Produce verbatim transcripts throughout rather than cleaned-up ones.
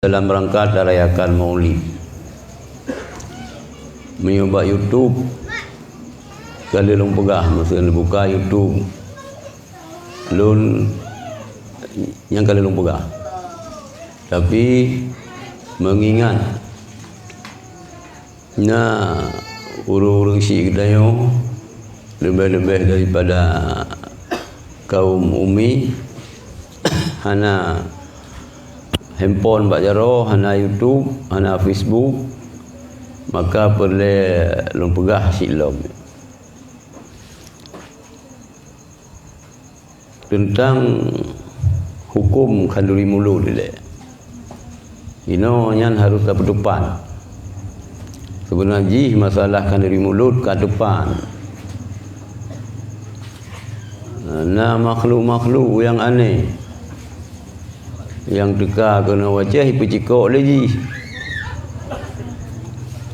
dalam rangka tarayakan Maulid. Meunyoe bak YouTube, ka lheueh lôn peugah, meuseue neubuka YouTube lôn, nyang ka lheueh lôn peugah. Tapi, meungingat na ureuëng-ureuëng syiek geutanyoe, leubeh-leubeh daripada kaum umi, hana handphone bak jaroe, hana YouTube, hana Facebook, maka peureulée lôn peugah cit lom. Teuntang huköm khanduri mulod ilée. Inoe nyan harôh tapeuteupat. Seubeuna jih masalah khanduri mulod ka teupat. Na makhluk-makhluk nyang aneh nyang teuka keunoe u Aceh jipeucikok lé jih.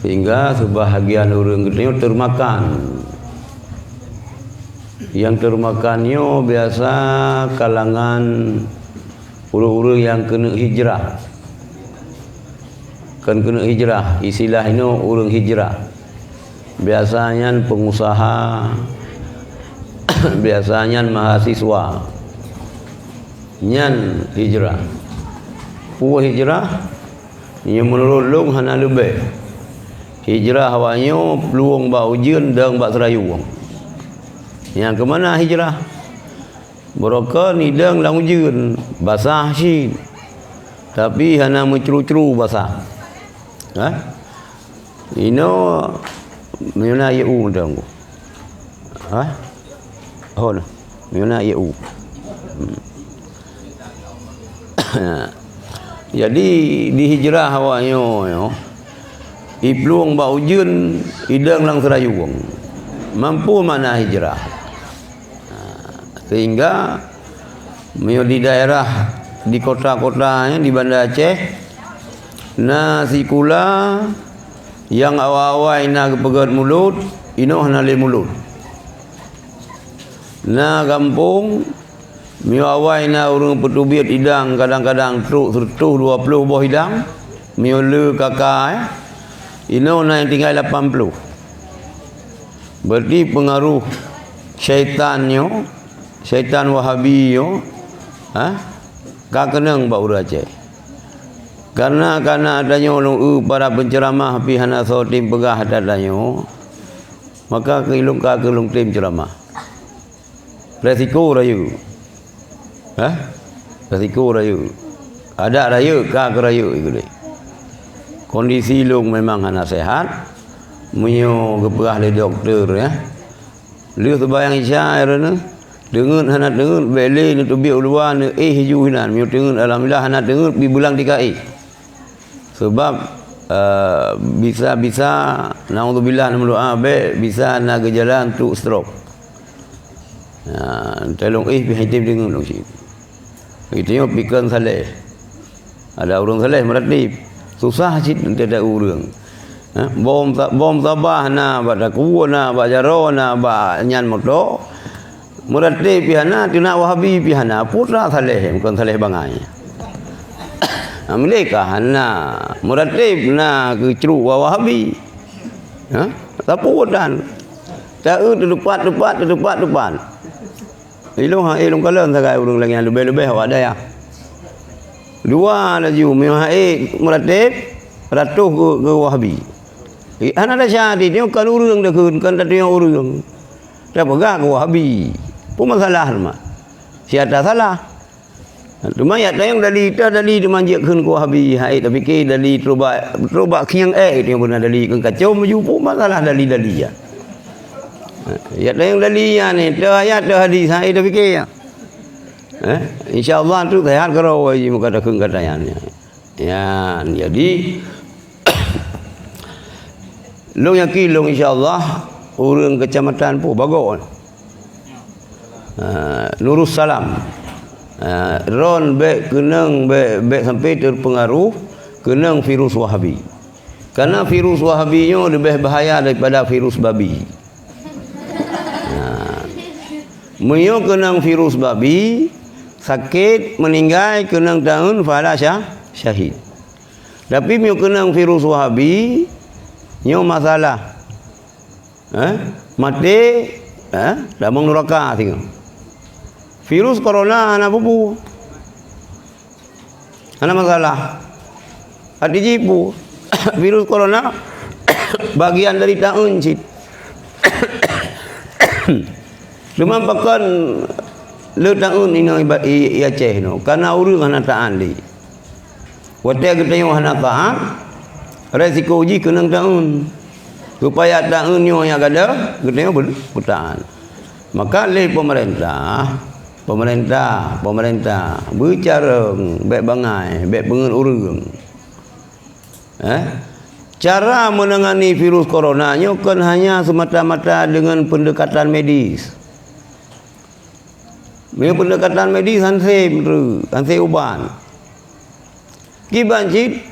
Sehingga seubahagian ureuëng geutanyoe teumakan. Nyang teumakan nyoe biasa kalangan ureuëng-ureuëng nyang keuneuk hijrah. Kon keuneuk hijrah, istilah inoe ureuëng hijrah. Biasa nyan peungusaha, biasa nyan mahasiswa. Nyan hijrah. Peue hijrah? Nyoe meunurot lôn hana leubeh. Hijrah awaknyoe plueng bak ujeuen dong bak seurayueng. Nyang keu mana hijrah? Barokon idong lam ujeuen, basah cit. Tapi hana meucru-cru basah. Ha? Inoe meunyoe na ié u mantong. Ha? Oh, nah. Meunyoe na ié u. Hmm. Jadi, di hijrah awaknyoe nyoe, iplueng bak ujeuen, idong lam seurayueng. Mampu makna hijrah. Ha, sehingga meunyoe di daerah, di kota-kota, ya, di Banda Aceh, na sikula nyang awai-awai na geupeugét mulod, inoe hana lé mulod. Na gampông, meunyoe awai na ureuëng peuteubiet idang, kadang-kadang trok sireutôh dua ploh boh idang, meunyoe le K K, eh, inoe na nyang tinggai lapan ploh. Berarti peungaruh syaitan nyoe, syaitan Wahabi nyoe, ha, ka keunong bak ureuëng Aceh. Kareuna, kareuna tanyoe lôn eu para penceramah pih hana soe tem peugah ata tanyoe, maka keu lôn ka keu lôn tem ceuramah. Resiko rayeuk. Hah? Resiko rayeuk. Adak rayeuk, ka keu rayeuk, ikeu deh. Kondisi lôn memang hana sehat. Meunyoe geupeugah lé dokto, ya. Lheueh seubayang Isya, ya, Rena. Teungeut hana teungeut, bék lé neuteubiet u luwa, neuéh ju hinan. Meunyoe teungeut, alhamdulillah, hana teungeut, pih beulang tika éh. Sabab, eh, bisa-bisa, naudzubillah, na meudoa bék, bisa na geujalan trok stroke. Ha, teuh lôn éh pih item deungon lôn cit. Geutanyoe pih kon saleh. Ada ureuëng saleh meuratéb. Susah cit teuh ureuëng. Ha, bom sa-, bom sabah na, bak takue na, bak jaroe na, bak nyan moto. Meuratéb pih hana, teunak Wahabi pih hana, peue teuma saleh, kon saleh bangai. Ha, meudeh ka hana, meuratéb na keu cruek wa-, Wahabi. Ha? Sapeue tan? Ta-eu teupat-teupat, teupat-teupat. Ilôn ha, ilôn kalon sagai ureuëng lagée nyan leubeh-leubeh awak dayah. Dua laju, meuhai meuratéb, ratoh keu, keu Wahabi. Eh, hana desya, di nyoe kon ureuëng takheun, kon tatunyok ureuëng. Tapeugah keu Wahabi. Peue masalah teuma? Siat salah. Teuma yak tayong dali, teuh dali teuma jeuet kheun keu Wahabi. Hai tapike dali terubak, terubak khieng ék, itu nyang beuna dali keu kacau meuju, peue masalah dali-dali ya. Yak tayong dali ya ni, teuh ayat, teuh hadis, hai tapike ya. Eh, insya Allah tu sehat keudroe ji muka takheun kata nyan. Nyan, jadi, lôn yakin lôn, insya Allah, ureuëng keucamatan pun bagoe. Ha, Nurussalam. Ha, droen bék keunong, bék, bék sampai teupeungaruh keunong virus Wahabi. Karena virus Wahabi nyoe leubeh bahaya daripada virus babi. Ha. Meunyoe keunong virus babi, sakét, meuninggai, keunong taun, pahala syah-, syahid. Tapi meunyoe keunong virus Wahabi, nyoe masalah. Eh? Maté, eh? Lamong nuraka singoh. Virus corona hana bubu. Hana masalah. Arti jipu, virus corona bagian dari taeun cit. Teuma pakon le taeun inoe iba-, i, i Aceh nyoe, karena ureuëng hana taat lé. Watée geutanyoe hana taat, resiko jih keunong taeun. Supaya taeun nyoe nyang gadôh, geutanyoe beu-, beutaat. Maka lé pemerintah, pemerintah, pemerintah, beucarông, bék bangai, bék peungeuet ureuëng. Eh? Cara menangani virus corona nyoe kon hanya semata-mata dengan pendekatan medis. Meunyoe pendekatan medis han sé meureu, han sé ubat. Kiban cit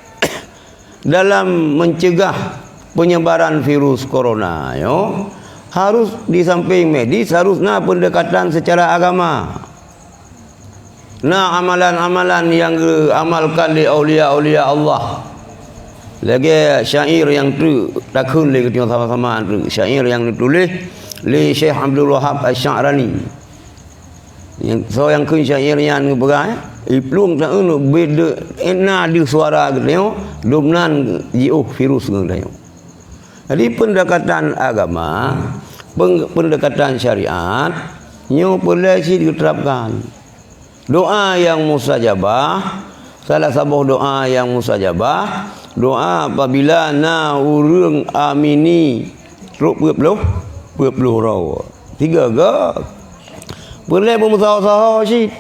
dalam mencegah penyebaran virus corona nyoe, harus di samping medis, harus na pendekatan secara agama. Na amalan-amalan nyang geuamalkan lé aulia-aulia Allah. Lagée syair nyang treuk takheun lé geutanyoe sama-sama treuk. Syair nyang neutuléh lé Syekh Abdul Wahab Asy-Sya'rani. Nyang, soe nyang kheun syair nyan geupeugah, eh? Iplueng taeun beda na deuh suara geutanyoe, dum nan jiôh virus geutanyoe. Jadi pendekatan agama, peng-, pendekatan syariat, nyoe peureulée cit geuterapkan. Doa nyang mustajabah, salah saboh doa nyang mustajabah, doa apabila na ureuëng amini trok peuet ploh, peuet ploh droe. Tiga ga. Peureulée beumeusaho-saho cit.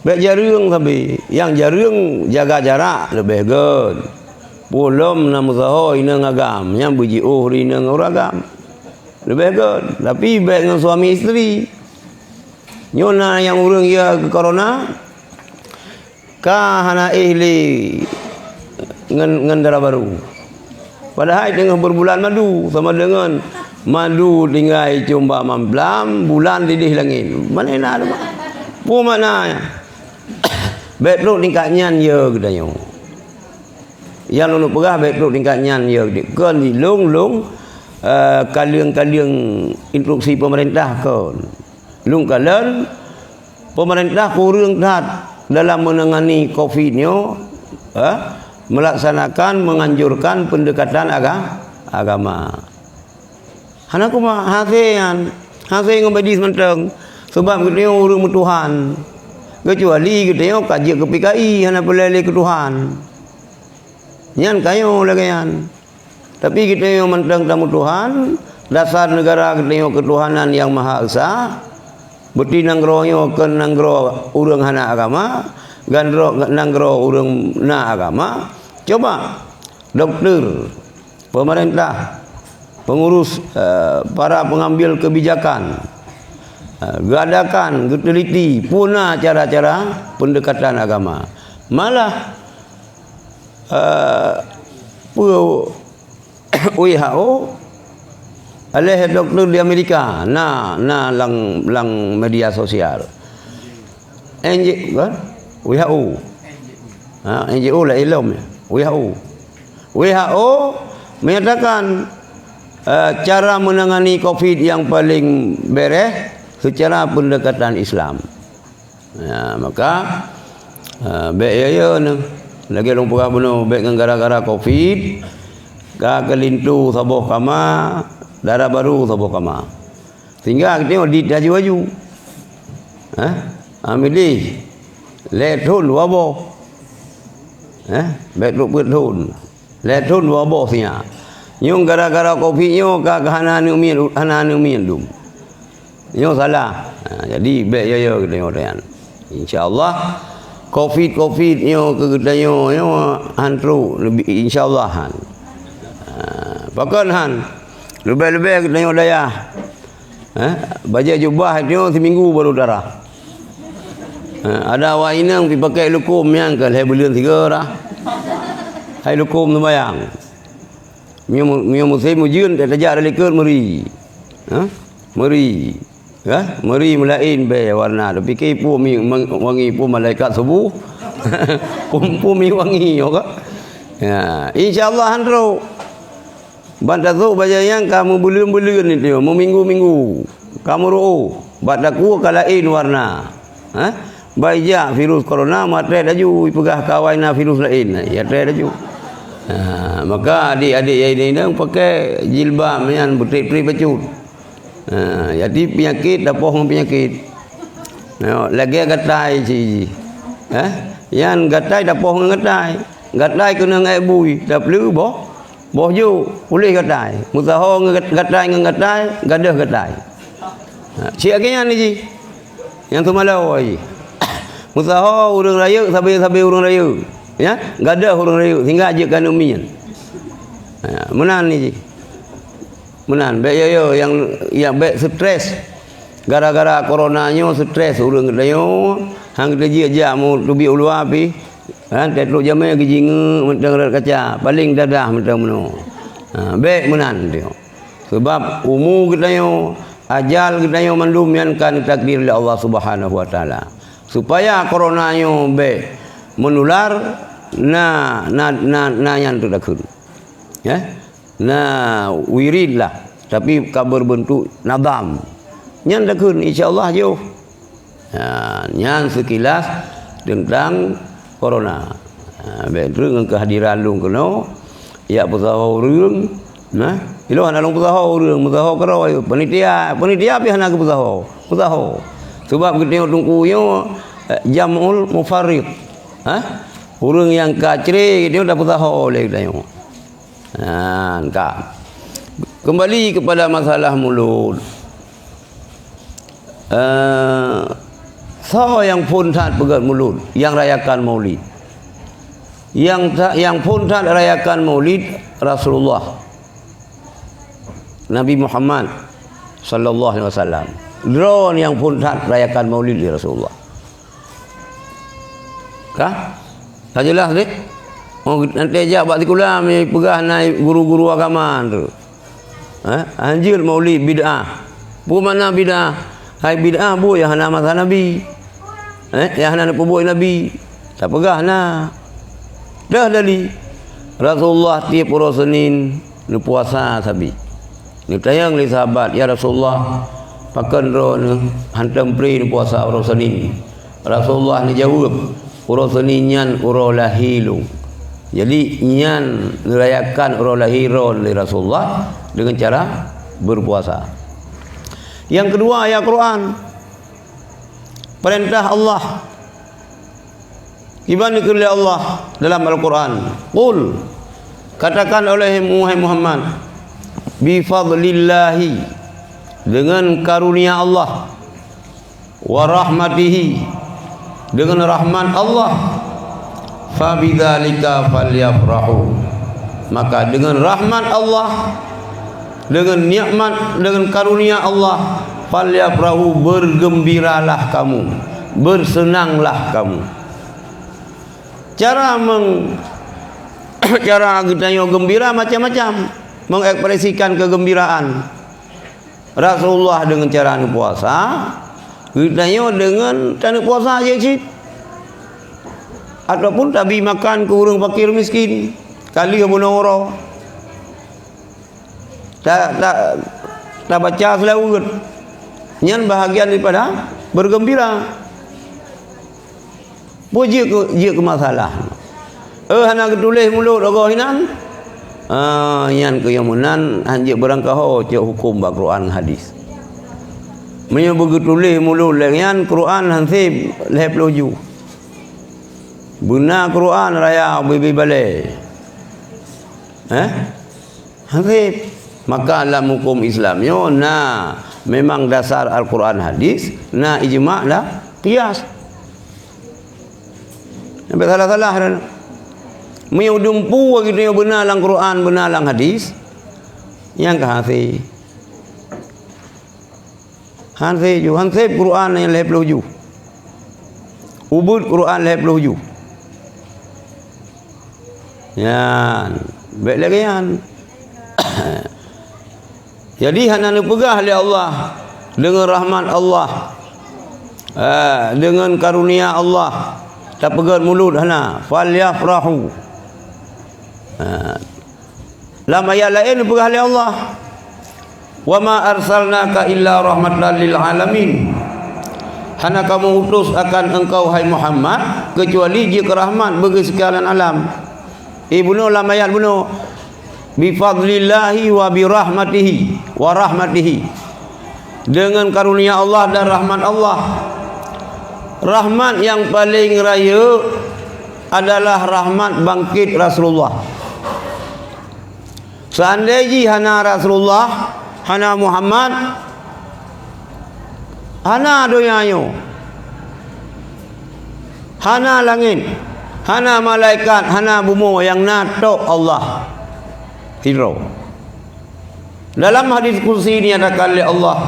Bék jareueng sabe. Nyang jareueng jaga jarak leubeh gét. Peue lom na meusaho inong agam, nyang beujiôh ri inong ureuëng agam. Leubeh gét. Tapi bék ngon suami isteri. Nyoe na nyang ureuëng ya keu corona, ka hana éh lé ngon, ngon dara barô. Padahai teungoh beubulan madu, sama deungon madu tinggai cumba mamplam, bulan dideh langét. Mana na teuma? Peue makna nyan? Bék trok tingkat nyan ya geutanyoe. Nyang lôn peugah bék trok tingkat nyan ya geutanyoe. Kon di lôn-lôn, eh, kaleueng-kaleueng instruksi pemerintah kon. Lôn kalon, pemerintah kureueng that dalam menangani covid nyoe, eh, melaksanakan, menganjurkan pendekatan aga-, agama. Hana kumat, hase nyan, hase ngon badi seumantong. Sebab geutanyoe ureuëng meutuhan. Keucuali geutanyoe ka jeuet keu P K I, hana peureulée lé keu Tuhan. Nyan kayô lagée nyan. Tapi geutanyoe mantong tameutuhan, dasar neugara geutanyoe keutuhanan nyang maha esa. Beuti nanggroe nyoe kon nanggroe ureuëng hana agama, gandro-, nanggroe ureuëng na agama. Coba, doktor, pemerintah, pengurus, eh, para pengambil kebijakan, eh, gadakan, geuteliti, puna cara-cara pendekatan agama. Malah, eh, peue W H O, aleh doktor di Amerika, na, na lam, lam media sosial. N J O, kan? W H O. Ha, N J O lah ilom ya. W H O. W H O menyatakan, eh, cara menangani covid yang paling bereh secara pendekatan Islam. Ya, maka, eh, bék ya-ya nyoe. Lagée lôn peugah bunoe, bék ngon gara-gara covid, ka keulinto saboh kama, dara barô saboh kama. Sehingga geutanyoe dit laju-laju. Eh? Amilih. Lhée thon dua boh. Eh? Bék trok peuet thon. Lhée thon dua boh sinyak. Nyoe gara-gara covid nyoe ka, ka hana aneuk miet, hana aneuk miet dum. Nyoe salah. Ha, jadi bék ya-ya geutanyoe nyan. Insya Allah covid-covid nyoe keu geutanyoe nyoe han trok, insya Allah han. Ha, pakon han. Leubeh-leubeh geutanyoe dayah. Eh, bajée jubah nyoe siminggu baru tarah. Eh, ada awak inong pih pakai lukom nyang ka lhée buleuen sigoe rah. Hai lukom sumbayang. Meunyoe, meunyoe musém ujeuen, tajak dari likot meuri. Eh? Meuri. Kan? Meuri meulaén bée warna. Tapike peue mi-, meng-, wangi peue malaikat suboh. Pum-pum wangi, ya kan? Ya, insya Allah han trok. Ban tasôk bajèe nyan ka meubuleuen-buleuen itu, meuminggu-minggu. Ka meuruôh, bak takue ka laén warna. Ha? Ban ijak virus corona, maté laju, ipeugah kawai na virus laén, ya maté laju. Ha, maka adik-adik nyang inong pakai jilbab nyan beutrép-trép bacut. Ha, jadi peunyakét tapoh ngon peunyakét. Nyoe, lagèe gatai cit jih. Ha? Nyan gatai tapoh ngon gatai. Gatai keunong èk bui, tapleue boh, boh jôk, puléh gatai. Meusaho ngon gat-, gatai ngon gatai, gadôh gatai. Ha, cit lagèe nyan jih. Nyang teumalo jih. Meusaho ureueng rayeuk sabe-sabe ureueng rayeuk. Ya, gadôh ureueng rayeuk sehingga jeuet keu aneuk miet. Ha, meunan jih. Meunan, bèk yo-yo nyang, nyang bèk stres. Gara-gara corona nyoe stres ureueng geutanyoe, han geutanyoe jijak meuteubiet u luwa pih. Kan, teutrok jamèe geujingeuk mantong rot kaca, paleng dadah mantong meunoe. Ha, bèk meunan teuh. Sabab umu geutanyoe, ajal geutanyoe mandum nyan ka neutakdir lé Allah Subhanahu wa Taala. Supaya corona nyoe bèk meunular, na, na, na, na nyan teuh takheun. Ya? Na wirid lah, tapi ka berbentuk nadam. Nyan takheun, insya Allah jôh. Ha, nyan sekilas tentang corona. Ha, bèk treuk ngon keuhadiran lôn keunoe, jak peusaho ureueng. Nah, ilôn hana lôn peusaho ureueng, meusaho keudroe. Panitia, panitia pih hana geupeusaho, peusaho. Sabab geutanyoe teungku nyoe, eh, jam'ul mufarrid. Ha? Ureueng nyang ka cre geutanyoe tapeusaho lé geutanyoe. Nah, ka. Kembali kepada masalah mulod. Eh, soe nyang phôn that peugöt mulod, nyang rayakan Maulid? Nyang tha-, nyang phôn that rayakan Maulid Rasulullah, Nabi Muhammad sallallahu alaihi wasallam. Droe nyang phôn that rayakan Maulid lé Rasulullah. Ka? Ka jeulaih deh? Oh, nanti jak bak sikula, mi peugah na guru-guru agama tu. Eh, hanjeuet Maulid bid'ah. Peue makna bid'ah? Hai bid'ah buet nyang hana masa Nabi. Eh, nyang hana neupeubuet Nabi. Tapeugah na. Dah dali. Rasulullah tiep uroe Senin neupuasa sabe. Neutanyong lé sahabat, "Ya Rasulullah, pakon droeneuh hantom pré neupuasa uroe Senin?" Rasulullah neujaweueb, "Uroe Senin nyan uroe lahé lôn." Jadi, nyan neurayakan uroe lahé droe lé Rasulullah deungon cara berpuasa. Yang kedua, ayat Quran. Perintah Allah. Kiban dikheun lé Allah dalam Al-Quran, "Qul," katakan olehmu, hai Muhammad, "bi fadlillahi," dengan karunia Allah, "wa rahmatihi," dengan rahmat Allah, "fa bidzalika falyafrahu," maka dengan rahmat Allah, dengan nikmat, dengan karunia Allah, "falyafrahu," bergembiralah kamu, bersenanglah kamu. Cara meng-, cara geutanyoe gembira macam-macam, mengekspresikan kegembiraan. Rasulullah dengan cara neupuasa, geutanyoe dengan taneuk puasa je cit. Ataupun tabi makan keu ureueng fakir miskin, ka lheueh bunoe uroe. Ta, ta, tabaca seulaweuet. Nyan bahagian daripada bergembira. Peue jeuet keu, jeuet keu masalah? Eh, hana geutuléh mulod ogoh inan? Ah, nyan keuh nyang meunan, hanjeuet beurangkaho cok huköm bak Quran hadis. Meunyoe beugeutuléh mulod lagèe nyan, Quran han sép lhèe ploh ju. Beuna Quran raya ubé-bé balèe. Eh? Haseb. Maka lam huköm Islam nyoe na memang dasar Al-Quran hadis, na ijma' dan qiyas. Sampai salah-salah dah. Meunyoe dumpeue gitu nyoe beuna lam Quran, beuna lam hadis, nyang ka hasé. Hasé ju, hasé Quran nyang lhèe ploh ju. Ubeuet Quran lhèe ploh ju. Nyan, bèk lagèe nyan. Jadi, hana neupeugah lé Allah deungon rahmat Allah, eh, deungon karunia Allah, Tapeugét mulod hana, "Falyafrahu." Ha. Lam ayat laén geupeugah lé Allah, "Wa ma arsalnaka illa rahmatan lil alamin." Hana kamoe utus akan engkau, hai Muhammad, keucuali jeuet keu rahmat bagi sekalian alam. Eh, bunoe lam ayat bunoe, "Bi fadlillahi wa bi rahmatihi, wa rahmatihi." Dengan karunia Allah dan rahmat Allah. Rahmat yang paling rayeuk adalah rahmat bangkit Rasulullah. Seandai jih hana Rasulullah, hana Muhammad, hana donya nyoe, hana langét, hana malaikat, hana bumoe, nyang na tok Allah sidroe. Dalam hadis qudsi dinyatakan lé Allah,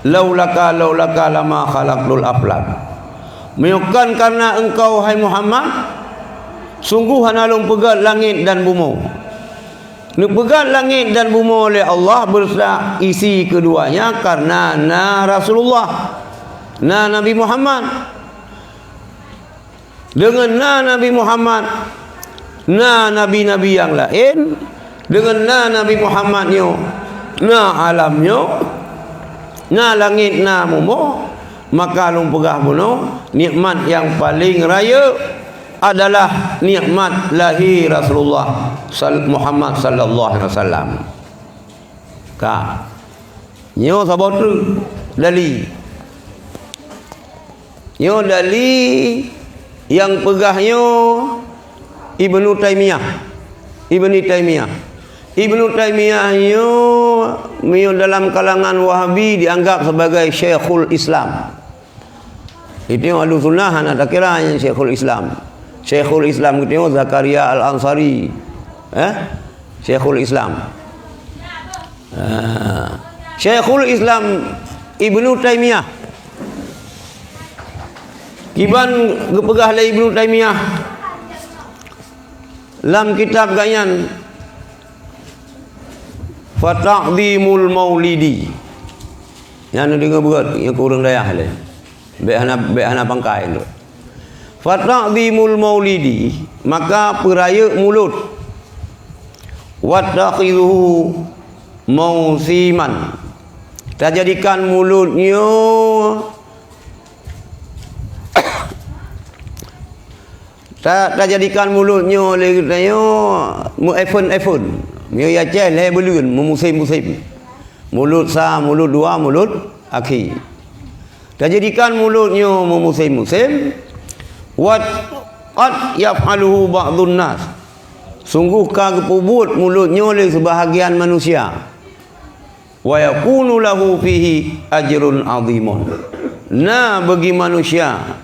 "Laulaka, laulaka lama khalaqtul aflak." Meunyoe kon karena engkau, hai Muhammad, sungguh hana lôn peugét langét dan bumoe. Neupeugét langét dan bumoe lé Allah beserta isi keduanya karena na Rasulullah, na Nabi Muhammad. Deungon na Nabi Muhammad, na nabi-nabi nyang laén. Deungon na Nabi Muhammad nyoe, na alam nyoe, na langét, na bumoe. Maka lôn peugah bunoe, nikmat nyang paléng rayeuk adalah nikmat lahé Rasulullah sal-, Muhammad sallallahu alaihi wasallam. Ka. Nyoe saboh treuk dali. Nyoe dali nyang peugah nyoe Ibnu Taimiyah. Ibni Taimiyah. Ibnu Taimiyah nyoe, nyoe dalam kalangan Wahabi dianggap sebagai Syekhul Islam. Itu Ahlussunnah hana takira nyan Syekhul Islam. Syekhul Islam gitu Zakaria Al-Ansari. Eh? Syekhul Islam. Ah. Syekhul Islam Ibnu Taimiyah. Kiban geupeugah lé Ibnu Taimiyah lam kitab geuh nyan, "Fata'zimul Maulidi." Nyan deungoe beugét, nyan keu ureueng dayah lé. Bék hana, bék hana pangkai tu. "Fata'zimul Maulidi," maka peurayeuk mulod. "Wattakhidhuhu mausiman." Tajadikan mulod nyoe, ta-, tajadikan mulod nyoe lé geutanyoe meu-event-event. Meunyoe Aceh lhèe buleuen, meumusém-musém. Mulod sa, mulod dua, mulod akhé. Tajadikan mulod nyoe meumusém-musém, wa qad yaf'aluhu ba'dun nas. Sunggoh ka geupeubuet mulod nyoe lé seubahagian manusia. Wa yakunu lahu fihi ajrun azimun. Na bagi manusia,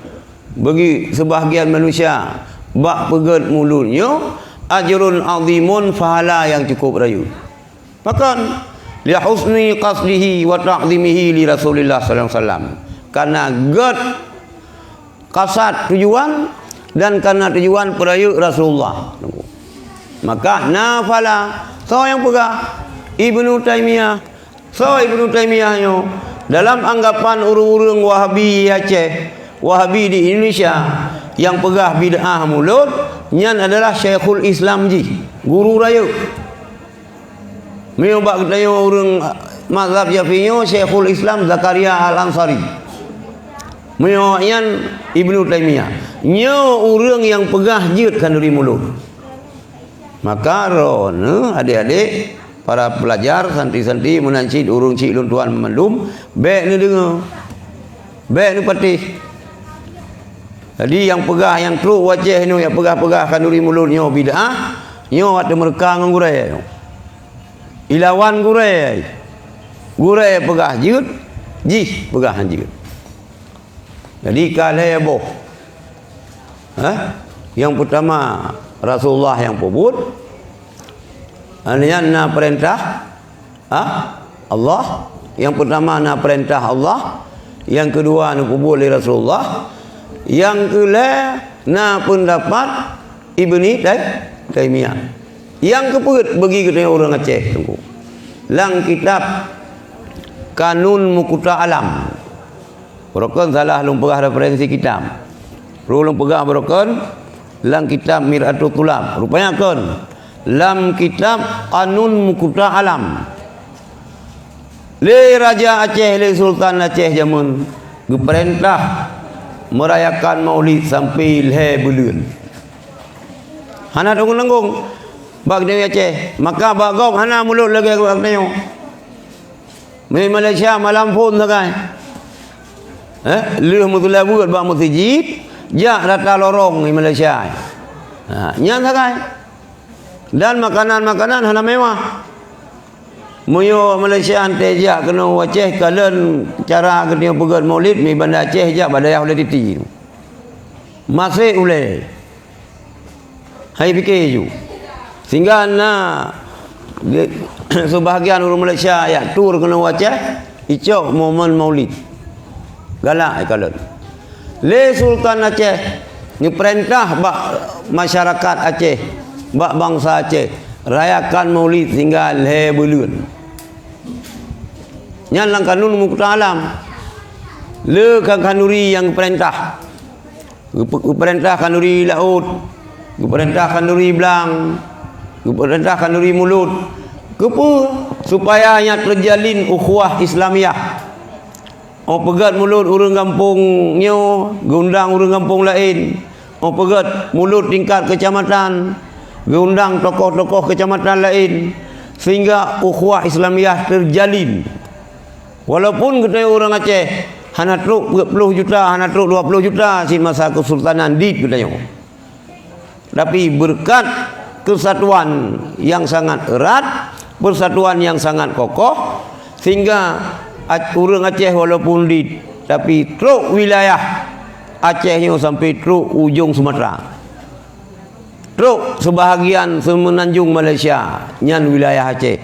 bagi seubahagian manusia, bak peugét mulod nyoe, ajrun azimun, pahala nyang cukup rayeuk. Pakon? Li husni qasdihi wa ta'zimihi li Rasulillah sallallahu alaihi wasallam. Karena gét kasad tujuan dan karena tujuan peurayeuk Rasulullah. Maka na pahala. Soe nyang peugah? Ibnu Taimiyah. Soe Ibnu Taimiyah nyoe? Dalam anggapan ureueng-ureueng Wahabi Aceh, Wahabi di Indonesia, nyang peugah bid'ah mulod, nyan adalah Syekhul Islam jih, guru rayeuk. Meunyoe bak geutanyoe ureueng mazhab Syafi'i nyoe Syekhul Islam Zakaria Al-Ansari. Meunyoe awaknyan Ibnu Taimiyah. Nyoe ureueng nyang peugah jeuet khanduri mulod. Maka droeneuh adék-adék, para pelajar, santri-santri, meunan cit ureueng chik lôn tuan mandum, bék neudeungoe. Bék neupatéh. Jadi nyang peugah nyang trok u Aceh nyoe nyang peugah-peugah khanduri mulod nyoe bid'ah, nyoe watée meureuka ngon gurée nyoe. Ilawan gurée. Gurée peugah jeuet, jih peugah han jeuet. Jadi ka lhée boh. Hah? Nyang peutama Rasulullah nyang peubuet. Nyan na peurintah, ha? Allah. Nyang peutama na peurintah Allah. Nyang keudua neupeubuet lé Rasulullah. Nyang keulhée na peundapat Ibni Tai-, Taimiyah. Nyang keupeuet bagi geutanyoe ureueng Aceh, Teungku. Lam kitab Kanun Mukuta Alam. Rukon salah lôn peugah referensi kitab. Peue lôn peugah baroe kon lam kitab Mir'atul Thulab. Rupanya kon lam kitab Qanun Muqta Alam. Lé Raja Aceh, lé Sultan Aceh jameun geupeurintah meurayakan Maulid sampai lhée buleuen. Hana tanggung-tanggung bak geutanyoe Aceh, maka bak gob hana mulod lagée bak geutanyoe. Meunyoe Malaysia malam phon sagai. Eh, lheueh meuseulaweuet bak meuseujid, jak rata lorong di Malaysia. Ha, nyan sagai. Dan makanan-makanan hana mewah. Meunyoe Malaysia han teuh jak keunoe u Aceh, kalon cara geutanyoe peugét Maulid, mi Banda Aceh jak bak dayah ulée Titi. Maséh ulée. Hai pike ju. Sehingga na di, sebahagian ureuëng Malaysia jak tur keunoe u Aceh, icok momen Maulid. Galak ikalon. Lé Sultan Aceh neupeurintah bak masyarakat Aceh, bak bansa Aceh, rayakan Maulid sehingga lhée buleuen. Nyan lam Qanun Muqta Alam. Le khan-, khanduri nyang geupeurintah. Geupe-, geupeurintah khanduri laôt, geupeurintah khanduri blang, geupeurintah khanduri mulod. Keupeue? Supaya nyan teujalin ukhuwah Islamiyah. Oh peugét mulod ureuëng gampông nyoe, geuundang ureuëng gampông laén. Oh peugét mulod tingkat keucamatan, geuundang tokoh-tokoh keucamatan laén, sehingga ukhuwah Islamiyah teujalin. Walaupun geutanyoe ureuëng Aceh hana trok peuet ploh juta, hana trok dua ploh juta cit masa keusultanan dit geutanyoe. Tapi beureukat keusatuan nyang sangat erat, persatuan nyang sangat kokoh, sehingga Ac-, ureuëng Aceh walaupun dit, tapi trok wilayah Aceh nyoe sampai trok ujong Sumatera. Trok seubahagian seumeunanjong Malaysia, nyan wilayah Aceh.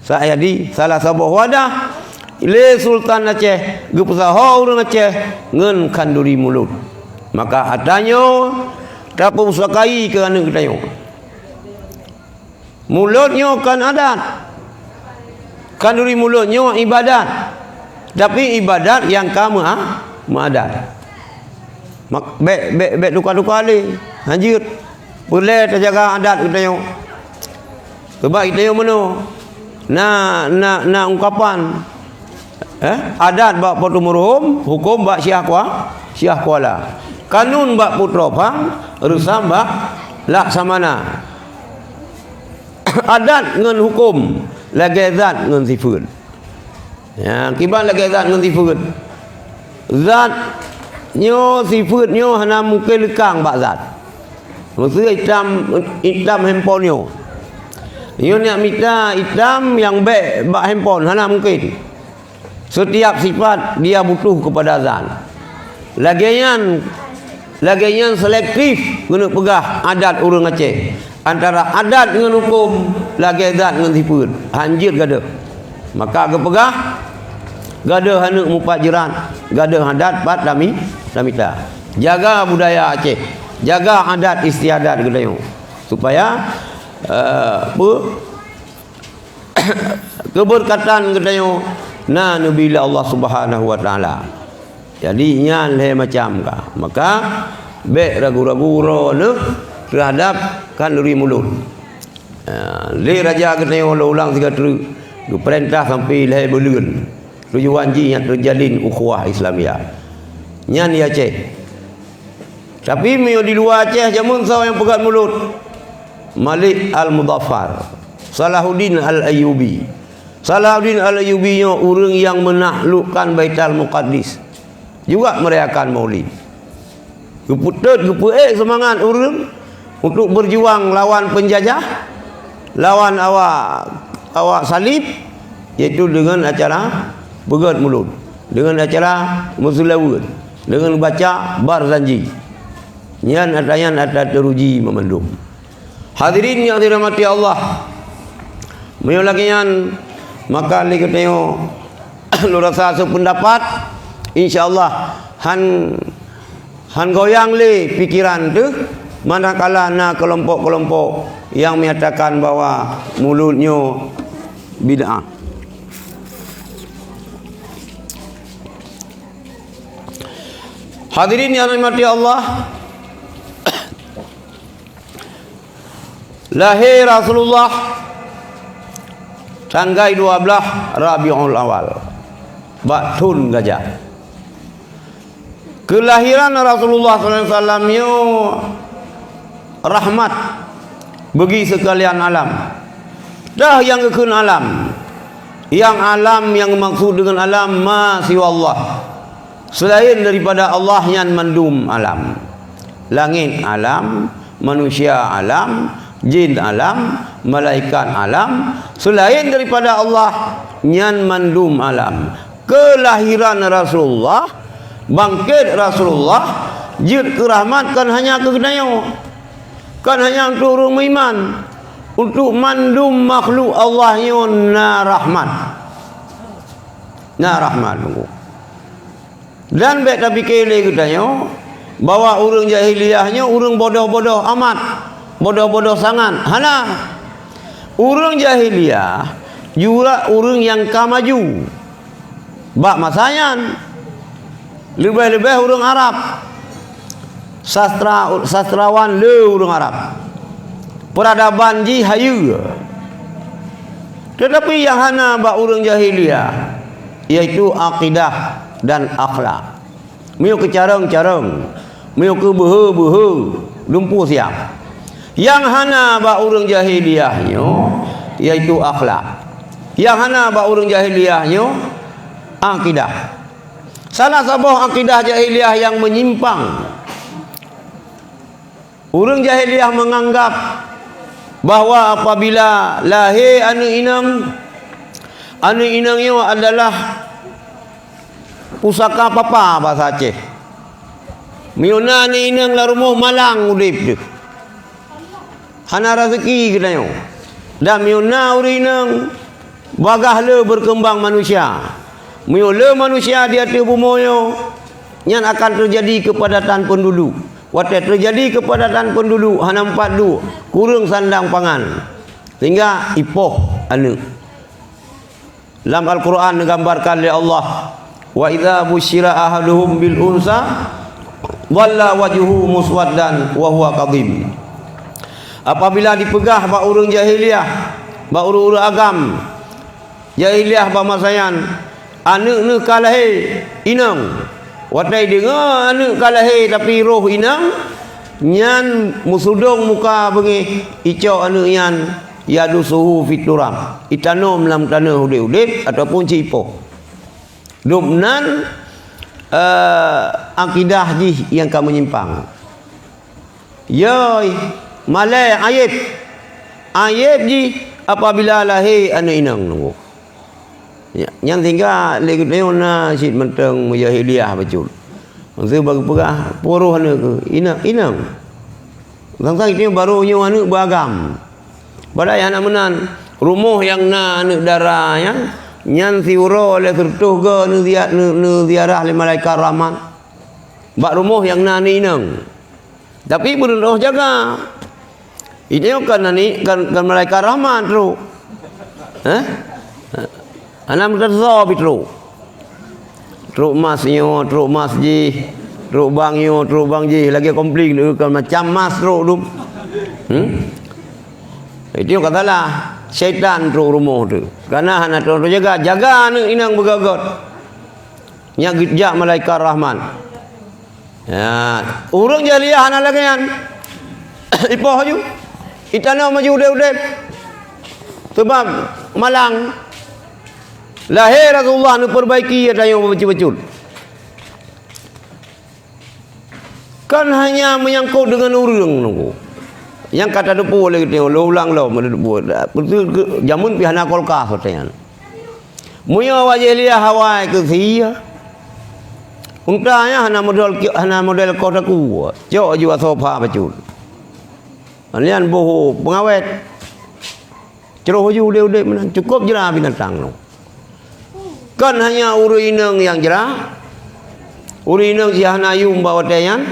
Sa-, jadi, salah saboh wadah lé Sultan Aceh geupeusaho ureuëng Aceh ngon khanduri mulod. Maka atra nyoe tapeupusakai keu aneuëk geutanyoe. Mulod nyoe kon adat. Khanduri mulod nyoe ibadat. Tapi ibadat nyang ka meu'a-, meuadat. Mak-, bék, bék, bék tuka-tuka lé. Hanjeuet. Peureulée tajaga adat geutanyoe. Sabab geutanyoe meunoe na, na, na ungkapan, eh, adat bak Po Teumeureuhom, huköm bak Syiah Kua-, Syiah Kuala. Kanun bak Putroe Phang, reusam bak Laksamana. Adat ngon huköm lagée zat ngon sifeuet. Ya, kiban lagée zat ngon sifeuet. Zat nyoe, sifeuet nyoe hana mungken leukang bak zat. Meuseu itam, itam handphone nyoe. Nyoe neuk mita itam nyang bék bak handphone, hana mungken. Setiap sifat dia butuh kepada zat. Lagée nyan, lagée nyan selektif keuneuk peugah adat ureuëng Aceh. Antara adat ngon huköm lagée zat ngon sifeuet, hanjeuet gadôh. Maka geupeugah, gadôh aneuëk mupat jeurat, gadôh adat pat lami-, lamita. Jaga budaya Aceh, jaga adat istiadat geutanyoe, supaya, eh, peu-, keubeurkatan geutanyoe na neubi lé Allah Subhanahu wa Taala. Jadi, nyan lhée macam ka. Maka, bék ragu-ragu uroe neuh teuhadab khanduri mulod. Ah, lé raja geutanyoe lôn ulang siga treuk, geupeurintah sampai lhée buleuen. Tujuan jih nyan teujalin ukhuwah Islamiyah. Nyan di Aceh. Tapi meunyoe di luwa Aceh, jameun soe nyang peugét mulod? Malik Al-Muzaffar, Salahuddin Al-Ayyubi. Salahuddin Al-Ayyubi nyoe ureuëng nyang meunaklukkan Baitul Muqaddis, juga merayakan Maulid. Geupeutot, geupeuék seumangat ureuëng untuk berjuang lawan penjajah, lawan awak, awak salib, yaitu dengan acara peugét mulod, dengan acara meuseulaweuet, dengan baca Barzanji. Nyan atra nyan atra teuruji meumandum. Hadirin nyang dirahmati Allah, meunyoe lagée nyan, maka lé geutanyoe lôn rasa seupeundapat, insya Allah, han, han goyang lé pikeran teuh, manakala na keulompok-keulompok nyang menyatakan bahwa mulod nyoe bid'ah. Hadirin yang dirahmati Allah, lahé Rasulullah tanggai dua blaih Rabiul Awal, bak thon gajah. Keulahiran Rasulullah sallallahu alaihi wasallam nyoe rahmat bagi seukalian alam. Dah nyang geukheun alam, nyang alam nyang geumaksud deungon alam ma siwa Allah. Seulaén daripada Allah nyan mandum alam. Langét alam, manusia alam, jin alam, malaikat alam, seulaén daripada Allah nyan mandum alam. Keulahiran Rasulullah, bangkét Rasulullah, jeuet keu rahmat kon hanya keu geutanyoe, kon hanya untuk ureuëng meuiman, untuk mandum makhluk Allah nyoe na rahmat. Na rahmat. Dan bék tapike lé geutanyoe bahwa ureuëng jahiliyah nyoe ureuëng bodoh-bodoh amat, bodoh-bodoh sangat. Hana. Ureuëng jahiliyah jura ureuëng nyang ka maju. Bak masa nyan, leubeh-leubeh ureuëng Arab. Sastra, sastrawan le ureuëng Arab. Peuradaban jih hayeue. Teutapi nyang hana bak ureuëng jahiliyah, yaitu akidah dan akhlak. Meunyoe keu carông-carông, meunyoe keu beuhe-beuhe, lumpu siab. Nyang hana bak ureuëng jahiliyah nyoe, yaitu akhlak. Nyang hana bak ureuëng jahiliyah nyoe, akidah. Salah saboh akidah jahiliyah nyang meunyimpang. Ureuëng jahiliyah meunganggab bahwa apabila lahé aneuëk inong, aneuëk inong nyoe adalah pusaka papa basa Aceh. Meunyoe na aneuëk inong lam rumoh malang udeb deuh. Hana raseuki geutanyoe. Dan meunyoe na ureuëng inong, bagah le beukeumbang manusia. Meunyoe le manusia di ateueh bumoe nyoe, nyan akan teujadi keupadatan peunduduek. Watée teujadi keupadatan peunduduek, hana meupat duek, kureueng sandang pangan. Sehingga ipoh aneuëk. Lam Al-Quran neugambarkan lé Allah, "Wa idza busyira ahaduhum bil unsa, dhalla wajhuhu muswaddan wa huwa kadhim." Apabila dipeugah bak ureuëng jahiliyah, bak ureuëng-ureuëng agam jahiliyah bak masa nyan, aneuëk neuh ka lahé inong. Watée deungoe aneuëk ka lahé tapi roh inong, nyan meusudong muka beungéh, icok aneuëk nyan, yadusuhu fit turab, itanom lam tanoh udeb-udeb ataupun ci ipoh. Dum nan, eh, akidah jih nyang ka meunyimpang. Yoi, malée, ayeb. Ayeb jih apabila lahé aneuëk inong nunggu. Ya, nyang sehingga lé geutanyoe na cit mantong meujahiliyah bacut. Maksud bagi peugah, poroh aneuëk keu inong, inong. Sang-sang itu baru nyoe aneuëk beuagam. Padahai hana meunan, rumoh nyang na aneuëk dara nyan, nyan siuroe lé seureutôh goe neuzia-, neu-, neuziarah lé malaikat rahmat. Bak rumoh nyang na aneuëk inong. Tapi beureunoh jaga. Itu kan nani, kan, kan malaikat rahmat trok. Hah? Hana meuteusau pi trok. Trok mas nyoe, trok mas jih, trok bang nyoe, trok bang jih, lagée kompling deuh kan macam mas trok dum. Hmm? Itu ka salah. Syaitan trok rumoh tu. Karena hana trok jaga, jaga aneuëk inong beugöt-göt. Nyak geujak malaikat rahmat. Ya, ureuëng jahiliyah hana lagée nyan. Ipoh aju. Itanoh maju udeb-udeb. Sebab malang. Lahé Rasulullah neupeurbaiki ata nyang bacut-bacut. Kan hanya menyangkut dengan ureuëng nunggu. Nyang ka tateupeue lé geutanyoe, lôn ulang lom, tateupeue. Beutôi keu jameun pih hana kulkas watée nyan. Meunyoe awak jahiliyah awai keu sie, unta nyan hana model, hana model koh takue, cok aju asoe pha bacut. Nyan boh peungawét. Troh aju udeb-udeb meunan, cukôp jra binatang nyoe. Kon hanya ureuëng inong nyang jra, ureuëng inong si hana yum bak watée nyan,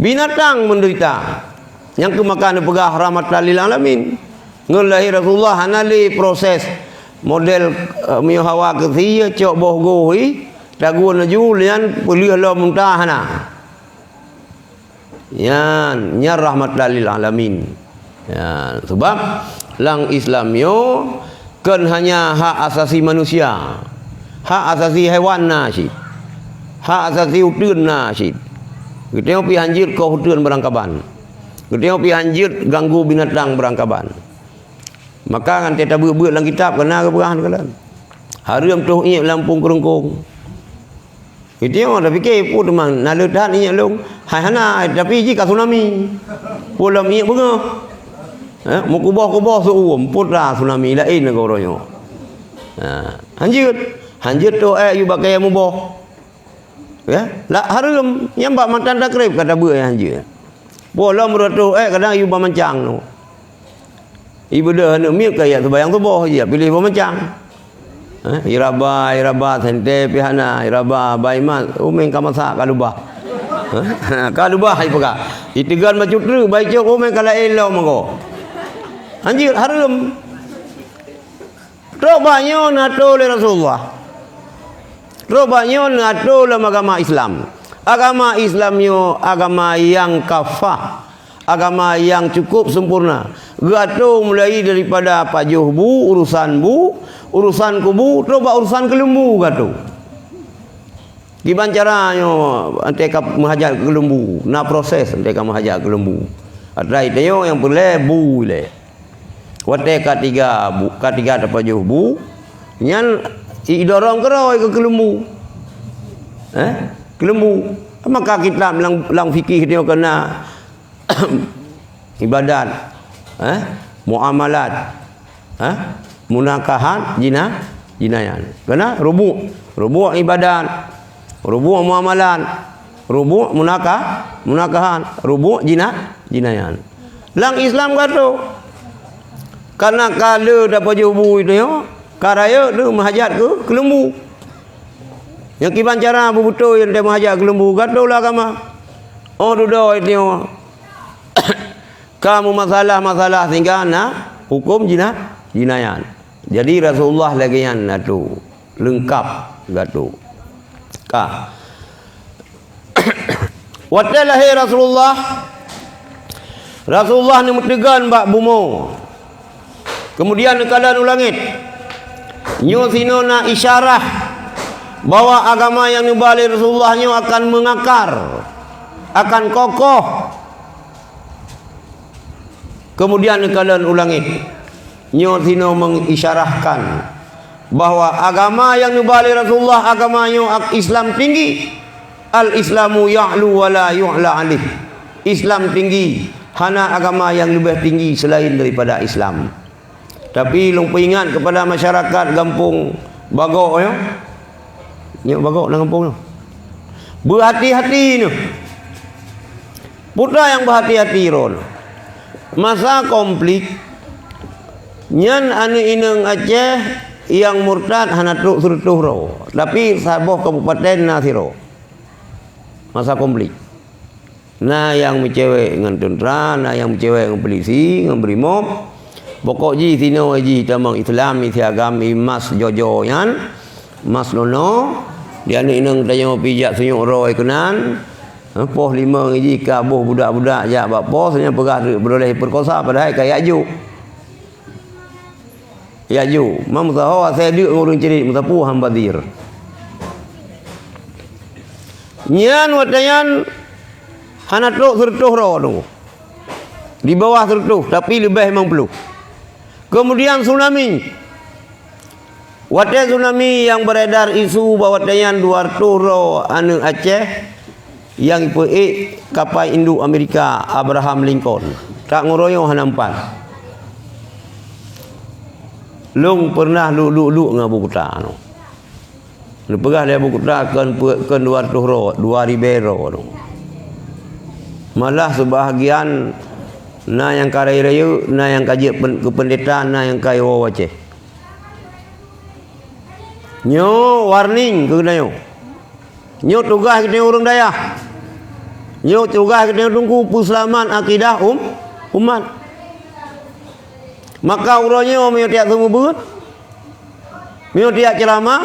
binatang meudeurita. Nyang keu maka neupeugah rahmatan lil alamin. Ngon lahé Rasulullah hana lé proses model, eh, meunyoe hawa keu sie, cok boh goh i, Tagun laju, nyan peuleueh lom unta hana. Nyan, nyan rahmatan lil alamin. Ya, sebab lam Islam nyoe kon hanya hak asasi manusia. Hak asasi hewan na cit. Hak asasi uteuen na cit. Geutanyoe pih hanjeuet koh uteuen barangkaban. Geutanyoe pih hanjeuet ganggu binatang barangkaban. Maka ngon teutabeuet-beuet lam kitab keunan geupeugah keulan. Hareuem toh iék lam phon keureungkong. Geutanyoe tapike, "Peue teuma na le that iék lôn?" Hai hana, tapi jih ka tsunami. Peue lom iék beungoh. Eh, meukuboh-kuboh seu-uem, peue teuma tsunami laén nanggroe nyoe. Ha, hanjeuet. Hanjeuet toh ék yue bak kayée muboh. Ya, la hareuem, nyang bak matan takrib ka tabeuet nyang hanjeuet. Peue lom reutoh ék kadang yue bak mancang tu. Ibeudôh aneuk miet ka jak seubayang suboh, jak piléh bak mancang. Eh, iraba, iraba, sente pih hana, iraba, baimat, umeng ka masak ka lubah. Eh, ka lubah ipeugah. Iteugon bacut treuk, baicok umeng ka laén lom mangko. Hanjeuet hareuem. Trok bak nyoe neuatoe lé Rasulullah. Trok bak nyoe neuatoe lam agama Islam. Agama Islam nyoe agama nyang kafah, agama nyang cukup sempurna. Geuatoe mulai daripada pajoh bu, urusan bu, urusan kubu, trok bak urusan keuleumbu geuatoe. Kiban cara nyoe, anté ka meuhajat keuleumbu, na proses anté ka meuhajat keuleumbu. Atra tanyoe nyang peureulée bu ilée. Watée ka tiga bu, ka tiga tapajoh bu, nyan idorong keudroe keu keuleumbu. Eh? Keuleumbu. Maka kitab lam, lam fikih nyoe keunan ibadat, eh? Muamalat, eh? Munakahat, jina-, jinayan. Keunan rubu', rubu' ibadat, rubu' muamalat, rubu' munaka-, munakahat, rubu' jina-, jinayan. Lam Islam ka troh. Kana ka le tapajoh bu itu nyoe, ka rayeuk tu meuhajat keu keuleumbu. Nyang kiban cara beubeutôi nyang meuhajat keuleumbu, ka troh lam agama. Oh dudoe itu nyoe. Ka meumasalah-masalah sehingga na huköm jina-, jinayan. Jadi Rasulullah lagée nyan na tu. Leungkap geuatoe. Ka. Watée lahé Rasulullah, Rasulullah neumeuteugon bak bumoe. Keumudian neukalon u langét. Nyoe sinoe na isyarah bahwa agama nyang neuba lé Rasulullah nyoe akan meungakar, akan kokoh. Keumudian neukalon u langét. Nyoe sinoe mengisyarahkan bahwa agama nyang neuba lé Rasulullah, agama nyoe ak-, Islam tinggi. Al-Islamu ya'lu wa la yu'la alaih. Islam tinggi, hana agama nyang leubeh tinggi selain daripada Islam. Tapi lôn peuingat kepada masyarakat gampông Bagok nyoe. Nyoe Bagok lam gampông nyoe. Beuhati-hati nyoe. Putra nyang beuhati-hati droe. Masa konflik, nyan aneuk inong Aceh nyang murtad hana trok sireutôh droe, tapi saboh kabupaten na sidroe. Masa konflik. Na nyang meucewek ngon teuntra, na nyang meucewek ngon polisi, ngon brimob. Pokok jih sinoe jih tamong Islam, isi agam, i mas jojo nyan, mas nono. Di aneuk inong tanyoe pih jak sunyok roe keunan. Ha, poh limong jih ka boh budak-budak jak bak pos, nyan peugah treuk peureulée peukosa, padahai ka jak jok. Jak jok. Mam meusaho asai deuk ngon ureuëng crit, meusapeue hamba dir. Nyan watée nyan hana trok sireutôh droe tu. Di bawah sireutôh, tapi leubeh limong ploh. Keumudian tsunami. Watée tsunami nyang beredar isu bahwa watée nyan dua reutôh droe aneuk Aceh nyang ipeuék kapai induk Amerika Abraham Lincoln. Ka ngon uroe nyoe hana meupat. Lôn peureunah luek-luek-luek ngon Abu Kuta nyoe. Neupeugah lé Abu Kuta kon peu-, kon dua reutôh droe, dua ribée droe nyoe. Malah seubahagian na nyang ka rayeuk-rayeuk, na nyang ka jeuet pen-, keu peundeta, na nyang ka iwoe u Aceh. Nyoe warning keu geutanyoe. Nyoe tugaih geutanyoe ureuëng dayah. Nyoe tugaih geutanyoe teungku peuseulamat akidah um-, umat. Maka uroe nyoe meunyoe tiak seumeubeuet, meunyoe tiak ceuramah,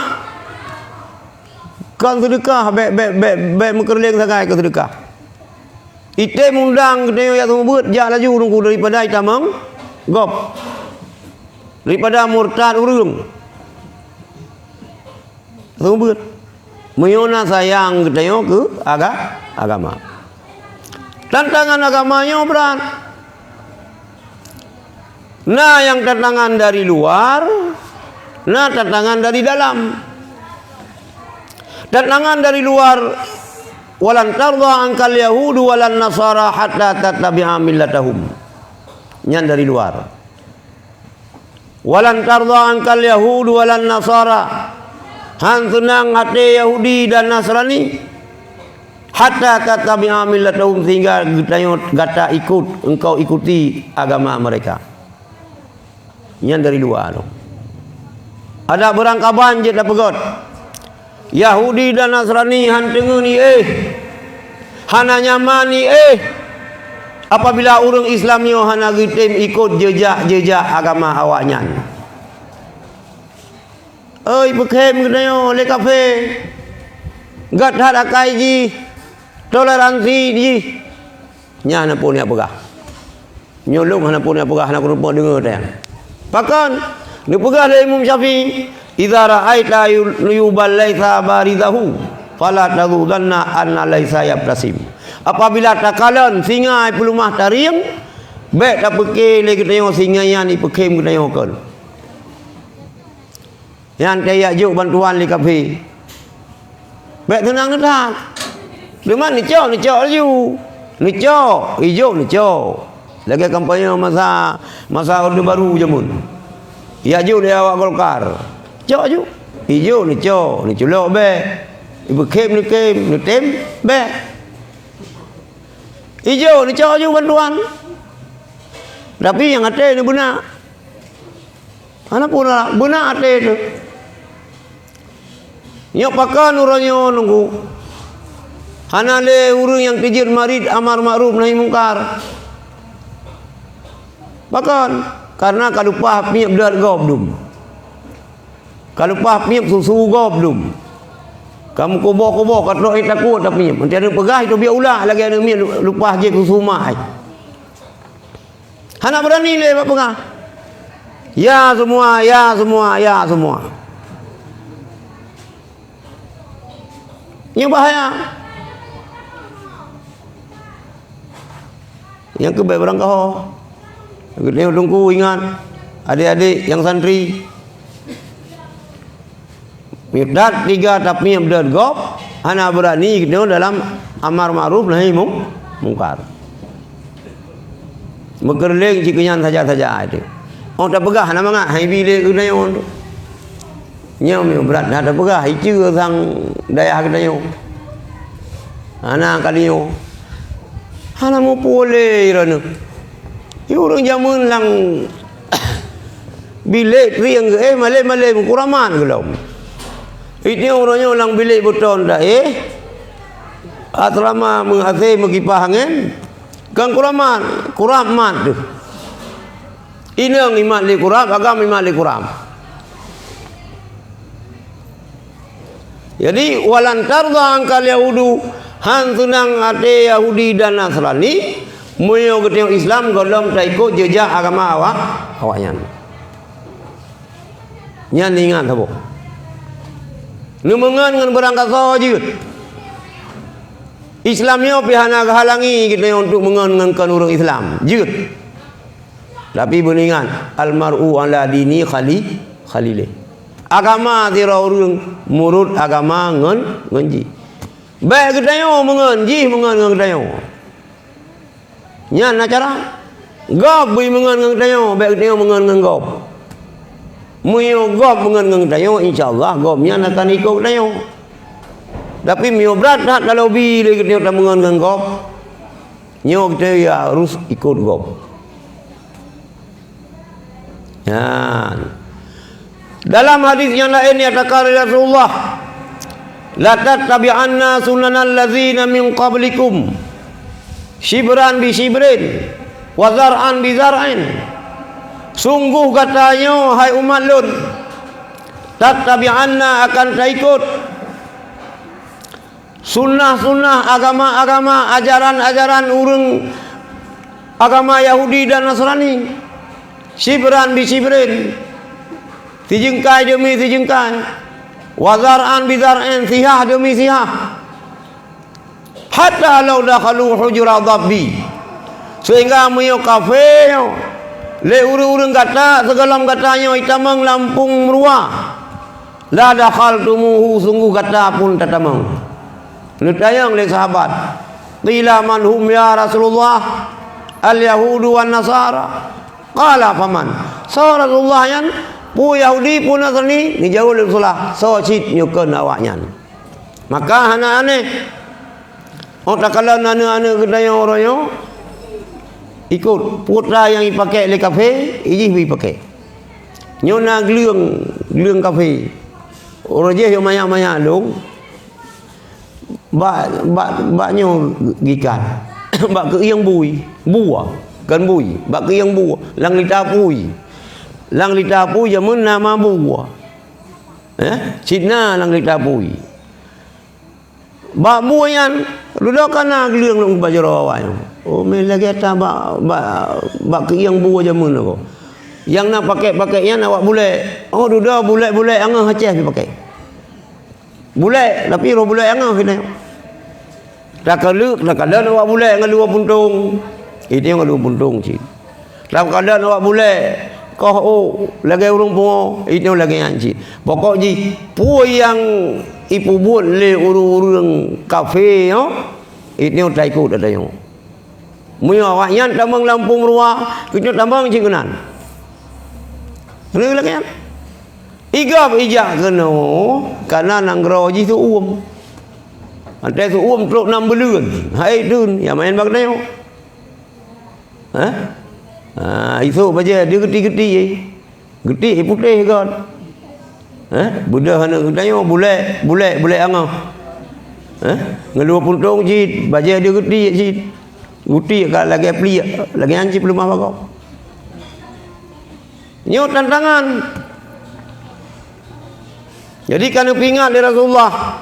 Kon seudeukah, bèk, bèk, bèk, bèk meukeureuléng sagai keu seudeukah. Item undang geutanyoe jak seumeubeuet, jak laju nunggu daripada itamong gob. Daripada murtad ureueng. Seumeubeuet. Meunyoe na sayang geutanyoe keu aga-, agama. Tantangan agama nyoe brat. Na nyang tantangan dari luar, na tantangan dari dalam. Tantangan dari luar, "Walan tardha ankal yahudu walan nasara hatta tattabi'a millatahum." Nyan dari luar. "Walan tardha ankal yahudu walan nasara." Han seunang até Yahudi dan Nasrani, "hatta tattabi'a millatahum," sehingga geutanyoe gata ikut, engkau ikuti agama mereka. Nyan dari luwa tu. Adak beurangkaban jeuet tapeugöt, Yahudi dan Nasrani han teungeut ni éh, hana nyaman ni éh, apabila ureuëng Islam nyoe hana geutem ikot jeujak-jeujak agama awaknyan. Oi, peukhem geutanyoe lé kafé, gét that akai jih, toleransi jih. Nyan hana peue neupeugah. Nyoe lôn hana peue neupeugah, hana kuteupeu deungoe teuh. Pakon? Neupeugah lé Imam Syafi'i, "Idza ra'aita yu-, yuban laisa barizahu, fala tazudanna anna laisa yabtasim." Apabila takalon singa ipeuleumah tarieng, bék tapeuke lé geutanyoe singa nyan ipeukhem geutanyoe kon. Nyan teuh jak jok bantuan lé kafé. Bék teunang neuh that. Teuma neucok, neucok laju. Neucok, ijok neucok. Lagée kampanye masa, masa Orde Baru jameun. Jak jok lé awak Golkar. Cok ju. Ijok neucok, neuculok bék. Ibeukhem neukem, neutem bék. Ijok neucok ju bantuan. Tapi nyang até neubeuna. Hana peue na, beuna até teuh. Nyoe pakon uroe nyoe nunggu. Hana lé ureuëng nyang teujeuet marit amar makruf nahi mungkar. Pakon? Karena ka lumpah miep deuet gob dum. Ka lumpah miep susu gob dum. Ka meukuboh-kuboh, ka trok éh takot tapi miep. Nanti aneuëk peugah itu biak ulak lagée aneuëk miep lumpah jih susu mak. Hana beurani lé bak peugah, "Ya semua, ya semua, ya semua." Nyoe bahaya. Nyang keubai barangkaho. Geutanyoe teungku ingat, adék-adék nyang santri. Miet that tiga tapi nyang deuet gob, hana beurani geutanyoe dalam amar makruf nahi mung-, mungkar. Meukeureuléng cit keu nyan saja-saja ai teuh. Oh tapeugah hana mangat, hai bi lé geutanyoe tu. Nyoe meuh brat na tapeugah, iceue sang dayah geutanyoe. Hana kali nyoe. Hana muphom lé droeneuh. Di ureuëng jameun lam bilék trieng geuéh malém-malém kuramat gohlom. Itieng uroe nyoe lam bilék beuton taéh, asrama meuhasé meukipah angén, kon kuramat, kurab mat teuh. Inong imat lé kurab, agam imat lé kurab. Jadi, "Walan tardha ankal yahudu," han seunang até Yahudi dan Nasrani, meunyoe geutanyoe Islam gohlom taikot jeujak agama awak, awaknyan. Nyan ingat saboh. Neumeungon ngon barangkasoe jeuet. Islam nyoe pih hana geuhalangi geutanyoe untuk meungon ngon kon ureuëng Islam. Jeuet. Tapi beuneuingat, "Al mar'u ala dini khali-, khalilih." Agama sidroe ureuëng meunurot agama ngon, ngon jih. Bék geutanyoe meungon jih meungon ngon geutanyoe. Nyan na cara. Gob bri meungon ngon geutanyoe, bék geutanyoe meungon ngon gob. Meunyoe gob meungon ngon geutanyoe, insya Allah gob nyan akan ikot geutanyoe. Tapi meunyoe brat that talobi lé geutanyoe tameungon ngon gob, nyoe geutanyoe ya harus ikot gob. Nyan. Dalam hadis nyang laén nyatakan lé Rasulullah, "Latattabi'anna sunanal ladzina min qablikum, syibran bi syibrin, wa zar'an bi zar'in." Sungguh gata nyoe, hai umat lôn, tattabi'anna akan taikot Sunnah-sunnah agama-agama, ajaran-ajaran ureuëng agama Yahudi dan Nasrani. Syibran bi syibrin. Sijeungkai deumi sijeungkai. Wa zar'an bi zar'in, sihah deumi sihah. Hatta law dakhalu hujra dhabbi. Sehingga meunyoe kafé nyoe, lé ureuëng-ureuëng gata, sigohlom gata nyoe jitamong lam pueng meuruwa, la dakhaltumuhu, sungguh gata pun tatamong. Neutanyong lé sahabat, "Qila man hum ya Rasulullah?" "Al-yahudu wan nasara." Qala, "Faman?" Soe Rasulullah nyan? Peue Yahudi, peue Nasrani? Geujaweueb lé Rasulullah, "Soe cit nyoe kheun awaknyan." Maka hana aneh. Oh, takalon aneuk-aneuk geutanyoe uroe nyoe ikot putra nyang jipakèk lé kafé, ijih beu jipakèk. Nyoe na gleueng, gleueng kafé. Uroe jih yoh manyak-manyak lông. Bak, bak, bak nyoe gikan. Bak keuieng bui, bua, kon bui, bak keuieng bua, lam lita apui. Lam lita apui jameun na ma bua. Eh, cit na lam lita apui. Bak bui nyan, dudoe ka na gleueng lom bak jaroe awak nyan. Oh, mé lagèe that bak, bak, bak keuieng bua jameun nyoe. Nyang na pakèk-pakèk nyan awak bulèe. Oh, dudoe bulèe-bulèe angoh Aceh jipakèk. Bulèe, tapi roh bulèe angoh keunan. Takalon, takalon awak bulèe ngon luwa puntông. Itu ngon luwa puntông cit. Takalon awak bulèe, koh ôk, lagèe ureueng pungo, itu lagèe nyan cit. Pokok jih, peue nyang jipeubuet lé ureueng-ureueng kafé nyoe, itu taikot ata nyoe. Meunyoe awaknyan tamong lam pueng meuruwa, geutanyoe tamong cit keunan. Keuneuk lagèe nyan. Igab ijak keunoe, kana nanggroe jih seuuem. Watèe seuuem trok nam buleuen, hai teun, ya maén bak geutanyoe. Hah? Ha, isok bajèe dia geuti-geuti, eh. Geuti putéh gét. Hah? Beudôh aneuk geutanyoe bulèe, bulèe, bulèe angoh. Hah? Ngon luwa puntông cit, bajèe dia geuti cit. Geuti ka lagèe pliek, lagèe nyan cit peuleumah bagoe. Nyoe tantangan. Jadi ka neupeuingat lé Rasulullah.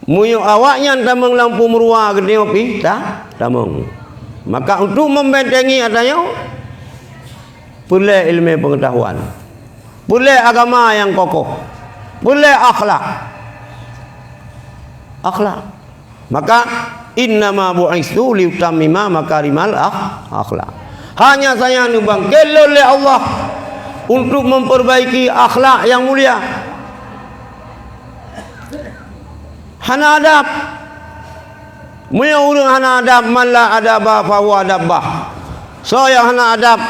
Meunyoe awaknyan tamong lam pueng meuruwa geutanyoe pih ta-, tamong. Maka untuk membentengi ata nyoe, peureulèe ileumèe peungeutahuan, peureulèe agama nyang kokoh, peureulèe akhlak. Akhlak. Maka, "Innama bu'itsu liutammima makarimal akh-, akhlak." Hanya saja neubangkét lôn lé Allah untuk memperbaiki akhlak nyang mulia. Hana adab. Meunyoe ureueng hana adab, "Man la adaba fahuwa dabbah." Soe nyang hana adab,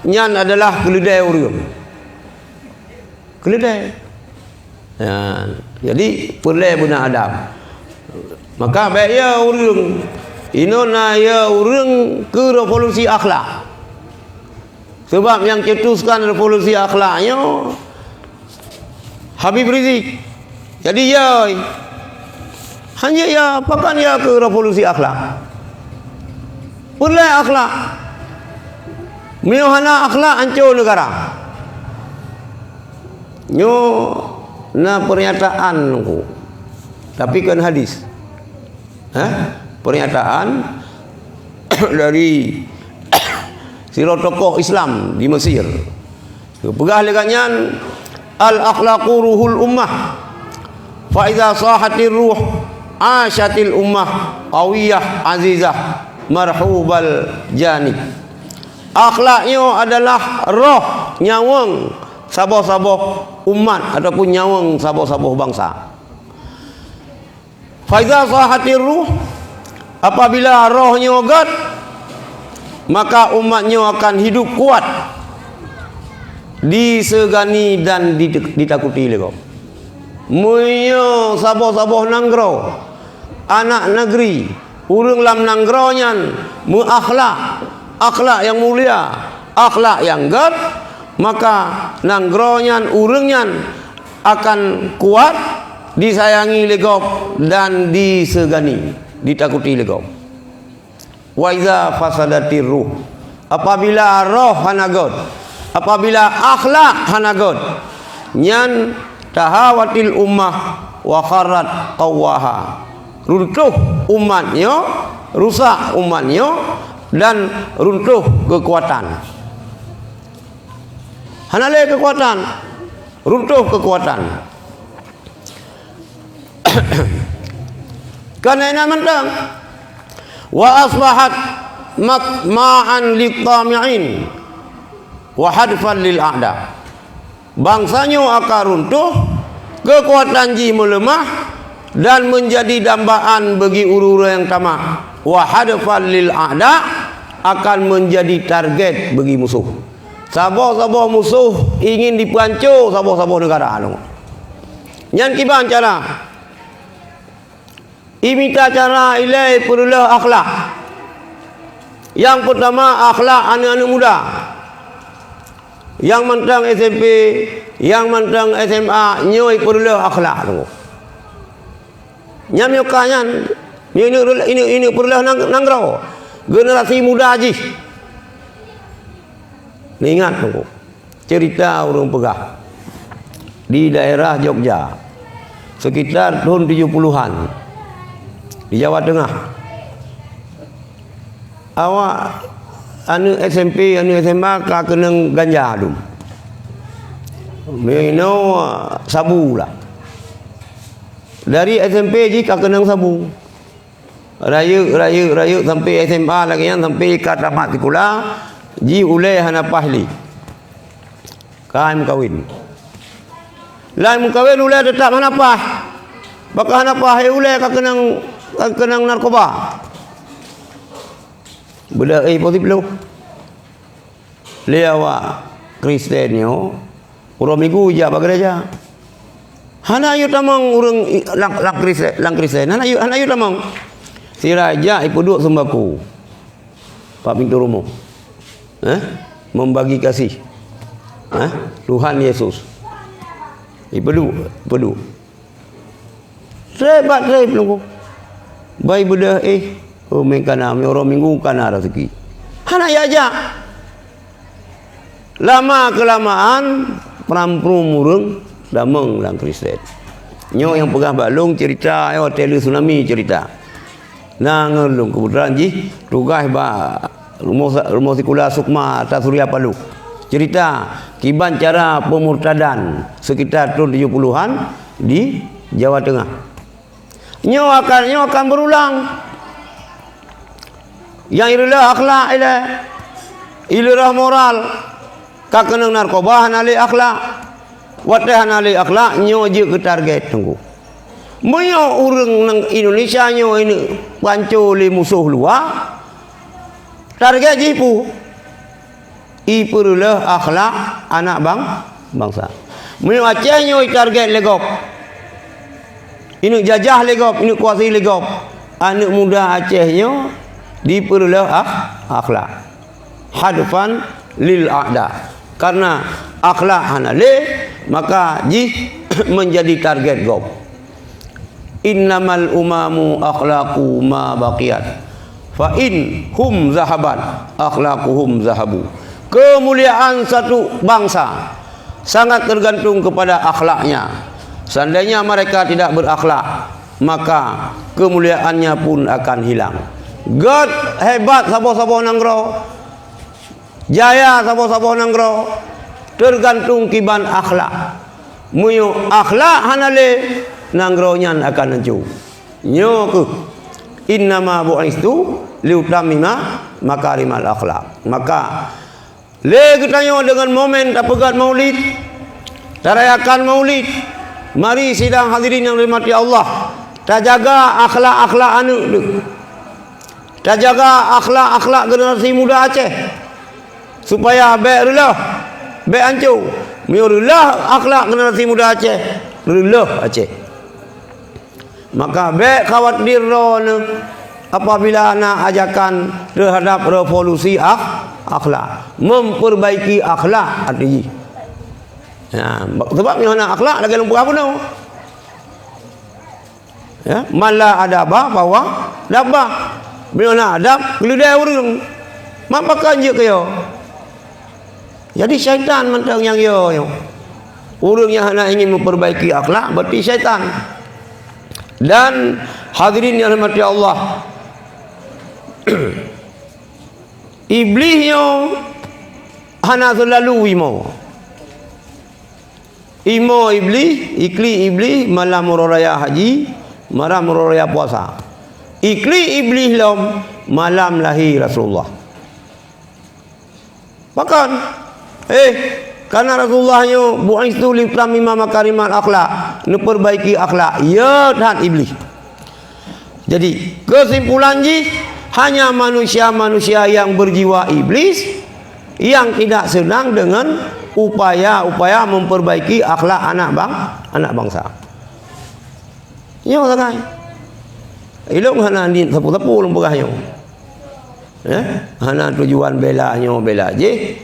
nyan adalah keuleudèe ureueng. Keuleudèe. Ya, jadi peureulèe beuna adab. Maka bèk ya ureueng, inoe na ya ureueng keu revolusi akhlak. Sebab nyang cetuskan revolusi akhlak nyoe Habib Rizik. Jadi ya, hanya ya, pakon ya keu revolusi akhlak. Peureulèe akhlak. Meunyoe hana akhlak, hanco neugara. Nyoe na pernyataan ku, tapi kon hadis. Hah? Pernyataan dari sidroe tokoh Islam di Mesir. Geupeugah lé gobnyan, "Al-akhlaqu ruhul ummah. Fa iza sahatir ruh, asyatil ummah qawiyah azizah marhubal janib." Akhlak nyoe adalah roh nyawöng saboh-saboh umat ataupun nyawöng saboh-saboh bansa. Fa iza sahatir ruh, apabila roh nyoe gét, maka umat nyoe akan hidup kuat, disegani dan di-, ditakuti lé gob. Meunyoe saboh-saboh nanggroe, aneuk neugri, ureueng lam nanggroe nyan meuakhlak, akhlak nyang mulia, akhlak nyang gét, maka nanggroe nyan, ureueng nyan akan kuat, disayangi lé gob dan disegani, ditakuti lé gob. Wa iza fasadatir ruh, apabila roh hana gét, apabila akhlak hana gét, nyan tahawatil ummah Wa kharrat qawwaha. Runtuh umat nyoe, rusak umat nyoe, dan runtuh keukuatan. Hana lé keukuatan, runtuh keukuatan. Kana inan mantong. Wa asbahat matma'an lit-tami'in wa hadfan lil a'da. Bansa nyoe akan runtuh, keukuatan jih meuleumah, dan meunjadi dambaan bagi ureuëng-ureuëng nyang tamah. Wa hadfan lil a'da, akan meunjadi target bagi musoh. Saboh-saboh musoh ingin jipeuhanco saboh-saboh neugara nyoe. Nyan kiban cara. Imita cara ilée peureuleueh akhlak. Nyang peutama, akhlak aneuëk-aneuëk muda. Nyang mantong S M P, nyang mantong S M A, nyoe peureuleueh akhlak teungku. Nyan nyoe ka nyan, nyoe ineuëk, ineuëk, ineuëk peureuleueh nang-, nanggroe. Generasi muda jih. Neuingat teungku. Cerita ureuëng peugah, di daerah Jogja, sekitar tahun tujuh puluhan, di Jawa Tengah. Awak aneuëk S M P, aneuëk S M A ka keunong ganja dum. Meuinoe sabu lah. Dari S M P jih ka keunong sabu. Rayeuk, rayeuk, rayeuk sampai S M A lagée nyan, sampai ka tamat sikula, jih ulée hana paih lé. Ka meukawen. Lheueh meukawen ulée teutap hana paih. Pakon hana paih, ulée ka keunong, ka keunong narkoba. Beudôh, eh, positif lom. Lé awak Kristen nyoe, uroe Minggu jak bak gereja. Hana yue tamong ureuëng i-, lam, lam Kristen, lam Kristen. Hana yue, hana yue tamong. Sira jak ipeuduek seumbako bak pintoe rumoh. Eh? Membagi kasih. Eh? Tuhan Yesus. Ipeuduek, ipeuduek. Treb bak treb lungkong. Bai beudôh, eh, oh, meuh kana, meuh uroe Minggu kana raseuki. Hana yue jak. Lama keulamaan, pram-prum ureuëng tamong lam Kristen. Nyoe nyang peugah bak lôn cerita, eh, watée le tsunami cerita. Na ngon lôn keubeutulan jih tugaih bak rumoh sa-, rumoh sikula Sukma Ata Surya Paloh. Cerita kiban cara peumurtadan sekitar tahun tujuh puluhan di Jawa Tengah. Nyoe akan, nyoe akan beurulang. Nyang ireuleueh akhlak ilée, ileureueh moral, ka keunong narkoba hana lé akhlak. Watée hana lé akhlak, nyoe jeuet keu target teungku. Meunyoe ureuëng nang Indonesia nyoe ineuëk peuhanco lé musoh luwa, target jih peue? Ipeureuleueh akhlak aneuëk bang-, bansa. Meunyoe Aceh nyoe target lé gob, ineuëk jajah lé gob, ineuëk kuasai lé gob, aneuëk muda Aceh nyoe dipeureuleueh akh-, akhlak. Hadfan lil a'da. Karena akhlak hana lé, maka jih meunjadi target gob. Innamal umamu akhlaqu ma baqiyat. Fa in hum zahabat, akhlaquhum zahabu. Keumuliaan satu bangsa sangat tergantung kepada akhlaknya. Seandainya mereka tidak berakhlak, maka keumuliaannya pun akan hilang. Gét hebat saboh-saboh nanggroe, jaya saboh-saboh nanggroe, tergantung kiban akhlak. Meunyoe akhlak hana lé, nanggroe nyan akan hanco. Nyoe kheueh, "Innama bu'istu liutammima makarimal akhlak." Maka, lé geutanyoe deungon momen tapeugét Maulid, tarayakan Maulid, mari sidang hadirin nyang dirahmati Allah, tajaga akhlak-akhlak aneuëk deuh. Tajaga akhlak-akhlak generasi muda Aceh, supaya bék reuloh, bék hanco. Meunyoe reuloh akhlak generasi muda Aceh, reuloh Aceh. Maka bék khawatir droeneuh apabila na ajakan teuhadap revolusi akh-, akhlak, memperbaiki akhlak até jih. Nah, sebab meunyoe hana akhlak lagée lôn peugah bunoe. Ya, man la adaba fahuwa dabbah. Meunyoe hana adab, keuleudée ureuëng. Mak pakon jeuet keu yo. Jadi syaitan mantong nyang yo nyoe. Ureuëng nyang hana ingin memperbaiki akhlak berarti syaitan. Dan hadirin yang dirahmati Allah, Iblih nyoe hana seulalu imo. Imo Iblih, iklik Iblih malam uroe raya haji, malam uroe raya puasa. Iklik Iblih lom malam lahé Rasulullah. Pakon? Eh, karena Rasulullah nyoe bu'istu liutammima makarimal akhlak, neupeurbaiki akhlak. Ya that Iblih. Jadi, kesimpulan jih, hanya manusia-manusia yang berjiwa iblis yang tidak senang dengan upaya-upaya memperbaiki akhlak anak bang-, anak bangsa. Nyoe sagai. Ilong hana niet sapu-sapu lôn peugah nyoe. Eh? Hana tujuan bela nyoe bela jih.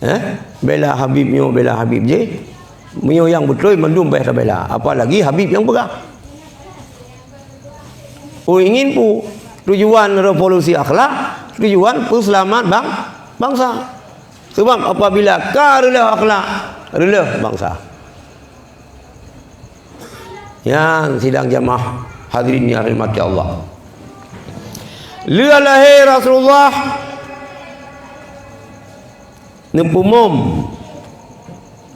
Eh? Bela Habib nyoe bela Habib jih. Meunyoe nyang beutôi mandum bèh tabela, apalagi Habib nyang peugah. Oh, ingin pu tujuan revolusi akhlak, tujuan peuseulamat bang-, bangsa. Sebab apabila ka reuloh akhlak, reuloh bangsa. Nyan sidang jamaah hadirin yang dirahmati Allah. Lheueh lahé Rasulullah, neupeumom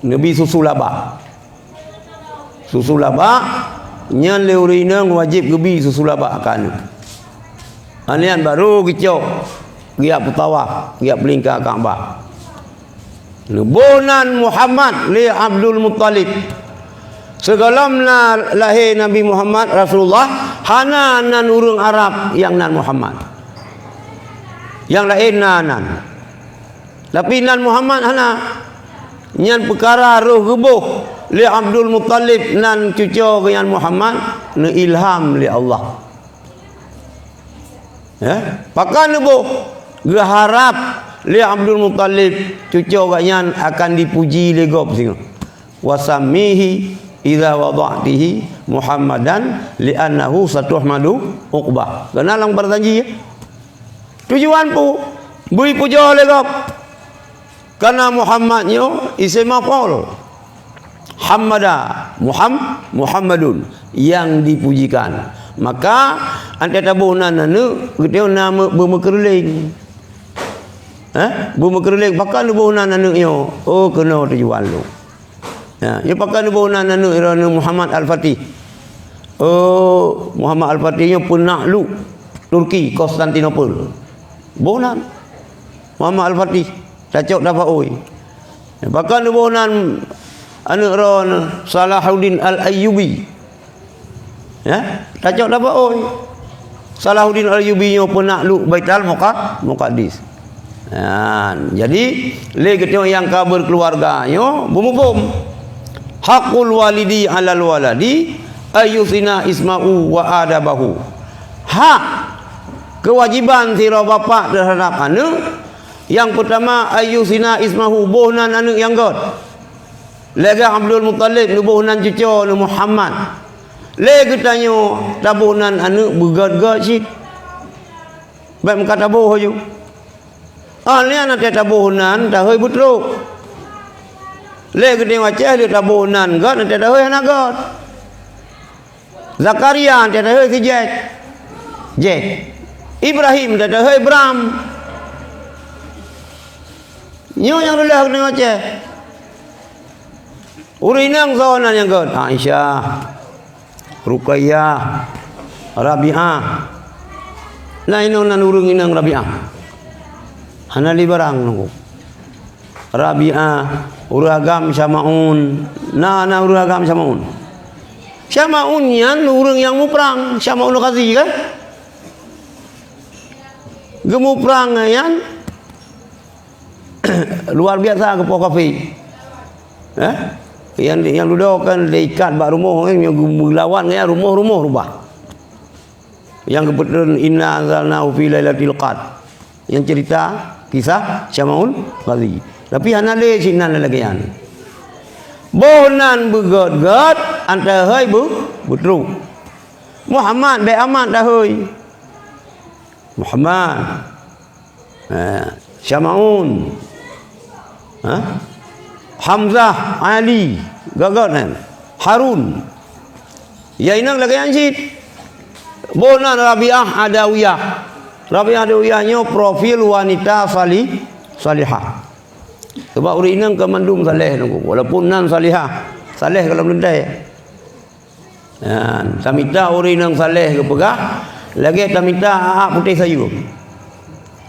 neubi susu labak. Susu labak nyan lé ureueng inong wajéb geubi susu labak keu aneuk. Nyan baru geucok, geujak peutawaf, geujak peulingka Ka'bah. Neuboh nan Muhammad lé Abdul Muttalib. Sigohlom na lahé Nabi Muhammad Rasulullah, hana nan ureueng Arab nyang nan Muhammad. Nyang laén na nan. Tapi nan Muhammad hana. Nyan peukara roh geuboh lé Abdul Muttalib nan cuco geuh nyan Muhammad, neuilham lé Allah. Ya, pakon neuboh? Geuharab lé Abdul Muttalib cuco geuh nyan akan dipuji lé gob singoh. "Wasammihi idza wada'tihi Muhammadan li'annahu satuhmadu uqbah." Keunan lam Quran janji, ya. Tujuan pu, bri pujoe lé gob. Karena Muhammad nyoe isim maf'ul. Hamada, Muham-, Muhammadun, yang dipujikan. Maka, antai taboh nan aneuk, geutanyoe na meu-, beumeukeureuléng. Eh? Beumeukeureuléng, pakon neuboh nan aneuk nyoe? Oh, keunoe tujuan lôn. Ya, nyoe pakon neuboh nan aneuk droeneuh Muhammad Al-Fatih. Oh, Muhammad Al-Fatih nyoe peunakluk Turki, Konstantinopel. Boh nan. Muhammad Al-Fatih, tacok tapaôi. Pakon neuboh nan aneuk droeneuh Salahuddin Al-Ayyubi. Ya, tacok tapaôi. Salahuddin Al-Ayyubi nyoe peunakluk Baitul Muqa-, Muqaddis. Nah, jadi, lé geutanyoe nyang ka berkeluarga nyoe beumuphom. Haqqul walidi 'alal waladi ayyuhsina ismahu wa adabahu. Hak kewajiban sidroe bapak terhadap aneuk, nyang peutama ayyuhsina ismahu, boh nan aneuk nyang gét. Lagée Abdul Muttalib neuboh nan cuco neuh Muhammad. Lé geutanyoe taboh nan aneuk beugét-gét cit. Bék meuka taboh laju. Ah, nyan watée taboh nan tahôi beutrok. Lé geutanyoe Aceh lé taboh nan gét watée tahôi hana gét. Zakaria watée tahôi si Jek. Jek. Ibrahim watée tahôi Bram. Nyoe nyang reuloh geutanyoe Aceh. Ureueng inong soe nan nyang gét? Aisyah, Ruqayyah, Rabi'ah. Na inong nan ureueng inong Rabi'ah. Hana lé barang nunggu. Rabi'ah, ureueng agam Syamaun. Na, na ureueng agam Syamaun. Syamaun nyan ureueng nyang muprang, Syamaun Ghazi kan? Geumuprang nyan luar biasa geupoh kafé. Eh? Nyang, nyang dudoe kan diikat bak rumoh, eh, nyang geulawan ngon rumoh-rumoh rubah. Nyang geupeutrön, "Inna anzalnahu fi lailatul qadr." Nyang cerita kisah Syamaun Ghazi. Tapi hana lé sinan lagée nyan. Boh nan beugét-gét, watée tahôi beu-, beutrok. Muhammad, bék amat tahôi. Muhammad. Ha, Syamaun. Ha? Hamzah, Ali, gét-gét nyan. Harun. Ya inong lagée nyan cit. Boh nan Rabiah Adawiyah. Rabiah Adawiyah nyoe profil wanita sali-, salihah. Sebab ureueng inong ka mandum saleh nunggu. Walaupun nan salihah, saleh gohlom leuntée. Nyan, tamita ureueng inong saleh geupeugah, lagée tamita aak putéh sayeuem.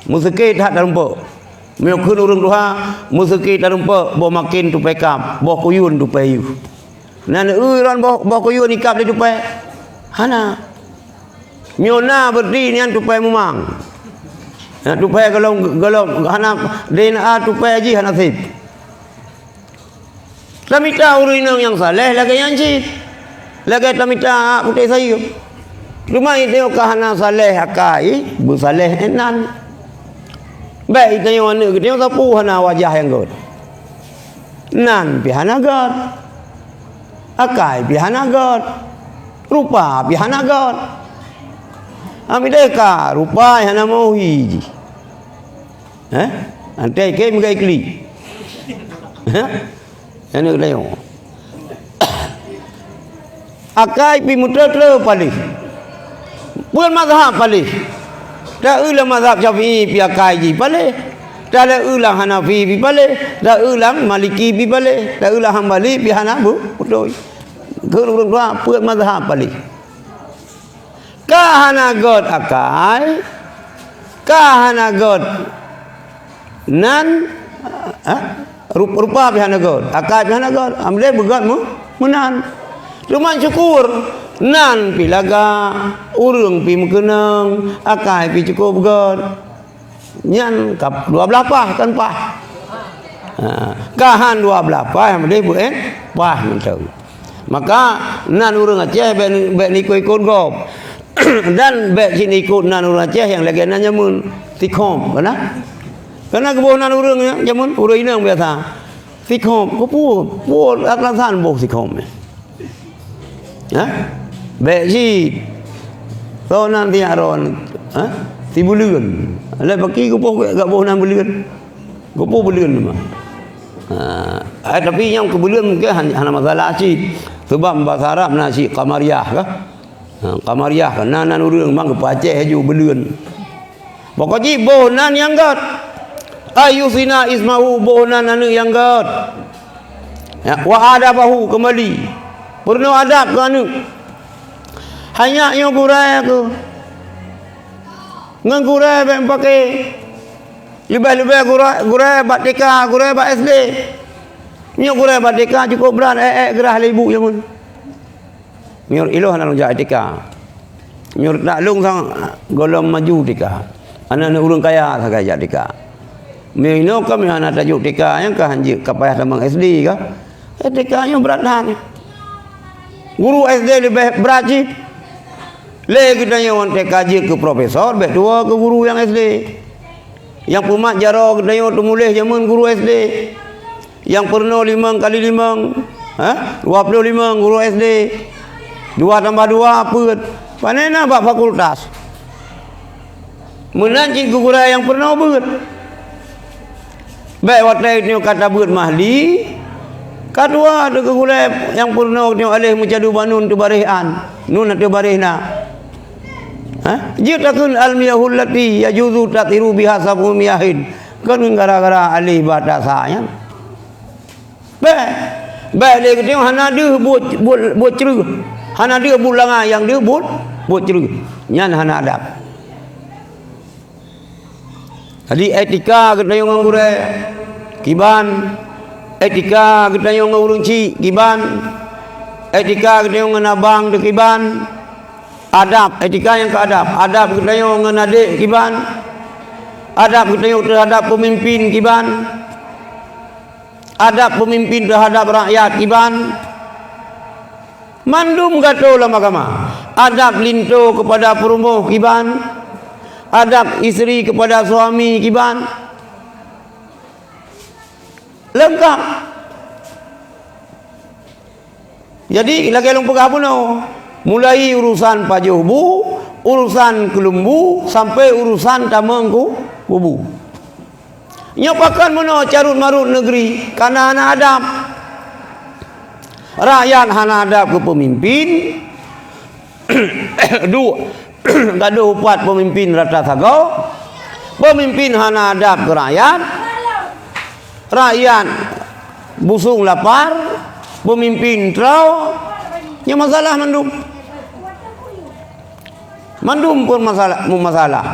Meuseuké that tarumpok. Meunyoe kheun ureueng tuha, meuseuké tarumpok, boh maken tupée kab, boh kuyun tupée yeuh. Nan eu ron boh, boh kuyun ikab lé tupée? Hana. Meunyoe na, berarti nyan tupée mumang. Nyan tupée gohlom, gohlom hana D N A tupée jih hana sép. Tamita ureueng inong nyang saleh lagée nyan cit. Lagée tamita aak putéh sayeuem. Teuma tanyoe ka hana saleh akai, beusaleh inan. Bék tanyoe aneuk geutanyoe sapeue hana wajah nyang gét. Nan pih hana gét. Akai pih hana gét. Rupa pih hana gét. Amideh ka rupa hana meuhi jih. Eh? Antai ke meugai klik. Eh? Aneuk tanyoe. Akai pih meuteuteu paléh. Peuet mazhab paléh. Taeu lam mazhab Syafi'i pih akai jih paléh. Taeu lam Hanafi pih paléh. Taeu lam Maliki pih paléh. Taeu lam Hambali pih hana bu-, beutôi. Keu ureueng tuha peuet mazhab paléh. Ka hana gét akai, ka hana gét nan, eh, rup-, rupa pih hana gét, akai pih hana gét, alhamdulillah beugét meu-, meunan. Teuma syukur, nan pih lagak, ureueng pih meukeunong, akai pih cukup gét. Nyan ka dua blaih paih kan paih. Ha, ka han dua blaih paih, meunan beu-, eh, paih mantong. Maka nan ureueng Aceh bék, bék ikot-ikot gob. Dan bék cit ikot nan ureueng Aceh nyang lagée nan jameun. Sikhom, kana? Kana geuboh nan ureueng nyan jameun, ureueng inong biasa. Sikhom, keupeue? Peue alasan boh sikhom nyan? Ha? Bék cit. Soe nan tiak ron, ha? Sibeuleuen. Lé paki geuboh gak boh nan beuleuen. Geuboh beuleuen teuma. Ha, eh, tapi nyang keu beuleuen mungken han-, hana masalah cit. Sebab bahasa Arab na cit qamariyah kah? Ha, qamariyah kah? Nan, nan ureueng memang geupeuaceh laju beuleuen. Pokok jih boh nan nyang gét. Ayyusina ismahu, boh nan aneuk nyang gét. Ya, wa adabahu kembali. Peurunoe adab keu aneuk. Hanya nyoe gurée keuh. Ngon gurée bék meupaké. Leubeh-leubeh gurée, gurée bak T K, gurée bak S D. Nyoe gurée bak T K cukup brat, ék-ék geurah lé ibu jameun. Meunyoe ilôh hana lôn jak T K. Meunyoe taklông sang gohlom maju T K. Aneuk-aneuk ureueng kaya sagai jak T K. Meunyoe inoe ka meuhana tajok T K, nyang ka hanjeuet ka payah tamong S D ka. Eh, T K nyoe brat that. Guru S D leubeh brat jih. Lé geutanyoe T K jeuet keu profesor, bék tuwoe keu guru nyang S D. Nyang peumat jaroe geutanyoe teumuléh jameun guru S D. Nyang peurunoe limong kali limong, ha? Dua ploh limong guru S D. Dua tambah dua peuet. Pane na bak fakultas. Meunan cit gurée nyang peurunoe beuet. Bék watée nyoe ka tabeuet mahli, ka tuwoe teuh gurée nyang peurunoe nyoe aléh meucadu banun teubaréh an. Nun ateueh baréh na. Ha? Jeuet takheun al-miyahul lati yajuzu tathiru biha sab'u miyahin. Kon gara-gara aléh bak tasa nyan. Bék. Bék lé geutanyoe hana deuh buet, buet, buet creueh. Hana deuh buet langai nyang deuh buet, buet creueh. Nyan hana adab. Jadi, etika geutanyoe ngon gurée, kiban. Etika geutanyoe ngon ureueng chik, kiban. Etika geutanyoe ngon abang teuh kiban. Adab, etika nyang keu adab. Adab geutanyoe ngon adék, kiban. Adab geutanyoe teuhadap peumimpin, kiban. Adab peumimpin teuhadap rakyat, kiban. Mandum gato lam agama. Adab linto keupada peurumoh kiban. Adab isteri keupada suami kiban. Leungkap. Jadi, lagée lôn peugah bunoe, mulai urusan pajoh bu, urusan keulumbu, sampai urusan tamong ku-, kubu. Nyoe pakon meunoe carut-marut negeri, kana hana adab. Rakyat hana adab keu peumimpin. Du-, Gadôh upat peumimpin rata sagoe, peumimpin hana adab keu rakyat, rakyat busong lapar, peumimpin troe, nyan masalah mandum. Mandum pun masalah, masalah.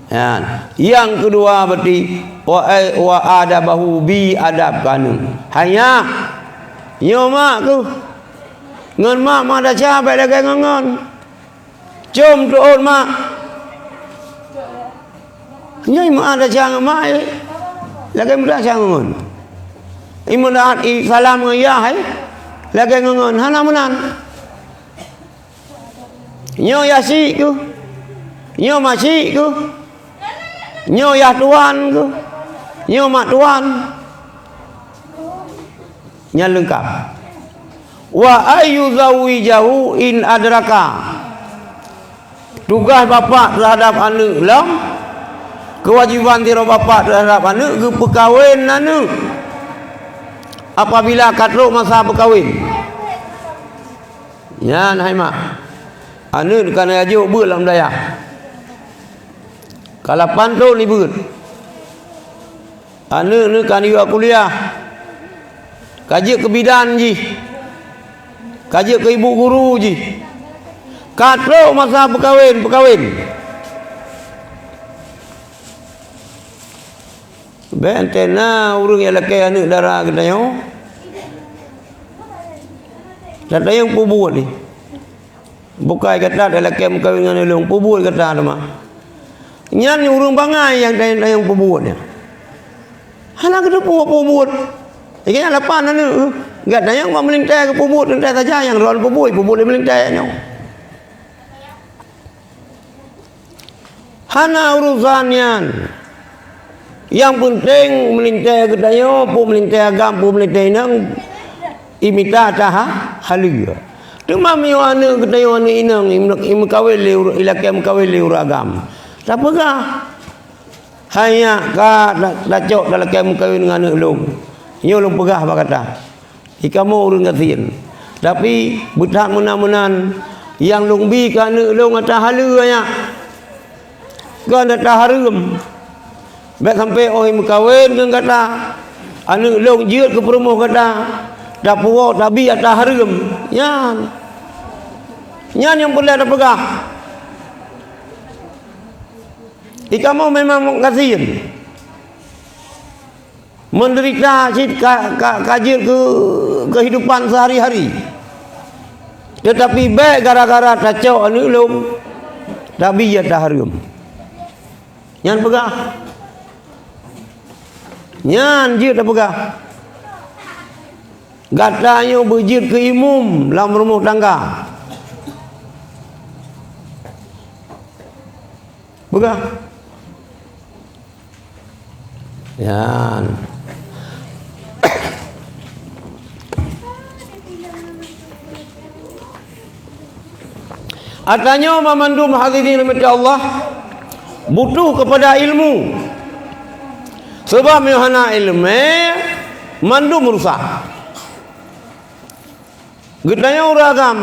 Nyan. Nyang keudua berarti, wa ai, wa adabahu, bi adab keu aneuk. Hai nyak, nyoe mak keuh. Ngon mak, mak desya bèk lagèe ngon ngon. Com teuôt mak. Nyoe mak desya ngon mak, eh. Lagèe meunan desya ngon ngon. Imeudeuh i salam ngon yah, eh. Lagèe ngon ngon. Hana meunan. Nyoe yah syiek keuh. Nyoe mak syiek keuh. Nyoe yah tuan keuh. Nyoe mak tuan. Nyan leungkap. Wa ayyuzawwijahu in adraka. Tugaih bapak teuhadap aneuk lom, keuwajéban sidroe bapak teuhadap aneuk, geupeukawen aneuk. Apabila ka trok masa peukawen. Nyan hai mak. Aneuk ka na jijok beuet lam dayah. Ka lapan thon jibeuet. Aneuk-aneuk ka jiyue kuliah. Ka jeuet keu bidan jih. Ka jeuet keu ibu guru jih. Ka trok masa peukawen, peukawen. Bèk teuntèe na ureueng nyang lakèe aneuk dara geutanyoe. Dan tayang peubuet ni. Bukai gata talakèe meukawen ngon ulôn, peubuet gata teuma. Nyan ureueng bangai nyang tayang-tayang peubuet nyan. Hana geuteupeue peubuet. Lagèe nyan lapan aneuk. Gata nyang bak meulintèe geupeubuet, meulintèe saja nyang droe peubuet, peubuet lé meulintèe nyoe. Hana urusan nyan. Nyang peunteng meulintèe geutanyoe, peue meulintèe agam, peue meulintèe inong, imita taha-, haleue. Teuma meunyoe aneuk geutanyoe aneuk inong, imeukawen lé ur-, ilakèe meukawen lé ureueng agam, tapeugah, "Hai nyak, ka ta-, tacok talakèe meukawen ngon aneuk lôn." Nyoe lôn peugah bak gata. Di kamoe ureueng gasien. Tapi, beuthat meunan-meunan, nyang lôn bi keu aneuk lôn ata haleue nyak. Kon ata hareuem. Bèk sampoe óh meukawen ngon gata, aneuk lôn jeuet keu peurumoh gata, tapuwoe tabi ata hareuem. Nyan. Nyan nyang peureulèe tapeugah. Di kamoe memang gasien. Menderita cit ka, ka, ka jeuet keu kehidupan sehari-hari. Tetapi bèk gara-gara tacok aneuk lôn, tabi ata hareuem. Nyan peugah. Nyan jeuet tapeugah. Gata nyoe beujeuet keu imum lam rumoh tangga. Peugah. Nyan. Ata nyoe banmandum hadirin rahmati Allah butuh kepada ilmu. Sebab meunyoe hana ileumèe, mandum rusak. Geutanyoe ureueng agam,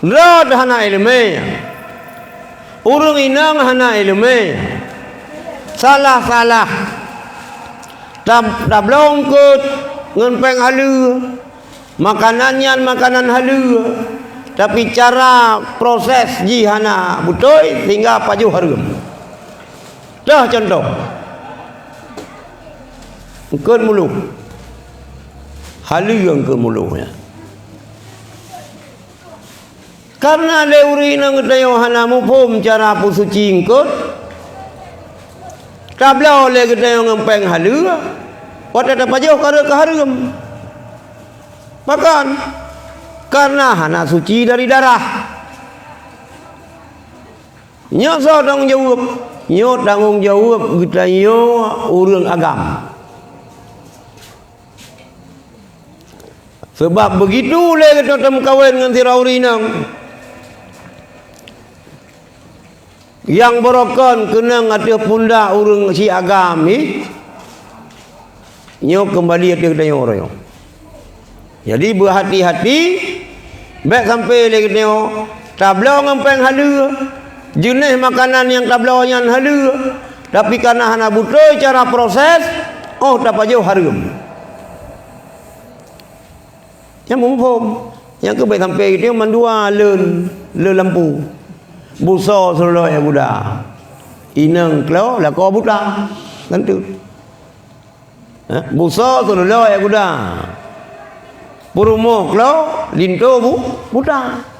rot hana ileumèe. Ureueng inong hana ileumèe. Salah-salah. Tab-, tabloe eungkôt ngon pèng haleue. Makanan nyan makanan haleue. Tapi cara proses jih hana beutôi sehingga pajoh hareuem. Toh contoh. Eungkôt mulo. Haleue eungkôt mulo nyan. Karena lé ureueng inong geutanyoe hana muphom cara peusuci eungkôt, tabloe lé geutanyoe ngon pèng haleue, watèe tapajoh ka rhot ka hareuem. Pakon? Karena hana suci dari darah. Nyoe soe tanggông jaweueb? Nyoe tanggông jaweueb geutanyoe ureueng agam. Sabab beugitu lé geutanyoe tameukawen ngon sidroe ureueng inong, nyang barokon keunong ateueh pundak ureueng si agam jih, nyoe keumbali ateueh geutanyoe uroe nyoe. Jadi, beuhati-hati, bèk sampoe lé geutanyoe Tabloe ngon péng haleue, jeunèh makanan nyang tabloe nyan haleue, tapi kareuna hana beutôi cara proses, 'oh tapajoh hareuem. Nyang muphom, nyang keuh bèk sampoe geutanyoe mandua leuen, leuen lampu. Busoe seululoi guda. Inong klo lakoe buta. Kan tu. Eh, busoe seululoi guda. Peurumoh klo linto bu-, buta.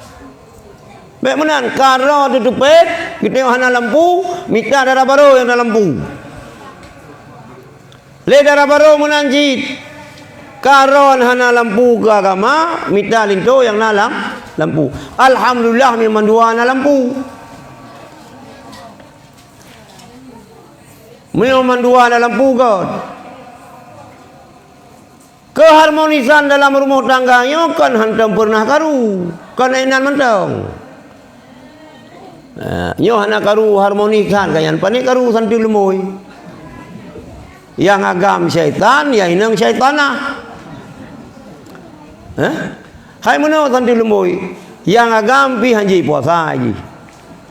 Bèk meunan, ka droe teuteupet, geutanyoe hana lampu, mita dara barô nyang na lampu. Lé dara barô meunan cit. Ka droe hana lampu keu agama, mita linto nyang na lam-, lampu. Alhamdulillah, meunyoe mandua na lampu. Meunyoe mandua na lampu göt. Keuharmonisan dalam rumoh tangga nyoe kon hantom peureunah karu, kon inan mantong. Nah, nyoe hana karu harmoni that, ka nyan pané karu santi leumoi. Nyang agam syaitan, nyang inong syaitanah. Hah? Hai meunoe santi leumoi, nyang agam pih hanjeuet puasa jih.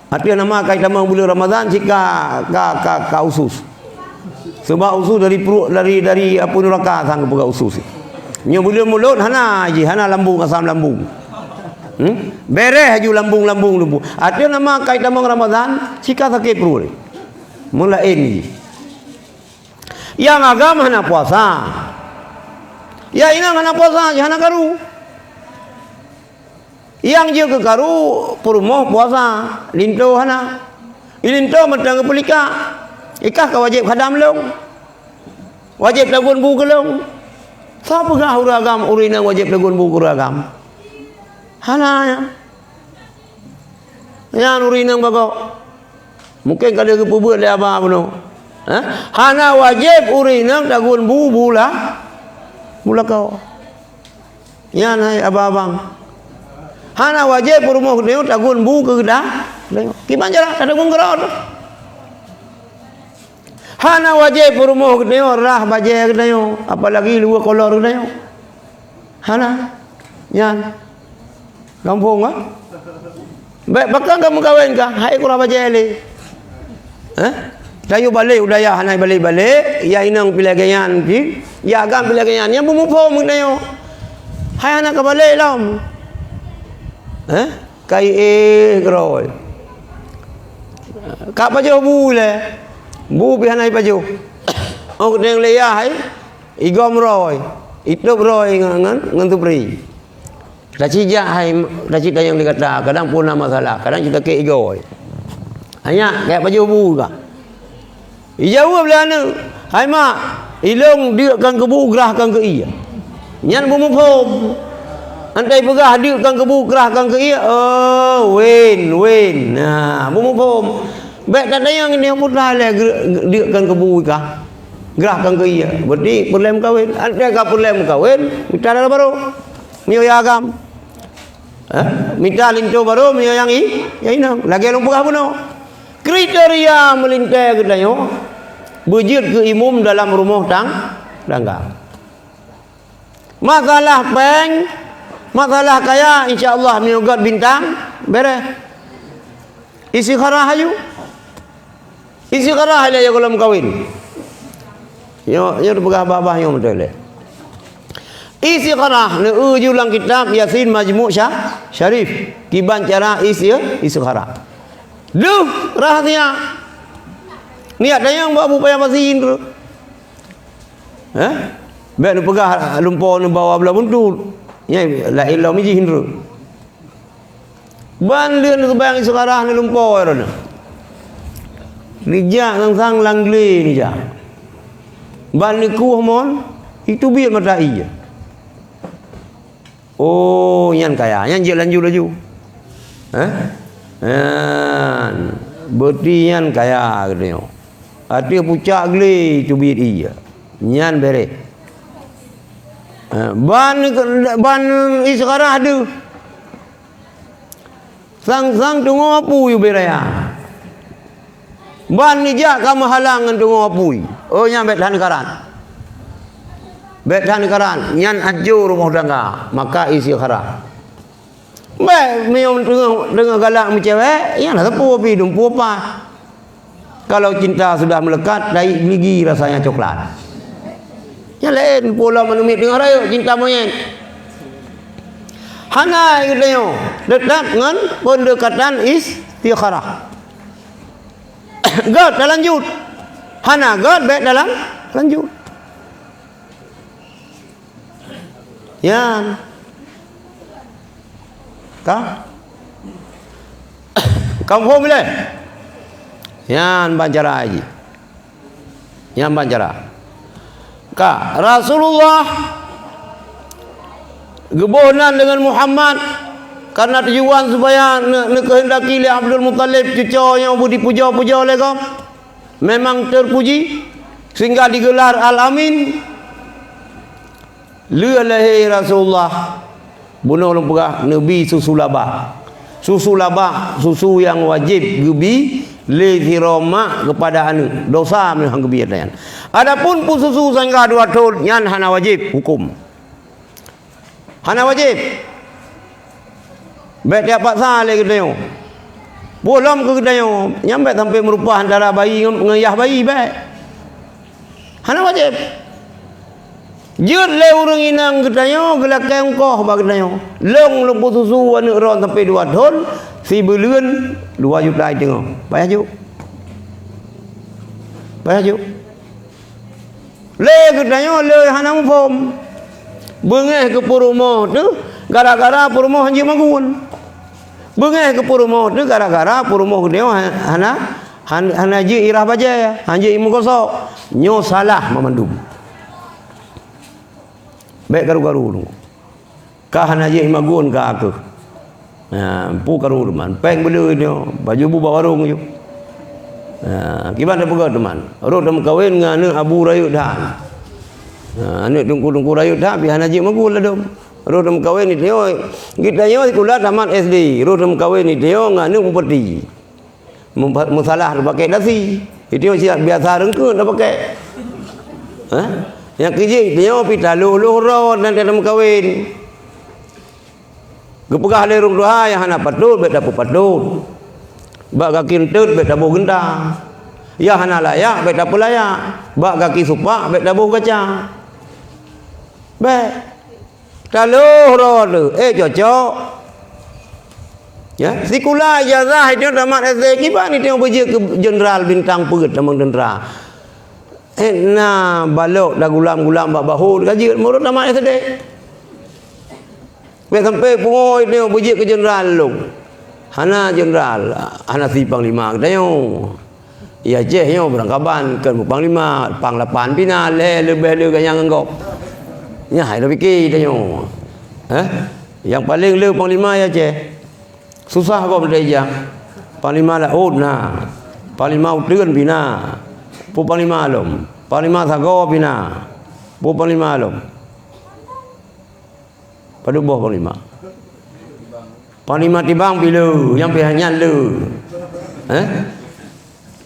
Ateueh nama ka itamong buleuen Ramadhan cit ka, ka, ka, ka usus. Seubab usus dari pruet, dari, dari apui nuraka sang geupeugah usus. Nyoe buleuen mulod hana jih, hana lambung, asam lambung. Hmm? Bereh aju lambung-lambung lubuk. Ateueh nama ka itamong Ramadhan, cit ka sakét pruet. Meulaén jih. Nyang agam hana puasa. Nyang inong hana puasa, jih hana karu. Nyang jeuet keu karu peurumoh puasa, linto hana. Linto mantong geupeulikak, ikah ka wajéb khadam lôn. Wajéb tagun bu keu lôn. Soe peugah ureueng agam, ureueng inong wajéb tagun bu keu ureueng agam? Hana, nyan. Nyan ureueng inong bagoe. Mungken ka lheueh geupeubeuet lé aba bunoe. Hah? Hana wajéb ureueng inong tagun bu, bu la-, bu lakoe. Nyan hai abang-abang. Hana wajéb peurumoh geutanyoe tagun bu keu geuda-, geutanyoe. Kiban cara tagun keudroe teuh. Hana wajéb peurumoh geutanyoe rhah bajèe geutanyoe, apalagi luweue kolor geutanyoe. Hana. Nyan. Gampông, ah? Bèk pakon ka meukawen ka, hai kurah bajèe lé. Hah? Tanyoe balek u dayah hana balek-balek, ya inong pih lagèe nyan pih, ya agam pih lagèe nyan, nyang beumuphom geutanyoe. Hai hana ka balek lom. Hah? Ka ié keudroe. Ka pajoh bu lé. Bu pih hana ipajoh. Oh, geutanyoe lé yah hai. Igom roe, itôb roe ngon, ngon, ngon supri. Tacit jak hai, tacit tanyong di gata, kadang pun na masalah, kadang cit takét igoe. Anyak, kajak pajoh bu ka. Ijaweueb lé aneuk, "Hai mak, ilôn deuk kan keu bu, grah kan keu ié." Nyan beumuphom. Antai peugah deuk kan keu bu, grah kan keu ié, oh, wen, wen. Nah, beumuphom. Bèk tatanyong nyoe peue lé deuk kan keu bu ka. Grah kan keu ié. Berarti peureulèe meukawen. Antai ka peureulèe meukawen, mita dara barô. Meunyoe ya agam. Eh? Mita linto barô meunyoe nyang i, nyang inong. Lagèe lôn peugah bunoe. Kriteria meulintèe geutanyoe beujeuet keu imum dalam rumoh tang-, tangga. Masalah péng, masalah kaya, insya Allah meunyoe göt bintang, bèrèh. Istikharah aju. Istikharah lé gohlom kawen. Nyoe, nyoe teupeugah babah nyoe beutôi lé. Istikharah neueu ju lam kitab Yasin Majmu' Sya-, Syarif. Kiban cara isi-, istikharah. Deuh rahasia. Niat tanyong bak Abu Paya Basi indru. Hah? Bèk neupeugah lumpo neubawa blah buntut. Nyan laén lom jih indru. Ban lheueh neuseumayang istikharah neulumpo droeneuh. Neujak sang-sang lam glé neujak. Ban neukueh mon, iteubiet mata ié. Oh, nyan kaya, nyan jeuet lanjut laju. Hah? Nyan, beuti nyan kaya geutanyoe. Ateueh pucak glé iteubiet ié. Nyan bèrèh. Ha, ban, ban istikharah deuh. Sang-sang teungoh apui ubé raya. Ban neujak ka meuhalang ngon teungoh apui. Oh, nyan bèk that neukarat. Bèk that neukarat. Nyan ajoe rumoh tangga. Maka istikharah. Bèk meunyoe teungoh, teungoh galak meucewek, nyan lah sapeue pih dumpeue paih. Kalau cinta sudah melekat, taik gigi rasanya coklat. Nyang laén, pula manumiet teungoh rayeuk cinta monyet. Hana geutanyoe, teutap ngon pendekatan istikharah. Göt talanjut. Hana göt, bèk talan-, lanjut. Nyan. Ka? Ka muphom ilèe? Nyan ban cara jih. Nyan ban cara. Ka, Rasulullah geuboh nan deungon Muhammad karena tujuan supaya ne-, neukeuheundaki lé Abdul Muthalib cucoe nyang beudipujoe-pujoe lé gob. Memang terpuji, sehingga digelar Al-Amin. Lheueh lahé Rasulullah, bunoe lôn peugah, neubi susu labah. Susu labah, susu nyang wajéb geubi lé sidroe mak keupada aneuk. Dosa meuhan geubi ata nyan. Adapun peususu sehingga dua thon, nyan hana wajéb hukôm. Hana wajéb. Bèk tajak paksa lé geutanyoe. Peue lom keu geutanyoe, nyan bèk sampai meurupah antara bayi ngon, ngon yah bayi, bèk. Hana wajéb. Jeuet lé ureueng inong geutanyoe geulakèe ongkoh bak geutanyoe. Lôn, lôn peususu aneuk droen sampai dua thon, sibuleuen dua juta teungoh. Payah jok. Payah jok. Lé geutanyoe le hana muphom. Beungéh keu peurumoh teuh gara-gara peurumoh hanjeuet magun. Beungéh keu peurumoh teuh gara-gara peurumoh geutanyoe ha-, hana, han-, hana jeuet irah bajèe, hanjeuet imeugosok. Nyoe salah mamandum. Bèk karu-karu. Ka hana jeuet imagun ka keuh. Ha, peue karu teuma, pèng beuleu nyoe, baju bu bak warong nyoe. Ha, kiban tapeugah teuma, rot tameukawen ngon aneuk Abu Rayeuk Dhan. Ha, aneuk teungku-teungku rayeuk Dhan, pih hana jeuet magun ladôm. Rot tameukawen nyoe, geutanyoe sikula tamat S D, rot tameukawen nyoe ngon aneuk bupati. Meupa-, meusalah tapakèk dasi. Itu yang siap biasa reungkeut tapakèk. Hah? Nyang keujeuet, nyoe pih taloh-loh droe nan tameukawen. Geupeugah lé ureueng tuha, nyang hana patôt, bèk tapeupatot. Bak gaki eunteut, bèk taboh geunta. Nyang hana layak, bèk tapeulayak. Bak gaki supak, bèk taboh gaca. Bèk. Taloh droe teuh, eh, cocok. Ya, sikula ijazah itu tamat S D, kiban itu nyang beujeuet keu jeundral bintang peuet tamong teuntra. Eh, na balok tagulam-gulam bak bahu, ka jeuet meurot tamat S D. Bèk sampai pungo itu nyang beujeuet keu jeundral lom. Hana jeundral, hana si panglima geutanyoe. Di Aceh nyoe beurangkaban, kon panglima, pang lapan pih na, lhèe leubeh le ganyang ngon gob. Nyan hai tapike tanyoe. Hah? Nyang paleng le panglima di Aceh. Susah gob teuka ija. Panglima laôt na. Panglima uteuen pih na. Peue panglima lom? Panglima sagoe pih na. Peue panglima lom? Padub boh panglima? Panglima Tibang pih le, nyang pih nyan le. Eh?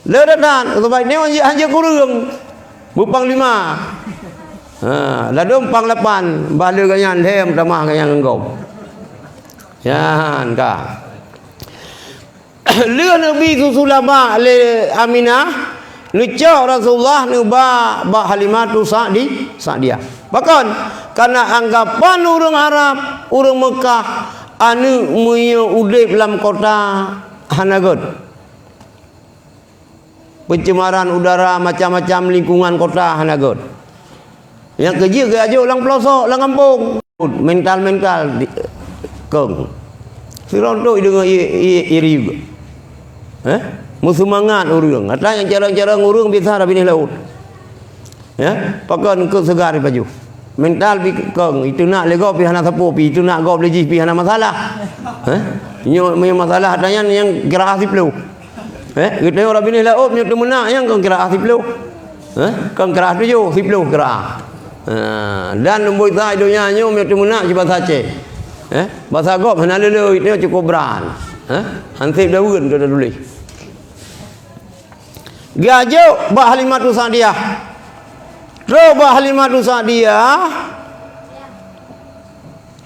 Le that-that, sabab nyoe hanjeuet, hanjeuet kureueng. Beupanglima. Ha, ladôm pang lapan, bah le gobnyan lhèe meutamah gobnyan ngon gob. Nyan ka. Lheueh neubi susu labah lé Aminah, neucok Rasulullah neuba bak Halimatu Sa'di, Sa'diyah. Pakon? Karena anggapan ureueng Arab, ureueng Meukah, aneuk meunyoe udép lam kota hana gèt. Pencemaran udara, macam-macam lingkungan kota hana gèt. Nyang keujeuet geuajok lam peulosok, lam gampông. Mental-mental di-, kong. Sidroe tôk deungoe i-, i-, iri. Eh? Meuseumangat ureueng. Ata nyang carông-carông ureueng biasa dah binéh laôt. Ya? Pakon keu seugar pajoh. Mental pi kong, iteunak lé gob pi hana sapeue pi, iteunak gob lé jih pi hana masalah. Eh? Nyoe, nyoe masalah ata nyan nyang kira siploh. Eh, geutanyoe ureueng binéh laôt nyoe teumeunak nyang kon kira siploh. Eh, kon kira tujoh, siploh kira. Ha, dan lumboi sa donya nyoe nyoe teumeunak cit basa Aceh. Eh, basa gob hana lé-lé, nyoe cukôp brat. Eh, hansép daweuen tu tatuléh. Geujok bak Halimatu Sa'diyah. Trok bak Halimatu Sa'diyah.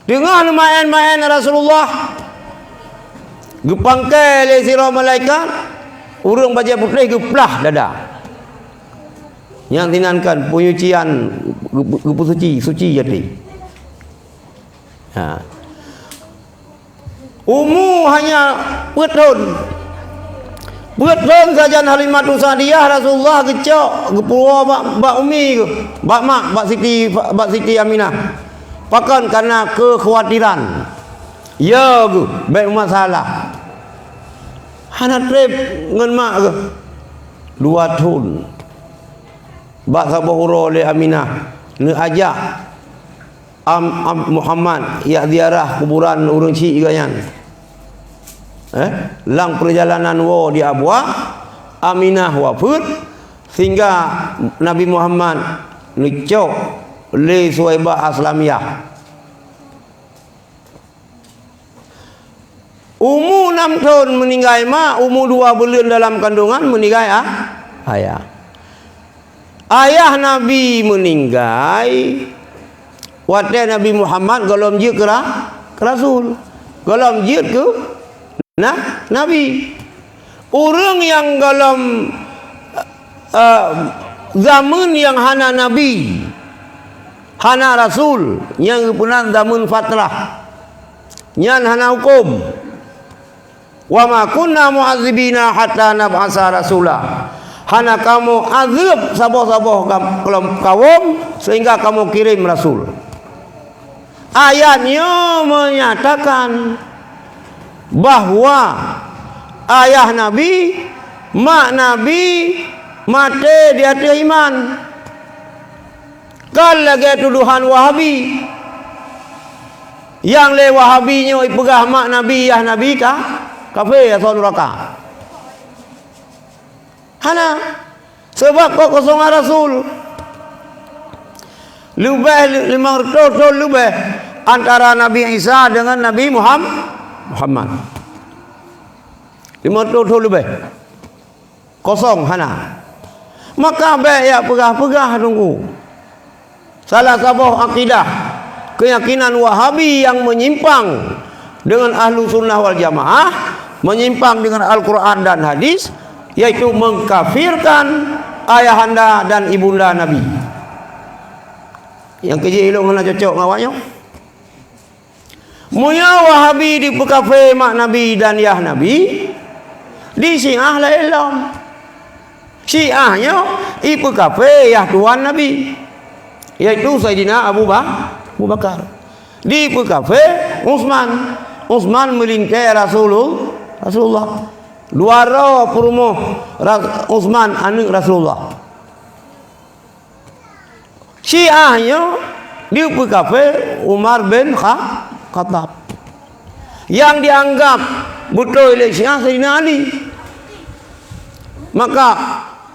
Teungoh neumaén-maén Rasulullah, Geupangkai lé sidroe malaikat, ureuëng bajée putéh geuplah dada. Nyang sinan kan penyucian, geup-, geupeusuci, suci jadi. Ha. Umu hanya peuet thon. Peuet thon sajan Halimatus Sa'diyah Rasulullah geucok, geupuwoe bak, bak umi geuh, bak mak, bak Siti, bak Siti Aminah. Pakon? Karena kekhawatiran. Ya geuh, bék masalah. Hana treb ngon mak geuh. Dua thon. Bak saboh uroe lé Aminah neuajak am-, am-, Muhammad jak ziarah kuburan ureuëng syik geuh nyan. Eh, lam peurjalanan woe di Abwa, Aminah wafeuet, sehingga Nabi Muhammad neucok lé Suwaibah Aslamiyah. Umu nam thon meuninggai mak, umu dua buleuen dalam kandungan meuninggai a-, ayah. Ayah Nabi meuninggai watée Nabi Muhammad gohlom jeuet keu ra-, keu rasul, gohlom jeuet keu na-, nabi. Ureuëng nyang gohlom, eh, zameun nyang hana nabi, hana rasul, nyang geupeunan zameun fatrah, nyan hana huköm. "Wa ma kunna mu'adzibina hatta nab'asa rasula." Hana kamoe azeueb saboh-saboh gam-, keulom-, kawöm sehingga kamoe kirém rasul. Ayat nyoe menyatakan bahwa ayah Nabi, mak Nabi maté di ateueh iman. Kon lagée tudohan Wahabi. Nyang lé Wahabi nyoe ipeugah mak Nabi, yah Nabi ka kafé, asoe nuraka. Hana. Sabab kok kosongan rasul. Leubeh li-, limong reutôh thon leubeh antara Nabi Isa deungon Nabi Muham-, Muhammad. Limong reutôh thon leubeh. Kosong hana. Maka bék jak peugah-peugah teungku. Salah saboh akidah keuyakinan Wahabi nyang meunyimpang deungon Ahlu Sunnah wal Jamaah, meunyimpang deungon Al-Quran dan hadis, yaitu mengkafirkan ayahanda dan ibunda Nabi. Nyang keujih ilong hana cocok ngon awak nyoe. Meunyoe Wahabi dipeukafé mak Nabi dan yah Nabi, di Syiah laén lom. Syiah nyoe ipeukafé yah tuan Nabi, yaitu Saidina Abu Ba-, Abu Bakar. Dipeukafé Utsman. Utsman meulintée Rasulul-, Rasulullah. Dua droe peurumoh Ras-, Utsman aneuëk Rasulullah. Syiah nyoe dipeukafé Umar bin Kha-, Khattab. Nyang dianggap beutôi lé Syiah Saidina Ali. Maka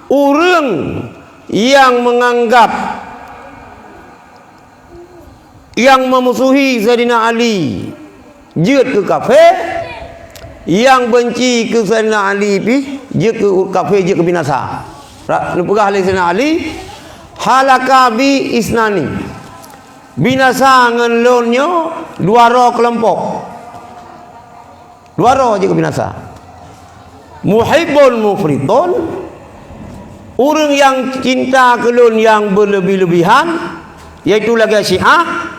ureuëng nyang meunganggap, nyang meumusuhi Saidina Ali jeuet keu kafé, nyang beunci keu Saidina Ali pih jeuet keu kafé, jeuet keu binasa. Ra-, neupeugah lé Saidina Ali, "Halaka bi isnani." Binasa ngon lôn nyoe dua droe keulompok. Dua droe jeuet keu binasa. Muhibbun mufritun, ureuëng nyang cinta keu lôn nyang beuleubi-leubihan, yaitu lagée Syiah,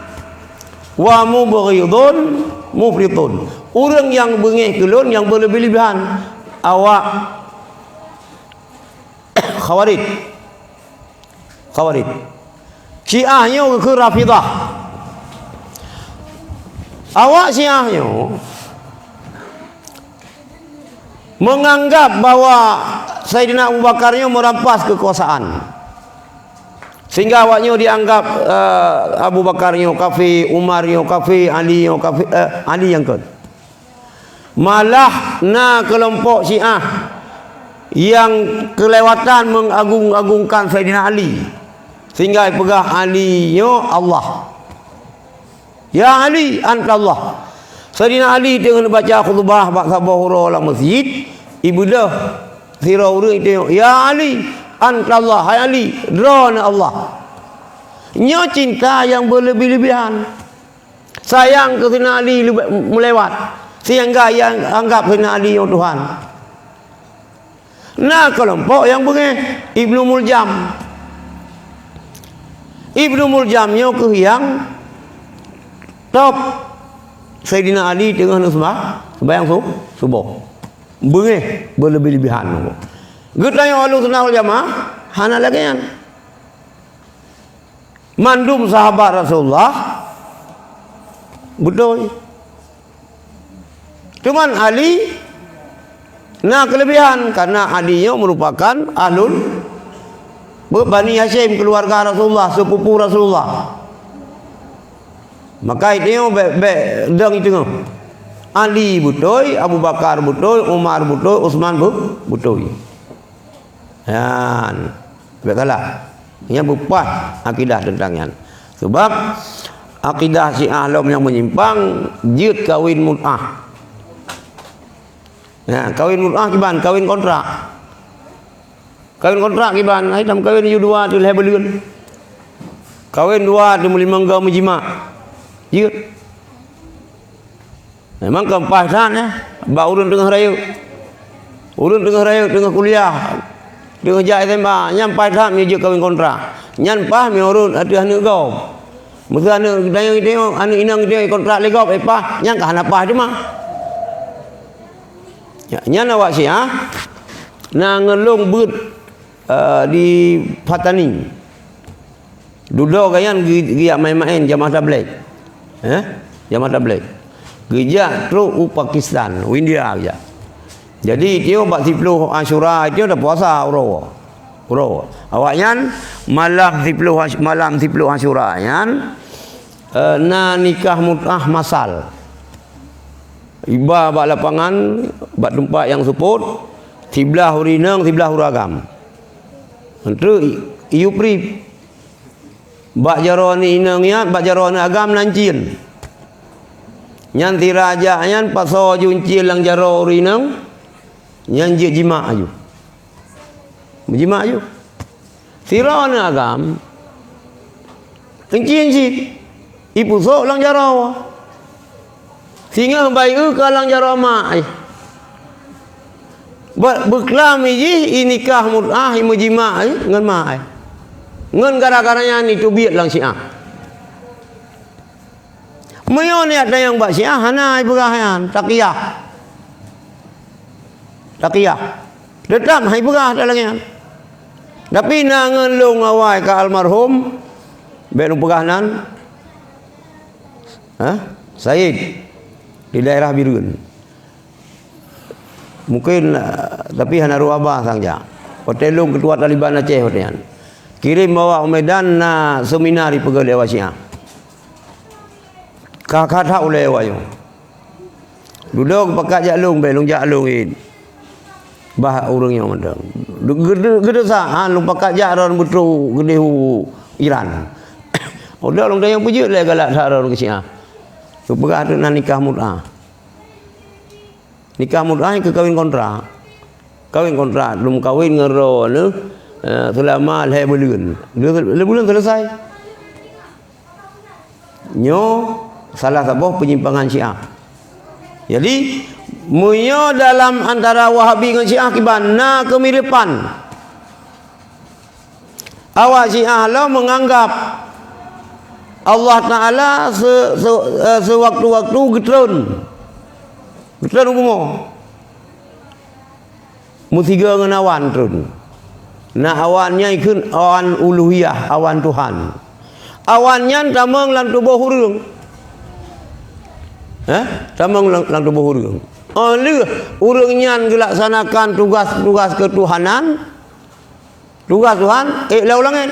wa mubghidun mufritun, ureuëng nyang beungéh keu lôn nyang beuleubi-leubihan, awak Khawarij. Khawarij. Syiah nyoe geukheun Rafidah. Awak Syiah nyoe meunganggap bahwa Saidina Abu Bakar nyoe meurampas keukuasaan. Sehingga awak nyoe dianggap, eh, Abu Bakar nyoe kafé, Umar nyoe kafé, Ali nyoe kafé, eh, Ali nyang kon. Malah na keulompok Syiah nyang keulewatan mengagung-agungkan Saidina Ali, sehingga ipeugah Ali nyoe Allah. "Ya Ali, anta Allah." Saidina Ali teungoh neubaca khutubah bak saboh uroe lam meuseujid, ibeudôh sidroe ureuëng itanyong, "Ya Ali, anta Allah, hai Ali, droeneuh Allah." Nyoe cinta nyang beuleubi-lebihan. Sayang keu Saidina Ali leubeh meulewat. Sehingga ia anggap Saidina Ali nyoe Tuhan. Na keulompok nyang beungéh, Ibnu Muljam. Ibnu Muljam nyoe kheueh nyang top Saidina Ali teungoh neuseumbah-, seumbahyang su-, suboh. Beungéh beulebih-lebihan. Geutanyoe Ahlussunnah wal Jamaah hana lagée nyan. Mandum sahabat Rasulullah beutôi. Cuman Ali na keulebihan, karena Ali nyoe meurupakan ahlul Bani Hasyim, keuluwarga Rasulullah, seupupu Rasulullah. Maka itu nyoe bék, bék dong i teungoh. Ali beutôi, Abu Bakar beutôi, Umar beutôi, Utsman beu-, beutôi. Nyan, bék salah. Nyan beupaih akidah teuntang nyan. Sebab akidah Syiah lom nyang meunyimpang jeuet kawin mut'ah. Nah, kawin mut'ah kiban, kawin kontrak. Kawin kontrak kiban, hai tam kawin yu dua tu lhée buleuen. Kawin dua tu meulimong goe meujimak. Jeuet. Memang kon paih that nyan, bak ureuëng teungoh rayeuk. Ureuëng teungoh rayeuk, teungoh kuliah, teungoh jak S M A, nyan paih that meujeuet kawin kontrak. Nyan paih meunurot ateueh aneuëk gob. Meuseu aneuëk geutanyoe geutanyoe, aneuëk inong geutanyoe kontrak lé gob, eh paih, nyan ka hana paih teuma. Nya-, nyan awak Syiah na ngon lôn beuet, eh, di Patani. Dudoe gobnyan geu-, geujak maén-maén jamaah tabligh. Eh? Jamaah tabligh. Geujak trok u Pakistan, u India geujak. Jadi, tiep bak siploh Asyura, tiep tapuasa uroe. Uroe. Awaknyan malam siploh Asy-, malam siploh Asyura nyan, eh, na nikah mut'ah masal. Iba bak lapangan, bak teumpat nyang seupôt, siblah ureuëng inong, siblah ureuëng agam. Enteuk i-, iyup rieb. Bak jaroe aneuëk inong nyan, bak jaroe aneuëk agam na euncien. Nyan sira jak nyan pasoe ju euncien lam jaroe ureuëng inong, nyan jeuet jimak aju. Meujimak aju. Sira aneuëk agam, euncien cit, ipeusok lam jaroe. Singoh bayeue ka lam jaroe mak, eh. Be-, beuklam jih, i nikah mut'ah, i meujimak, eh, ngon mak, eh. Ngon gara-gara nyan iteubiet lam Syiah. Meunyoe niat tanyong bak Syiah, hana ipeugah nyan, taqiyah. Taqiyah. Teutap hai peugah that lagée nyan. Tapi na ngon lôn awai ka almarhum, bék lôn peugah nan, ha? Said di daerah Bireuen. Mungkin, eh, tapi hana rôh haba sang jak. Watée lôn keutua Taliban Aceh watée nyan. Kirém awak u Medan na seminar ipeugah lé awak Syiah. Ka, ka that ulée awak nyoe. Dudoe geupakat jak lôn, bék lôn jak lôn id. Bah ureuëng nyoe mantong. Geude-, geudesya, ha, lôn pakat jak droe beutrok geudeh u Iran. Udah lôn tanyong peujeuet lé galak that droe keu Syiah. Geupeugah tu na nikah mut'ah. Nikah mut'ah keu kawin kontrak. Kawin kontrak, lôn kawin ngon droe neuh, eh, seulama lhée buleuen. Lhée buleuen selesai. Nyoe salah saboh penyimpangan Syiah. Jadi, meunyoe dalam antara Wahabi ngon Syiah kiban na keumirepan. Awak Syiah lom menganggap Allah Taala se-, se-, eh, sewaktu-waktu geutreun. Geutreun u bumoe. Meusigoe ngon awan treun. Na awan nyan ikheun awan uluhiyah, awan Tuhan. Awan nyan tamong lam tuboh ureuëng. Hah? Tamong lam, lam tuboh ureuëng. Óh lheueh ureuëng nyan geulaksanakan tugas-tugas keutuhanan, tugas Tuhan, ék lam u langét.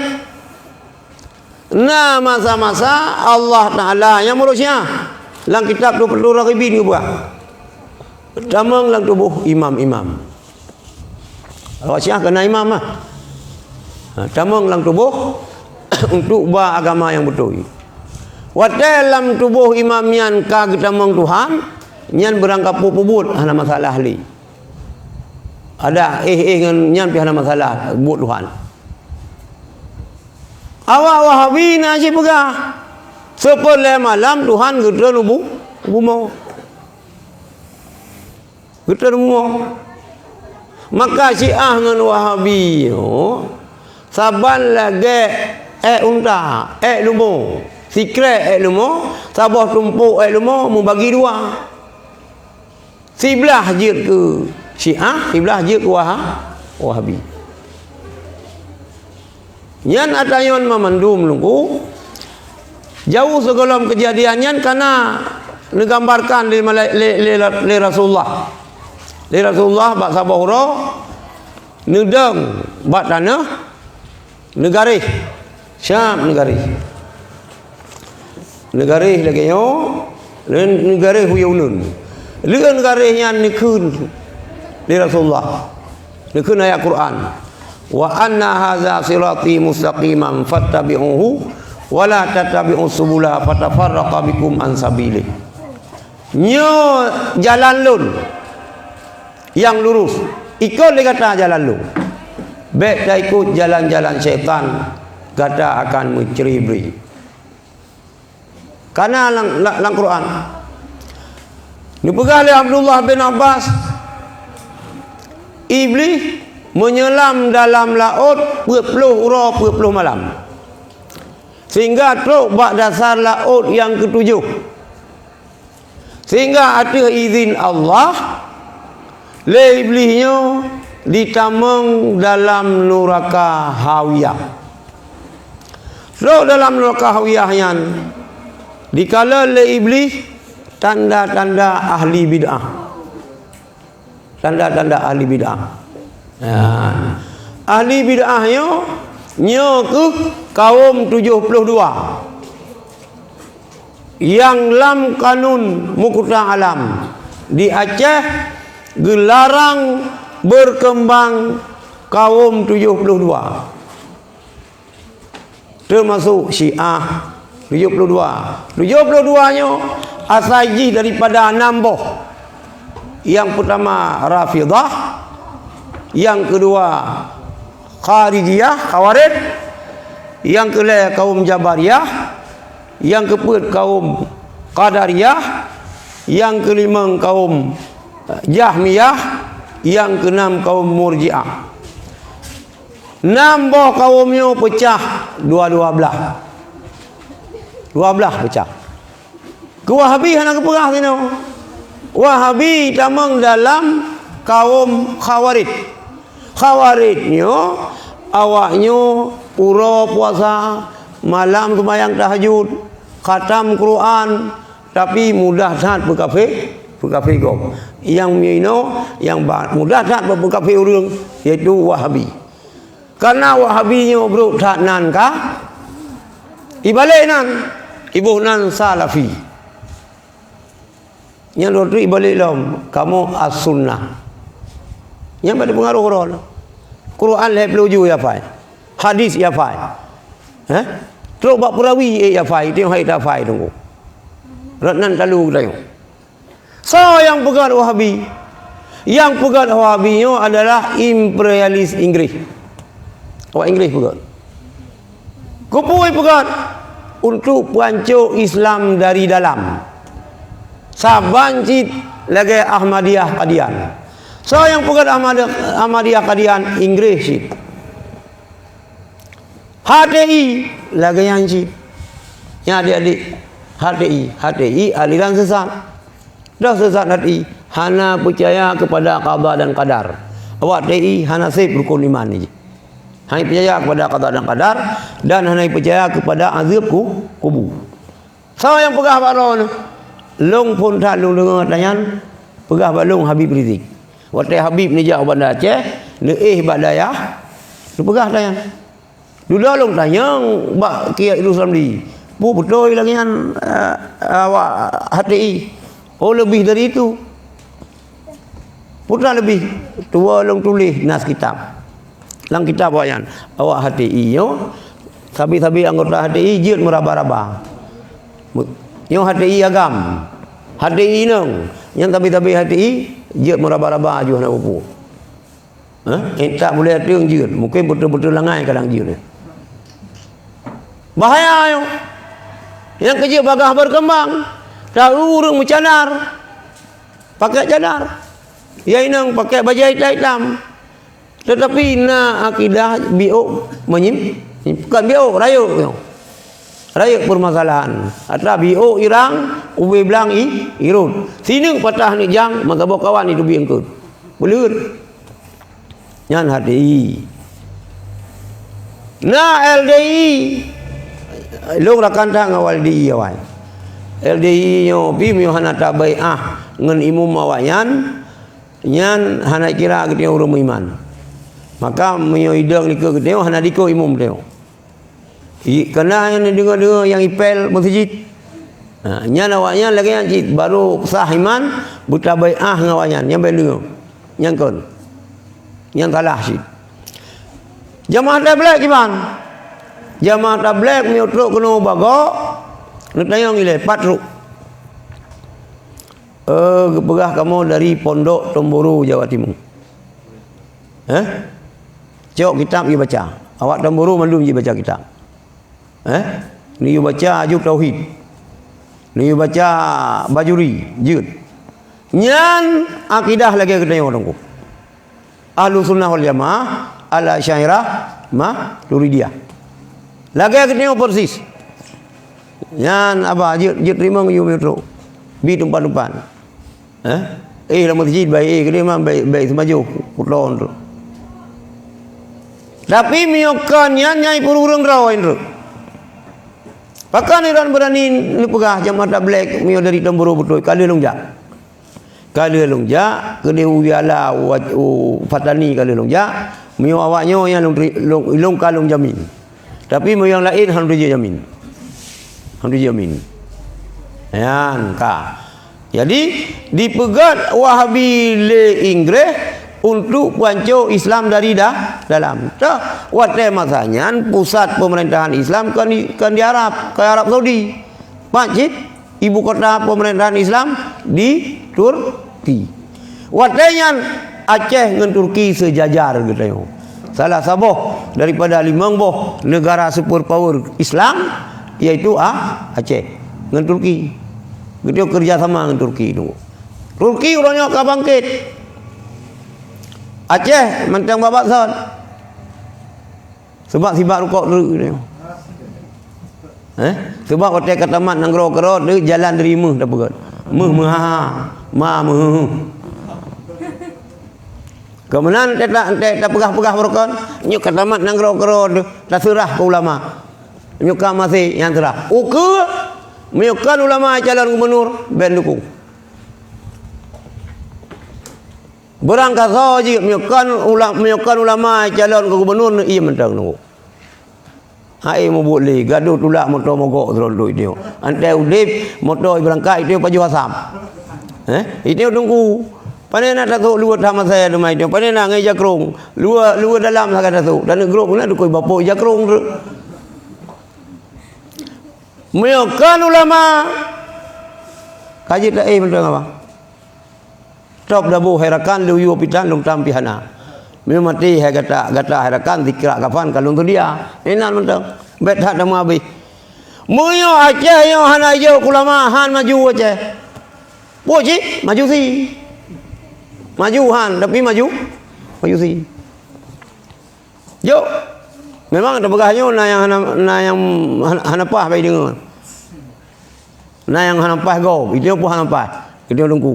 Na masa-masa Allah Taala nyang meureusiah lam kitab Tuhfatul Raghibin geupeugah, tamong lam tuboh imam-imam. Awak Syiah keu na imam mah. Ha, tamong lam tuboh untuk ba agama nyang beutôi. Watée lam tuboh imam nyan ka geutamong Tuhan, nyan beurangkapeue peubuet hana masalah lé. Ada éh-éh ngon nyan pih hana masalah buet Tuhan. Awak Wahabi na jipeugah, siplôh lhée malam Tuhan geutreun u bu-, u bumoe. Geuteureumoh. Maka Syiah ngon Wahabi nyoe saban lagèe èk unta, èk leumo. Sikrek èk leumo, saboh tumpôk èk leumo meubagi dua. Siblah jeuet keu Syiah, siblah jeuet keu Waha-, Wahabi. Nyan ata nyan mamandum Teungku, jauh sigohlom keujadian nyan ka na neugambarkan lé malai-, lé, lé, lé Rasulullah. Lé Rasulullah bak saboh uroe neudong bak tanoh neugaréh, Syam neugaréh. Neugaréh lagèe nyoe, neugaréh u uneun. Lheueh neugaréh nyan neukheun lé Rasulullah. Neukheun ayat Quran, "Wa anna hadza sirati mustaqiman fattabi'uhu wa la tattabi'us subula fatafarraqa bikum an sabilih." Nyoe jalan lôn nyang lurus, ikot lé gata jalan lôn. Bèk taikot jalan-jalan syaitan, gata akan meucre-bre. Ka na lam, lam, lam Quran. Neupeugah lé Abdullah bin Abbas, Iblih meunyelam dalam laôt peuet ploh uroe peuet ploh malam, sehingga trok bak dasar laôt nyang keutujoh. Sehingga ateueh izin Allah, lé Iblih nyoe jitamong dalam nuraka Hawiyah. Trok dalam nuraka Hawiyah nyan, jikalon lé Iblih tanda-tanda ahli bid'ah. Tanda-tanda ahli bid'ah. Ya. Ahli bid'ah nyoe, nyoe keuh kaum tujoh ploh dua. Nyang lam kanun Muqta Alam di Aceh geularang beukeumbang kaum tujoh ploh dua. Teumasok Syiah tujoh ploh dua. Tujoh ploh dua nyoe asai jih daripada nam boh. Nyang peutama Rafidhah, nyang keudua Kharijiyah, Khawarij, nyang keulhèe kaum Jabariyah, nyang keupeuet kaum Qadariyah, nyang keulimong kaum Jahmiyah, nyang keunam kaum Murji'ah. Nam boh kaum nyoe peucah dua-dua blah. Dua blah peucah. Keu Wahabi hana geupeugah sinoe. Wahabi tamong dalam kaum Khawarij. Khawarij nyoe awak nyoe uroe puasa, malam seumayang tahajud, khatam Quran, tapi mudah that peukafé, peukafé gob. Nyang meuinoe nyang ba-, mudah that peukafé ureuëng, yaitu Wahabi. Karena Wahabi nyoe brok that nan ka ibalek nan, iboh nan Salafi. Nyang dua tu ibalek lom, kamoe As-Sunnah. Nyang pada pengaruh uroe. Quran lhèe ploh ju ya fai. Hadis ya fai. Heh? Trok bak peurawi eh ya fai, tengok hai ta fai tunggu. Rot nan talu geutanyoe. Soe nyang peugah Wahabi? Nyang peugah Wahabi nyoe adalah imperialis Inggris. Awak Inggris peugah. Keupeue peugah? Untuk peuhancô Islam dari dalam. Saban cit lagèe Ahmadiyah Qadian. Soe nyang peugah Ahmad-, Ahmadiyah Qadian? Inggris cit. H T I lagèe nyan cit. Nyan adik-adik, H T I, H T I aliran sesat. Dah sesat H T I, hana peucaya kepada qada dan qadar. Awak H T I hana sép rukun iman ni. Hana peucaya kepada qada dan qadar dan hana peucaya kepada azab ku-, kubu. Soe nyang peugah bak droeneuh? Lôn phon that lôn deungoe tanyan peugah bak lôn Habib Rizik. Watèe Habib neujak u Banda Aceh, neuéh bak dayah, neupeugah tanyan. Dudoe lôn tanyong bak Kiai Idrus Ramli, "Peue beutôi lagèe nyan, eh, awak H T I?" "Oh, lebih dari itu." Peue teuma leubeh, tuwoe lôn tuléh nas kitab. Lam kitab awak nyan, awak H T I nyoe, sabe-sabe anggota H T I jeuet meuraba-raba. Nyoe H T I agam, H T I inong, nyan sabe-sabe H T I jeuet meuraba-raba aju hana peue-peue. Hah? Intat bulèe ateueng jeuet, mungken beutôi-beutôi langai kadang jeuet. Bahaya nyoe. Nyang keujeuet bagaih beukeumbang, taeu ureueng meucadar. Pakai cadar. Ya inong pakai bajée itam-itam. Tetapi na akidah biôk menyim-, bukan biôk, rayeuk nyoe. Rayeuk permasalahan. Atra biôk irang, ubé blang i, irot. Sineuk patah neuk jang, meusaboh kawan itu bieng keut. Beuleuet. Nyan H T I. Na L D I. Lôn rakan that ngon L D I awai. L D I nyoe pi meunyoe hana tabaiah ngon imum awaknyan, nyan hana kira geutanyoe ureuëng meuiman. Maka meunyoe idong likot geutanyoe hana dikot imum geutanyoe. I, keunan nyang deungoe-deungoe nyang ipel meuseujid. Ha, nyan awaknyan lagée nyan cit, barô sah iman, beutabaiah ngon awaknyan, nyang beu deungoe. Nyang kon. Nyang salah cit. Jamaah tabligh kiban? Jamaah tabligh meunyoe trok keunoe Bagok, neutanyong ilée, pat trok. Eh, geupeugah kamoe dari Pondok Tomboro, Jawa Timur. Eh? Cok kitab yue baca. Awak Tomboro mandum jeuet baca kitab. Eh? Neuyue baca aju tauhid. Neuyue baca Bajuri, jeuet. Nyan akidah lagée geutanyoe Teungku. Ahlussunnah wal Jamaah, Al-Asy'ariyah, Maturidiyah. Lagée geutanyoe persis. Nyan haba jeuet, jeuet teurimong yue meutro. Bi teumpat-teumpat. Eh? Eh, lam masjid baik, eh, keudeh mah baik, baik seumajoh, kuton tu. Tapi meunyoe kon nyan nyai peurureueng droe tu. Pakon droe beurani neupeugah jamaah tabligh meunyoe dari Tomboro beutôi, ka lheueh lôn jak. Ka lheueh lôn jak, keudeh u Yala, u, u Fatani ka lheueh lôn jak. Meunyoe awak nyoe nyang lôn teri-, lôn, lôn ka lôn jamin. Tapi meunyoe nyang laén hana teujamin. Hana teujamin. Nyan ka. Jadi, dipeugét Wahabi lé Inggréh untuk peuhanco Islam dari da-, dalam. Toh, watée masa nyan pusat peumeurintahan Islam kon di, kon di Arab, kon Arab Saudi. Pat cit? Ibu kota peumeurintahan Islam di Turki. Watée nyan Aceh ngon Turki seujajar geutanyoe. Salah saboh daripada limong boh neugara super power Islam, yaitu A-, Aceh ngon Turki. Geutanyoe keureuja sama ngon Turki tu. Turki uroe nyoe ka bangkét. Aceh mantong babak sot. Sabab sibak rukok treuk nyoe. Eh? Sabab watée ka tamat nanggroe keudroe, jalan dari méuh tapeugét. Méuh meuha, ma meuheuh. Keumeunang teutak, teutak tapeugah-peugah barokon, nyoe ka tamat nanggroe keudroe, taseurah keu ulama. Nyoe ka maséh nyang seurah. Ukeue, meunyoe kon ulama calon gubunur, bék dukung. Beurangkasoe jih meunyoe kon ula-, meunyoe kon ulama calon keu gubunur, neu-, ie mantong nunggu. Hai mubuet lé, gadôh tulak moto mogok droe duek nyoe. Antée udeb, moto ibeurangkat, itu pajoh asam. Eh? Itu tunggu. Pane na tasok luwat hama saya teuma itu. Pane na ngai jakrong. Luwa, luwa dalam sagai tasok. Dan grup na dukui bapok jakrong tu. Meunyoe kon ulama, kaji tak eh mantong apa? Top dabu hai rakan, lôn yue pitan lôn tam pih hana. Meunyoe maté hai gata, gata hai rakan, dikrak kafan ka lôn seudia. Inan mantong. Bék that tameuhabéh. Meunyoe Aceh nyoe hana jok ulama, han maju Aceh. Peue cit? Maju si. Maju han, tapi maju, maju si. Jok. Memang tapeugah nyoe na nyang hana, na nyang hana, hana paih bak ideungoe. Na nyang hana paih gob, ideungoe pun hana paih. Ideungoe teungku.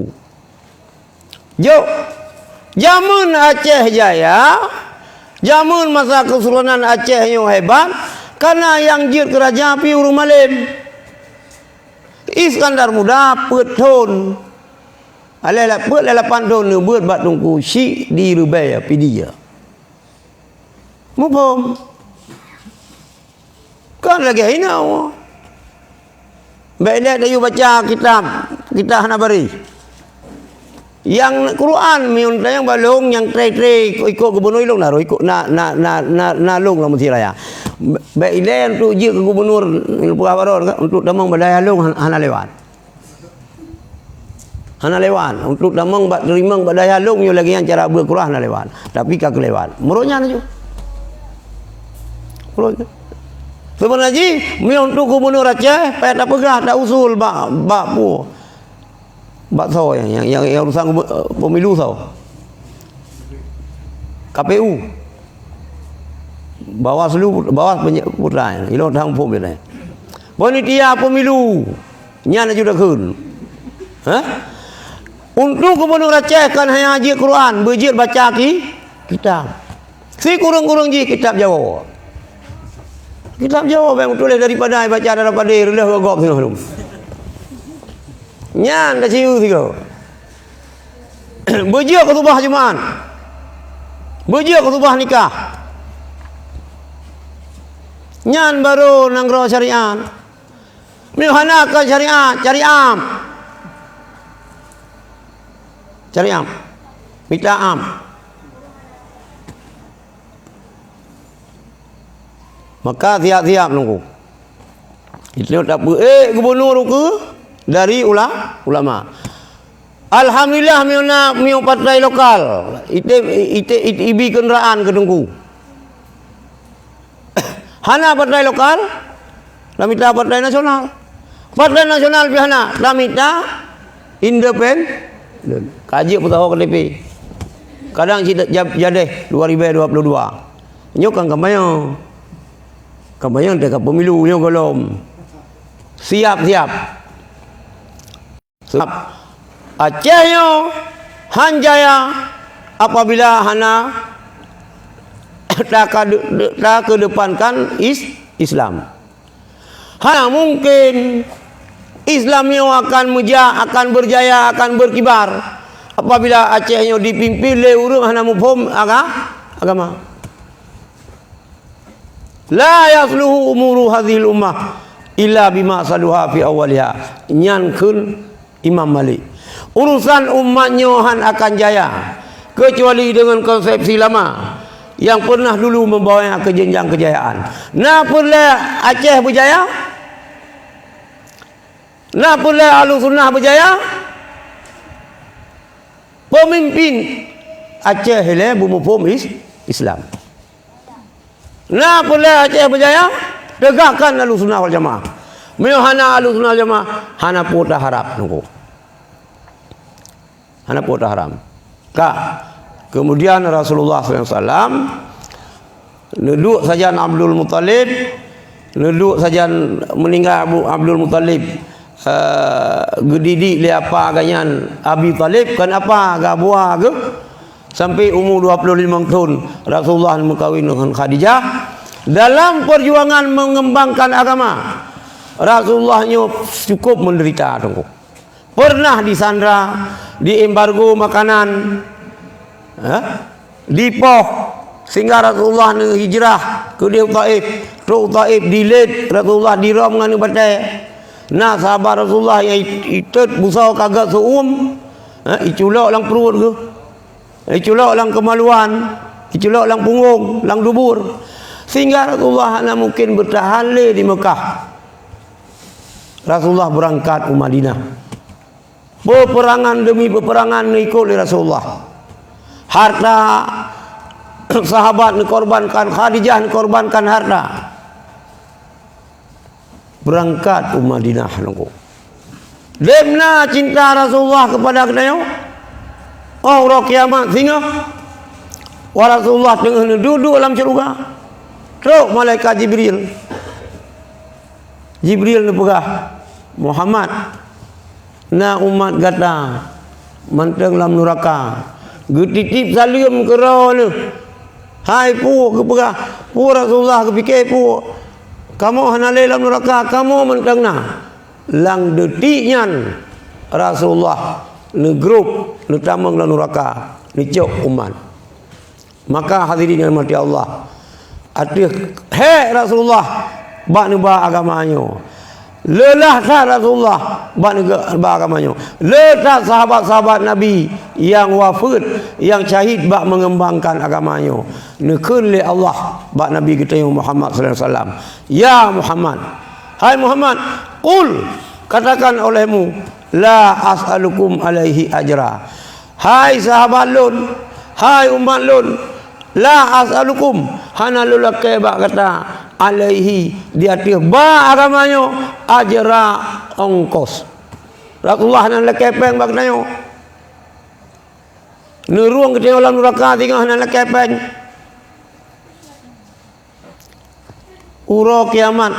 Jok. Jameun Aceh Jaya, jameun masa Kesultanan Aceh nyoe hebat, kana nyang jeuet keu raja pi ureuëng malém. Iskandar Muda peuet thon. Alah peuet lé lapan thon neubeuet bak Teungku Chik di Reubai, Pidie. Muphom? Kon lagée inoe. Bék lé tayue baca kitab, kitab hana bari. Nyang Quran meunyoe tanyong bak lôn nyang trei-trei ikot gubunur lôn na roh ikot na, na, na, na, na lôn lam Mesir Raya. Bék ilée untuk jeuet keu gubunur peugah baron ka untuk tamong bak dayah lôn han-, hana lewat. Hana lewat. Untuk tamong bak teurimong bak dayah lôn nyoe lagée nyan cara beuet keurah hana lewat. Tapi ka keulewat. Meurok nyan laju. Meurok nyan. Seubeuna jih, meunyoe untuk gubunur Aceh, payah tapeugah, ta usul bak, bak peue. Bak soe nyang, nyang, nyang, nyang urusan gubernur, eh, pemilu soe? K P U. Bawaslu, Bawas penye-, putra. Ilong tahun pun bila. Panitia pemilu. Nyan aju takheun. Hah? Untuk gubernur Aceh kan hanya jeuet Quran, beujeuet baca ki-, kitab. Sikureueng-kureueng jih kitab Jawa. Kitab Jawa bèk tuléh daripada baca daripada reuloh gop singoh lom. Nyan dah siu sigoe. Beujeuet khutubah Jumat. Beujeuet khutubah nikah. Nyan baru nanggroe syariat. Meuhana kon syariat, cari am. Cari am. Mita am. Maka siap-siap nunggu. Itu tapi, eh, gubernur ke dari ula-, ulama. Alhamdulillah, miyona, miyo partai lokal. Ite, ite, ite ibi kenderaan ke Teungku. Hana partai lokal, tamita partai nasional. Partai nasional pih hana, tamita independen. Kaji putaho K T P. Kadang cit ja-, jadeh dua ribu dua puluh dua. Nyoe kan kampanye. Kampanye teuka pemilu nyoe golom. Siap-siap. Sebab Aceh nyoe han jaya apabila hana takade-, takedepankan is-, Islam. Hana mungkin Islam nyoe akan meujak, akan berjaya, akan berkibar apabila Aceh nyoe dipimpin lé ureuëng hana muphom aga-, agama. La yasluhu umuru hadhil ummah illa bima saluha fi awwaliha. Nyan kheun Imam Malik. Urusan umat nyoe han akan jaya kecuali dengan konsepsi lama yang pernah dulu membawa ke jenjang kejayaan. Na peureulée Aceh berjaya? Na peureulée Ahlussunnah berjaya? Pemimpin Aceh ilée beumuphom is-, Islam. Na peureulée Aceh berjaya, tegakkan Ahlussunnah wal Jamaah. Meunyoe hana Ahlussunnah wal Jamaah, hana peue taharab nunggu. Hana peue taharab. Ka. Kemudian Rasulullah sallallahu alaihi wasallam neuduek sajan Abdul Muttalib, neuduek sajan meuninggai Abu Abdul Muttalib, eh, geudidik lé apa geuh nyan Abi Thalib, kan apa geuh, abu geuh. Sampai umu dua puluh lima thon Rasulullah meukawin dengan Khadijah. Dalam perjuangan mengembangkan agama, Rasulullah nyoe cukup menderita, Teungku. Pernah disandra, diembargo makanan, ha? Dipoh, sehingga Rasulullah neuhijrah keudeh u Taif. Trok u Taif dilét Rasulullah, dirom ngon batée. Na sahabat Rasulullah nyang i-, itot busoe ka gét seuuem, ha? Iculok lam pruet geuh. Iculok lam keumaluan, iculok lam punggong, lam dubur. Sehingga Rasulullah hana mungkin bertahan lé di Mekah. Rasulullah berangkat u Madinah. Peperangan demi peperangan neuikot lé Rasulullah. Harta sahabat neukorbankan, Khadijah neukorbankan harta. Beurangkat u Madinah nunggu. Debna cinta Rasulullah keupada geutanyoe. Oh, uroe kiamat singoh, wa Rasulullah teungoh neuduek-duek lam syeuruga, trok malaikat Jibril. Jibril neupeugah, "Muhammad, na umat gata mantong lam nuraka, geutitip saleuem keu droeneuh." Hai puek, geupeugah, puek Rasulullah, geupike puek, "Kamoe hana lé lam nuraka, kamoe mantong na." Lam detik nyan Rasulullah neugrob, neutamong lam nuraka, neucok umat. Maka hadirin yang dirahmati Allah, ateueh hék Rasulullah bak neuba agama nyoe, leulah that Rasulullah bak neuba agama nyoe, le that sahabat-sahabat Nabi nyang wafeuet, nyang syahid bak mengembangkan agama nyoe. Neukheun lé Allah bak Nabi geutanyoe Muhammad sallallahu alaihi wasallam, "Ya Muhammad, hai Muhammad, qul, katakan olehmu, 'La as'alukum alaihi ajra.'" Hai sahabat lôn, hai umat lôn, la as'alukum, hana lôn lakée bak gata, alaihi, di ateueh ba agama nyoe, ajra, ongkos. Rasulullah hana lakée péng bak geutanyoe. Neurhueng geutanyoe lam nuraka singoh hana lakée péng. Uroe kiamat,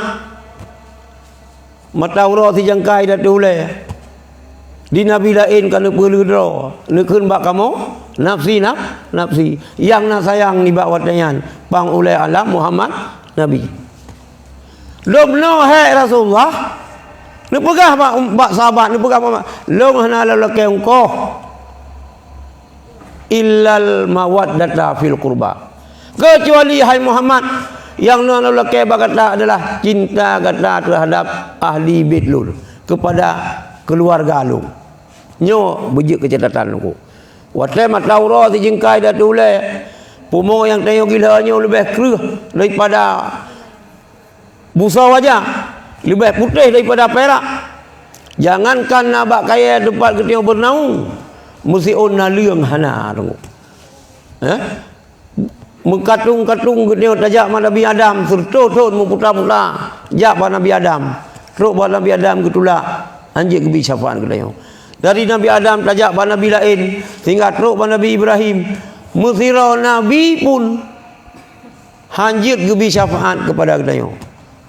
mata uroe sijangkai datu ulée. Di nabi laén ka neupeuleueh droe, neukheun bak kamoe, nafsi naf-, nafsi. Nyang na sayang nibak watée nyan, pang ulée alam Muhammad Nabi. Lom noe hék Rasulullah, neupeugah bak, bak sahabat, neupeugah bak, lom hana lôn lakée ungkoh. Illal mawaddata fil qurba. Keucuali, hai Muhammad, nyang na lôn lakée bak gata adalah cinta gata teuhadap ahli bét lôn, keupada keuluwarga lôn. Nyoe beujeuet keucatatan lôn. Watée mata uroe sijangkai datu ulée, pumoe nyang tanyoe gila nyoe leubeh kreueh daripada busoe wajah, leubeh putéh daripada pirak. Jangankan na bak kayée teumpat geutanyoe beunaung, meusiôn naleueng hana teungoh. Eh? Meukatong-katong geutanyoe tajak bak Nabi Adam, sireutoh thon meuputa-puta jak bak Nabi Adam. Trok bak Nabi Adam geutulak, hanjeuet geubi syafaat geutanyoe. Dari Nabi Adam tajak bak nabi laén, sehingga trok bak Nabi Ibrahim, meusidroe nabi pun hanjeuet geubi syafaat keupada geutanyoe,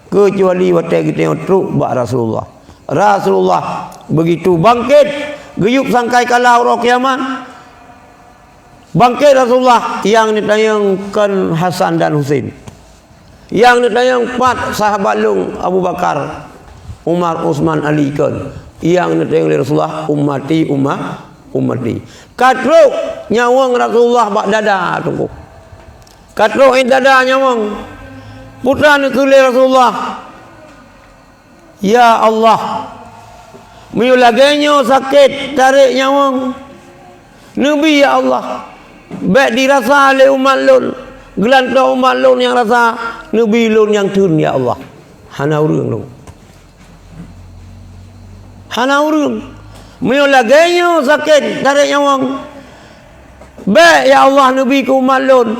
keucuali watée geutanyoe trok bak Rasulullah. Rasulullah beugitu bangkét, geuyueb sangkai kala uroe kiamat. Bangkét Rasulullah, nyang neutanyong kon Hasan dan Husein. Nyang neutanyong pat sahabat lôn Abu Bakar, Umar, Utsman, Ali kon. Nyang neutanyong lé Rasulullah, "Ummati, umma-, ummati." Ka trok nyawöng Rasulullah bak dada teungku. Ka trok ét dada nyawöng. Peue treuk neukheun lé Rasulullah, "Ya Allah, meunyoe lagée nyoe sakét tarek nyawöng, neubi, ya Allah, bék dirasa lé umat lôn, geulantoe umat lôn nyang rasa, neubi lôn nyang theun, ya Allah." Hana ureuëng lôn. Hana ureuëng. Meunyoe lagée nyoe sakét tarek nyawöng, bék, ya Allah, neubi keu umat lôn,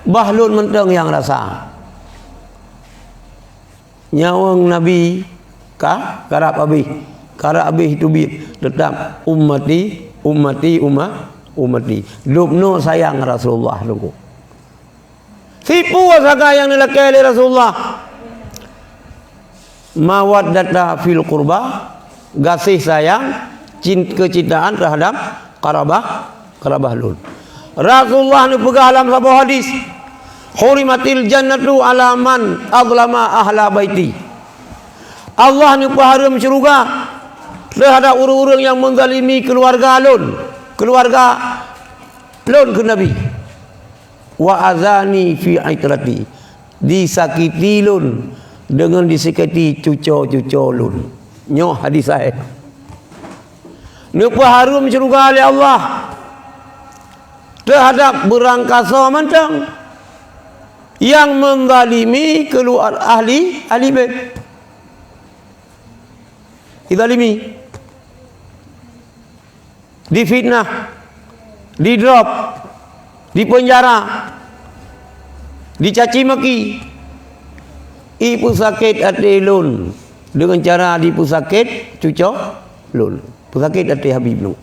bah lôn mantong nyang rasa. Nyawöng Nabi ka karab habéh, karab habéh teubiet, teutap, "Ummati, ummati, umma-, ummati." Lom noe sayang Rasulullah teungku. Sipeue sagai nyang neulakée lé Rasulullah? Mawaddata fil qurba, gaséh sayang, cin-, keucintaan teuhadap qarabah, qarabah lôn. Rasulullah neupeugah lam saboh hadis, "Hurimatil jannatu ala man azlama ahla baiti." Allah neupeuhareuem syeuruga teuhadap ureuëng-ureuëng nyang meuzalimi keuluwarga lôn, keuluwarga lôn kheun Nabi. "Wa azani fi itrati," disakiti lôn deungon disakiti cuco-cuco lôn. Nyoe hadis sahih. Neupeuhareuem syeuruga lé Allah teuhadap beurangkasoe mantong nyang meuzalimi keuluwa-, ahli, ahli bét. Dizalimi. Difitnah, didrop, dipeunjara, dicaci maki, ipeusakét até lôn deungon cara dipeusakét cuco lôn. Peusakét até Habib lôn.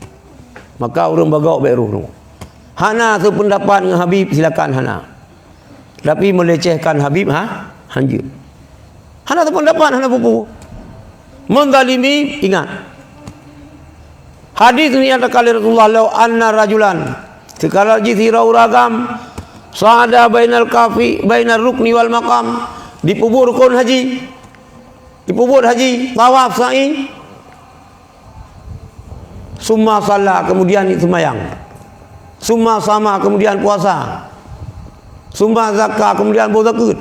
Maka ureuëng bagoe bék rôh lôn. Hana seupeundapat ngon Habib, silakan hana. Tapi meulecehkan Habib, ha? Hanjeuet. Hana seupeundapat, hana peue-peue. Meuzalimi, ingat. Hadis ni nyatakan lé Rasulullah, "Lau anna rajulan," seukala jih sidroe ureuëng agam, "sa'ada bainal kafi, bainar rukni wal maqam," dipeubuet rukon haji, dipeubuet haji, tawaf, sa'i, "Summa shalla," kemudian seumayang. "Summa shama," kemudian puasa. "Summa zakka," kemudian beu zakeuet.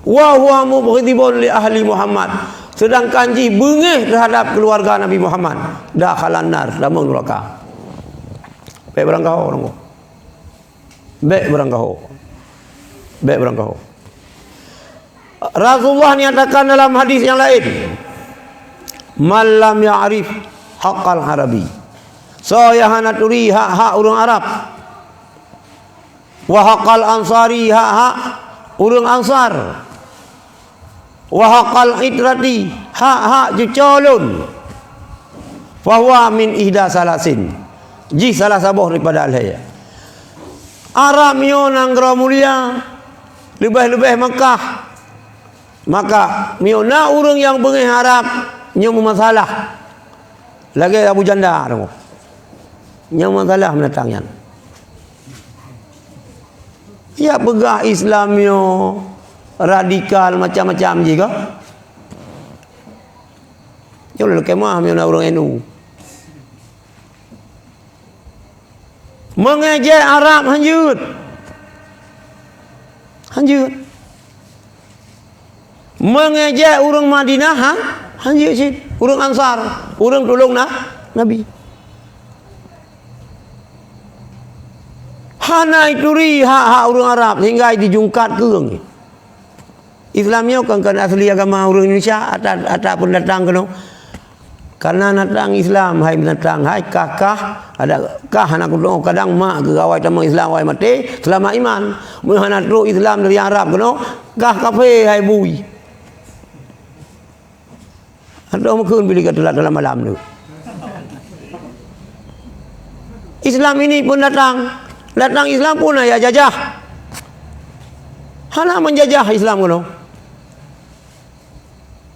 "Wa huwa mubghidibun li ahli Muhammad," sedangkan jih beungéh teuhadap keuluwarga Nabi Muhammad, "dakhalan nar," tamong nuraka. Bék beurangkaho, nangko. Bék beurangkaho. Bék beurangkaho. Rasulullah nyatakan dalam hadis nyang laén, "Man lam ya'rif haqqal Arabi," soe nyang hana turi hak-hak ureuëng Arab, "wa haqqal Ansari," hak-hak ureuëng Ansar, "wa haqqal itrati," hak-hak cuco lôn, Fahuwa min ihda salasin. Jih salah saboh daripada lhèe. Arab nyoe nanggroe mulia, leubeh-leubeh Makkah. Maka, meunyoe na ureuëng nyang beungéh Arab, nyoe meumasalah. Lagèe Abu Janda tu. Nyoe meumasalah binatang nyan. Ya peugah Islam nyoe radikal macam-macam jih kah? Nyoe lôn kheun meuh meunyoe na ureuëng N U. Meungejek Arab hanjeuet. Hanjeuet. Meungejek ureuëng Madinah, ha? Hanjeuet cit. Ureuëng Ansar, ureuëng tulông na, Nabi. Hana ituri hak-hak ureuëng Arab sehingga dijungkat keueng. Islam nyoe kon, kon asli agama ureuëng Indonesia, ata, ata pun datang keunoe. Karena datang Islam, hai binatang, hai kah-kah, ada kah hana kudoe kadang mak keu awai tamong Islam awai maté, selamat iman. Meunyoe hana trok Islam dari Arab keunoe, kah kafé hai bui. Adoh meukeun bila ka teulat dalam malam tu. Islam ini pun datang. Datang Islam pun ya jajah. Hana menjajah Islam keunoe.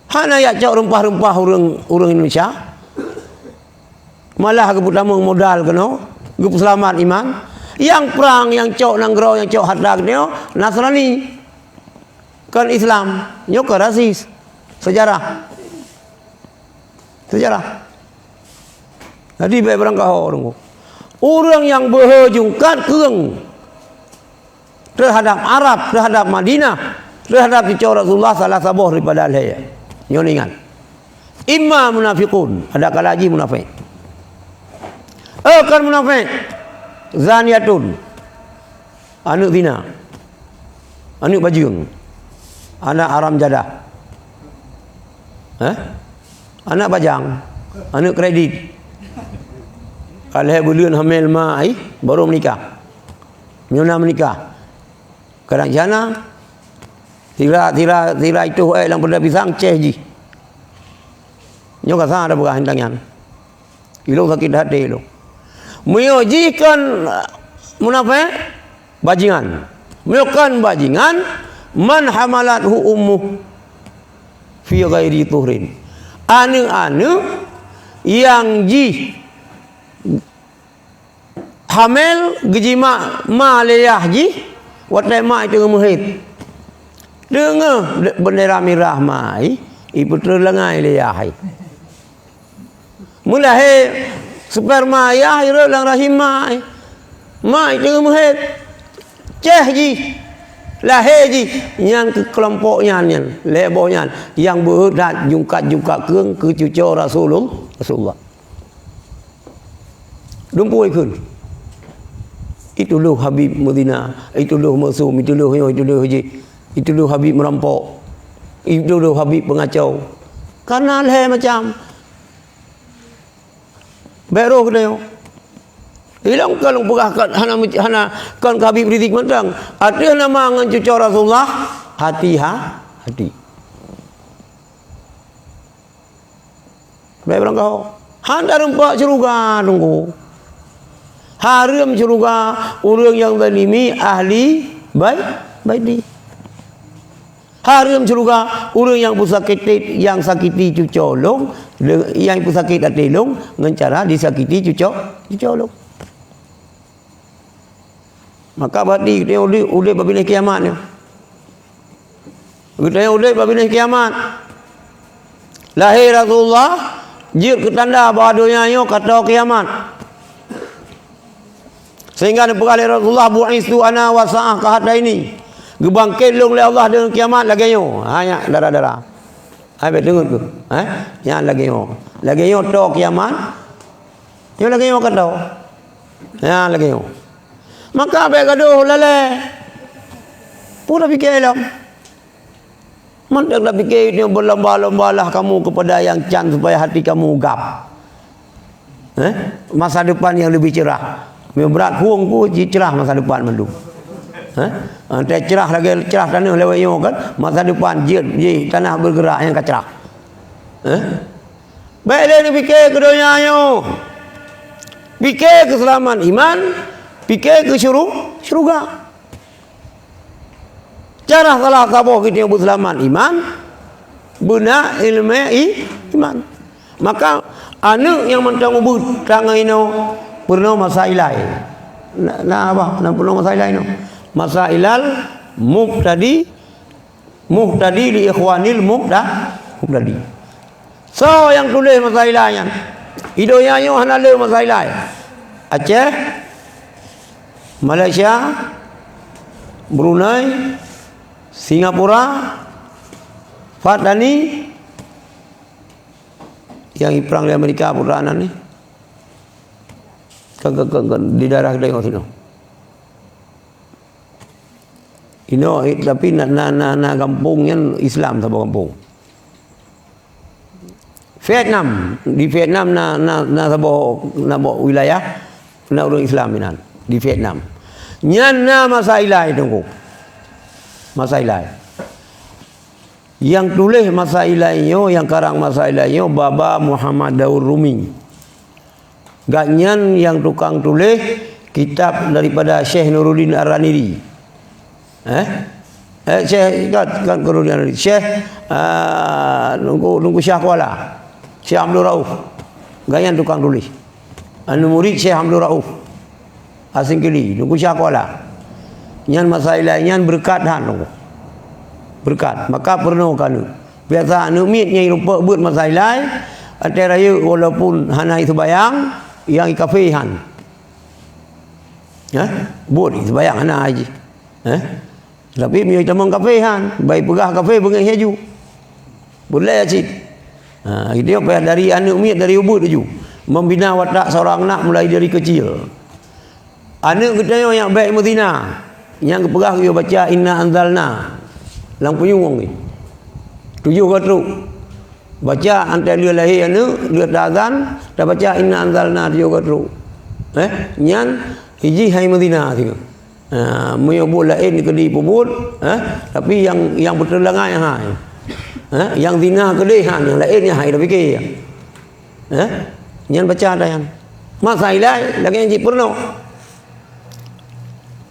Hana yak cok reumpah-reumpah ureuëng, ureuëng Indonesia. Malah geupeutamong modal keunoe, geupeuseulamat iman. Nyang prang, nyang cok nanggroe, nyang cok harta keunoe, Nasrani. Kon Islam, nyoe kon rasis. Sejarah. Sejarah. Jadi, bèk beurangkaho ureuëng. Ureuëng nyang beuhe jungkat keueng terhadap Arab, terhadap Madinah, terhadap cucoe Rasulullah salah saboh daripada lhèe. Nyoe ingat. Imma munafiqun, ada kala jih munafik. Eh, kon munafik. Zaniatun. Aneuëk zina. Aneuëk bajeueng. Anak haram jadah. Eh? Anak bajang. Aneuëk kredit. Ka lhèe buleuen hamil ma ai, baru menikah. Nyoe na menikah. Kadang jana, sira, sira, sira itu eh lam peuda pisang ceh jih. Nyoe ka sa ada peugah tentang nyan. Ilong sakit hati ilong. Meunyoe jih kon, uh, munafik, bajingan. Meunyoe kon bajingan, man hamalathu ummuh fi ghairi tuhrin. Aneuëk-aneuëk nyang jih hamil geujimak ma lé yah jih, watèe ma itu meuhét. Deungoe bendera mirah ma ai, ipeutrön langai lé yah ai. Meulahé sperma yah irot lam rahim ma ai. Ma itu meuhét. Ceh jih. Lahé jih. Nyan keu keulompok nyan, nyan. Lhèe boh nyan. Nyang beuheudat jungkat-jungkat keueng keu cucoe Rasulul-, Rasulullah. Dumpeue kheun. Itu loh Habib meuzina, itu loh meusum, itu loh nyoe, itu loh jih, itu loh Habib meurampok, itu loh Habib peungacau. Kana lhèe macam. Bèk roh keunoe. Ilong ka lôn peugah kon hana, hana kon keu Habib Rizik mantong. Ateueh nama ngon cucoe Rasulullah, hati ha, hati. Baik barangkaho. Han tarumpok syeuruga, Teungku. Hareuem syeuruga ureuëng nyang zalimi ahli bai-, baiti. Hareuem syeuruga ureuëng nyang peusakiti, nyang sakiti cucoe lôn, le-, nyang peusakit até lôn ngon cara disakiti cucoe, cucoe lôn. Maka bati geutanyoe udép, udép bak binéh kiamat nyoe. Geutanyoe udép bak binéh kiamat. Lahé Rasulullah jeuet keu tanda bahwa donya nyoe ka toe kiamat. Sehingga neupeugah lé Rasulullah, "Bu'istu ana wa sa'ah kahataini." Geubangkét lôn lé Allah deungon kiamat lagèe nyoe. Ha, nyan, dara-dara. Hai, bèk deungon tu. Ha? Nyan lagèe nyoe. Lagèe nyoe toe kiamat. Nyoe lagèe nyoe ka toe. Nyan lagèe nyoe. Maka bèk gadoh lalè. Peue tapiké lom? Mantong tapiké nyoe berlomba-lombalah kamu kepada yang can supaya hati kamu gab. Eh? Masa depan yang lebih cerah. Meunyoe brat khueng ku jicerah masa depan mandum. Eh? Entah cerah lagèe cerah tanoh lewat nyoe kan, masa depan jeuet jih tanah bergerak nyang ka cerah. Eh? Bék lé neupike keu donya nyoe. Pike keu seulamat iman, pike keu syuru-, syeuruga. Cara salah saboh geutanyoe beuseulamat iman, beuna ileumèe i-, iman. Maka, aneuk nyang mantong ubit tangai inoe peurunoe masa ilai. Na, na apa? Na peurunoe masa ilai inoe. Masa ilal mubtadi, muhtadi li ikhwanil mubta-, mubtadi. Soe nyang tuléh masa ilai nyan? Di donya nyoe hana le masa ilai. Aceh, Malaysia, Brunei, Singapura, Patani, nyang iprang di Amerika putra nan ni. Kan, kan, kan, kan, di daerah Tengok sinoe. Inoe, tapi na, na, na, na gampông nyan Islam saboh gampông. Vietnam, di Vietnam na, na, na saboh, na boh wilayah, na ureueng Islam inan, di Vietnam. Nyan na masa ilai Teungku. Masa ilai. Nyang tuléh masa ilai nyoe, nyang karang masa ilai nyoe, Baba Muhammad Daur Rumi. Gobnyan nyang tukang tuléh kitab daripada Syekh Nuruddin Ar-Raniri. Eh? Eh, Syekh, kan, kan Nuruddin Ar-Raniri. Syekh, ah, Teungku, Teungku Syah Kuala. Syekh Abdul Rauf. Gobnyan tukang tuléh. Anu murid Syekh Abdul Rauf. Asingkili, Teungku Syah Kuala. Nyan masa ilai nyan beureukat that, Teungku. Beureukat. Maka peurunoe keu aneuk. Biasa aneuk miet nyang rumpok beuet masa ilai, watèe rayeuk walaupun hana iseumayang, nyang ikafé han. Hah? Buet iseumayang hana haji. Hah? Tapi meunyoe tamong kafé han, bah ipeugah kafé beungéh laju. Buet lé cit. Ha, itu payah dari aneuk miet dari ubit laju. Membina watak seorang anak mulai dari kecil. Aneuk geutanyoe nyang bèk meuzina, nyang geupeugah geuyue baca inna anzalna lam punyueng ni. Tujoh goe trok. Baca antara lheueh lahé aneuk, lheueh taazan, tabaca inna anzalna tujoh goe trok. Eh, nyan jih hai meuzina sigoe. Ha, meunyoe buet laén keudéh peubuet, eh, tapi nyang, nyang beuteulangai hai. Eh, nyang zina keudéh han, nyang laén nyang hai tapike. Eh? Nyan baca ata nyan. Masa ilai lagèe nyan cit peurunoe.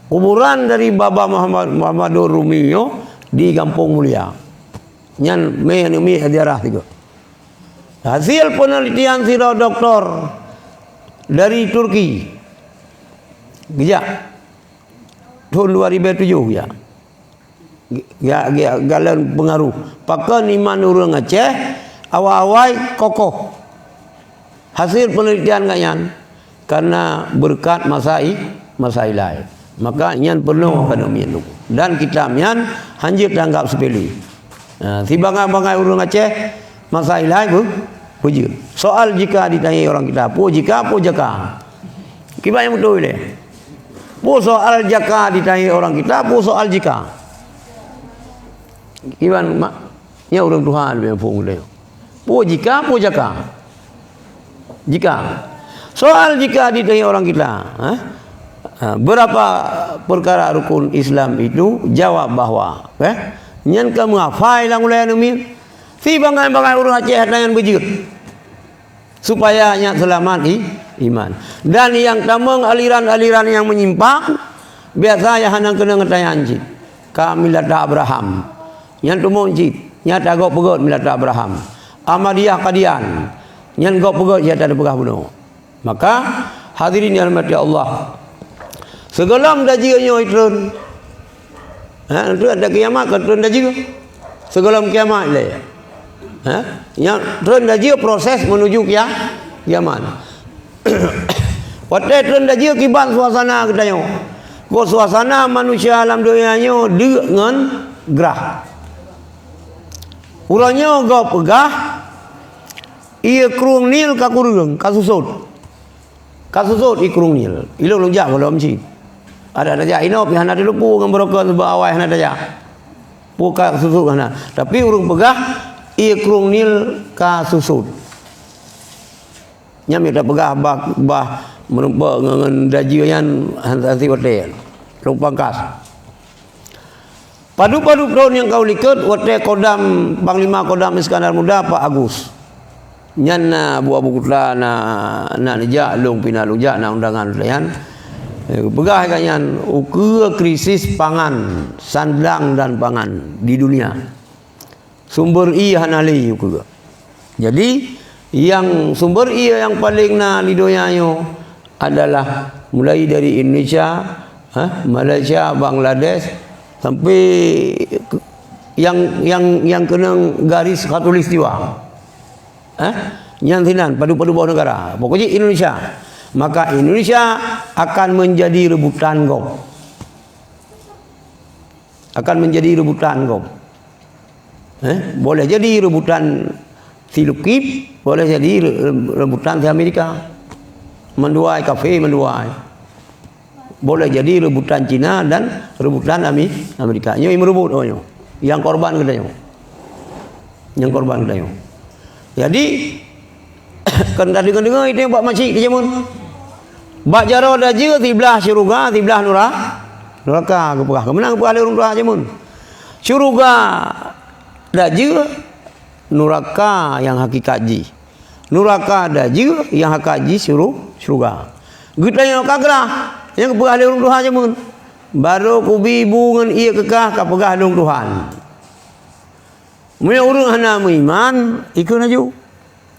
Kuburan dari Baba Muhammad, Muhammadur Rumi nyoe di Gampông Mulia. Nyan mé aneuk miet ziarah sigoe. Hasil penelitian sidroe doktor dari Turki. Geujak. Thôn dua ribu tujoh geujak. Ga-, ga-, galon peungaroh. Pakon iman ureueng Aceh awai-awai kokoh. Hasil penelitian gobnyan karena beureukat masa i-, masa ilai. Maka nyan peurunoe keu aneuk miet. Dan kitab nyan hanjeuet tanggap seupele. Ha, sibangai-bangai ureueng Aceh masa ilai beu-, beujeuet. Soal jika ditanyai orang kita, peue jika, peue jaka? Kiban nyang beutôi lé. Peue soal jaka ditanyai orang kita, peue soal jika? Kiban mak, nyan ureueng tuha leubeh muphom lé. Peue jika, peue jaka? Jika. Soal jika ditanyai orang kita, eh? Ha, berapa perkara rukun Islam itu? Jawab bahwa, eh? Nyan ka meuhafai lam ulèe aneuk miet. Sibangai-bangai ureueng Aceh ata nyan beujeuet. Supaya nyan seulamat i-, iman. Dan nyang tamong aliran-aliran nyang menyimpang, biasa nyang hana keunong geutanyan cit. Ka milata Abraham. Nyan teumon cit, nyata gob peugöt milata Abraham. Ahmadiyah Qadian. Nyan gob peugöt nyata tapeugah bunoe. Maka, hadirin yang dirahmati Allah, sigohlom dajieue nyoe treun, ha, treun ada kiamat, kon treun dajieue. Sigohlom kiamat lé. Ha? Nyan treun dajieue proses menuju kia-, kiamat. Watèe treun dajieue kiban suasana geutanyoe. Kon suasana manusia lam donya nyoe deuk ngon grah. Uroe nyoe gob peugah, ié krueng Nil ka kureueng, ka susot. Ka susot ié krueng Nil. Ilôn lôn jak gohlom cit. Adak tajak inoe pih hana teuleupu ngon barokon sabab awai hana tajak. Peue ka susot hana. Tapi ureueng peugah, ié krueng Nil ka susot. Nyan mita peugah bah, bah meurumpok ngon, ngon dajieue nyan han-, hantom watèe. Lôn pangkas. Padub-padub thôn nyang ka u likot, watèe Kodam, Panglima Kodam Iskandar Muda, Pak Agus. Nyan na Abu, Abu Kuta na, na neujak, lôn pih na lôn jak, na undangan lôn nyan. Eh, peugah ka nyan, ukeue krisis pangan, sandang dan pangan di dunia. Sumber ie hana lé ukeue. Jadi, nyang sumber ie nyang paleng na di donya nyoe adalah mulai dari Indonesia, ha, Malaysia, Bangladesh, sampai ke, nyang, nyang, nyang keunong garis khatulistiwa. Ha? Nyan sinan, padub-padub boh negara. Pokoknya Indonesia. Maka Indonesia akan menjadi rebutan gob. Akan menjadi rebutan gob. Eh, boleh jadi rebutan si Lukip, boleh jadi re-, re-, rebutan si Amerika. Menduai kafe, menduai. Boleh jadi rebutan Cina dan rebutan Ami-, Amerika. Nyoe meureubuet, oh, nyoe. Yang korban kita nyoe. Yang korban kita nyoe. Jadi, kan tadi kan dengar itu bak masjid di jameun. Bak jaroe dajue siblah syeuruga, siblah nura-, nuraka geupeugah. Keumeunang geupeugah lé ureuëng tuha jameun. Syeuruga dajue, nuraka nyang hakikat jih. Nuraka dajue nyang hakikat jih syuru-, syeuruga. Geutanyoe ka grah nyang geupeugah lé ureuëng tuha jameun. Barô kubi bu ngon ié keukah ka peugah lôn Tuhan. Meunyoe ureuëng hana meuiman, ikheun laju.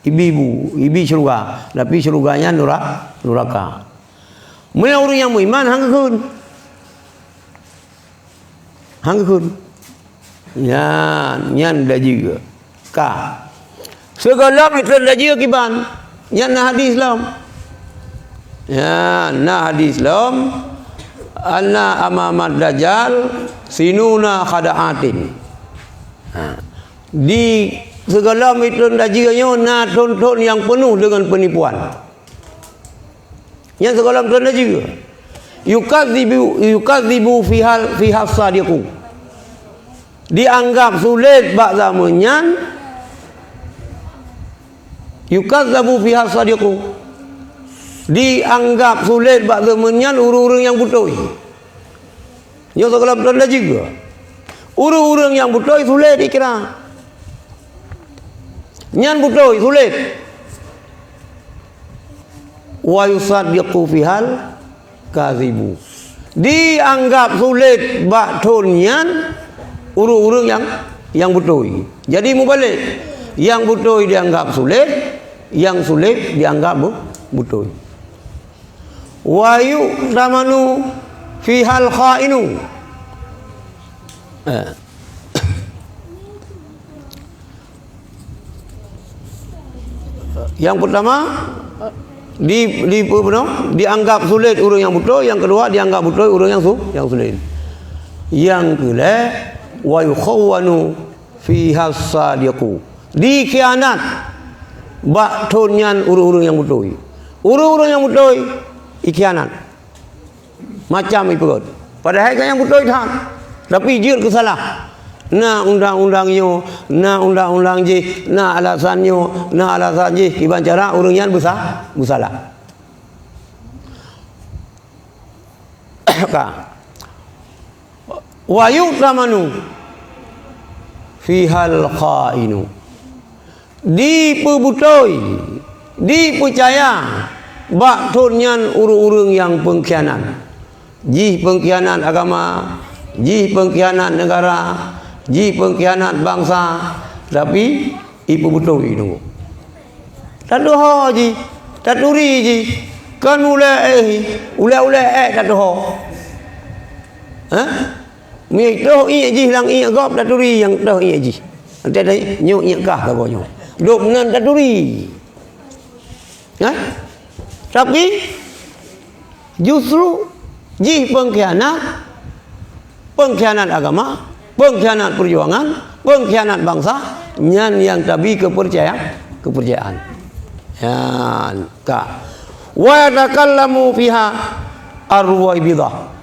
Ibi bu, ibi syeuruga. Tapi syeuruga nyan nura-, nuraka. Meunyoe ureuëng nyang meuiman, han geukheun. Han geukheun. Nyan, nyan dajue. Ka. Sigohlom ikheun dajue kiban. Nyan na hadis lom. Nyan na hadis lom. Anna amamad dajjal sinuna khada'atin. Ha. Di sigohlom ikheun dajue nyoe na thon-thon nyang peunoh deungon peunipuan. Nyan sigohlom thon dajue. Yukadzibu, yukadzibu fihal, fihas sadiqu. Dianggap sulet bak zaman nyan, yukadzabu fihas sadiqu. Dianggap sulet bak zaman nyan ureuëng-ureuëng nyang beutôi. Nyoe sigohlom thon dajue. Ureuëng-ureuëng nyang beutôi sulet ikira. Nyan beutôi sulet. Wa yusaddiqu fihal kadzibu. Dianggap sulet bak thon nyan ureuëng-ureuëng nyang, nyang beutôi. Jadi mubalek, nyang beutôi dianggap sulet, nyang sulet dianggap beu-, beutôi. Wa yu'tamanu fihal khainu. Eh. Yang pertama, di, di, apa nama, dianggap sulet ureuëng nyang beutôi, yang kedua dianggap beutôi ureuëng nyang su-, nyang sulet. Yang keulhèe, wa yukhawwanu fihas sadiqu. Dikhianat bak thon nyan ureuëng-ureuëng nyang beutôi. Ureuëng-ureuëng nyang beutôi dikhianat. Macam ipeugöt. Padahai ka nyang beutôi that. Tapi jeuet keu salah. Na undang-undang nyoe, na undang-undang jih, na alasan nyoe, na alasan jih. Kiban cara ureuëng nyan beusa-, beusalah. Ka. Wa yu'tamanu fihal khainu. Dipeubeutôi, dipeucaya bak thon nyan ureuëng-ureuëng nyang peungkhianat. Jih peungkhianat agama, jih peungkhianat negara, jih peungkhianat bansa, tapi ipeubeutôi nunggu. Tatuho jih, taturi jih, kon ulée éh, ulée-ulée ék tatuho. Hah? Meutoh iék jih lam iék gob taturi nyang toh iék jih. Entah dai nyoe iék kah lagoe nyoe. Dok nan taturi. Hah? Tapi justru jih peungkhianat, peungkhianat agama, peungkhianat peujuangan, peungkhianat bansa, nyan nyang tabi keupeurcaya-, keupeurcayaan. Nyan ka. Wa yatakallamu fiha ar-Ruwaibidah.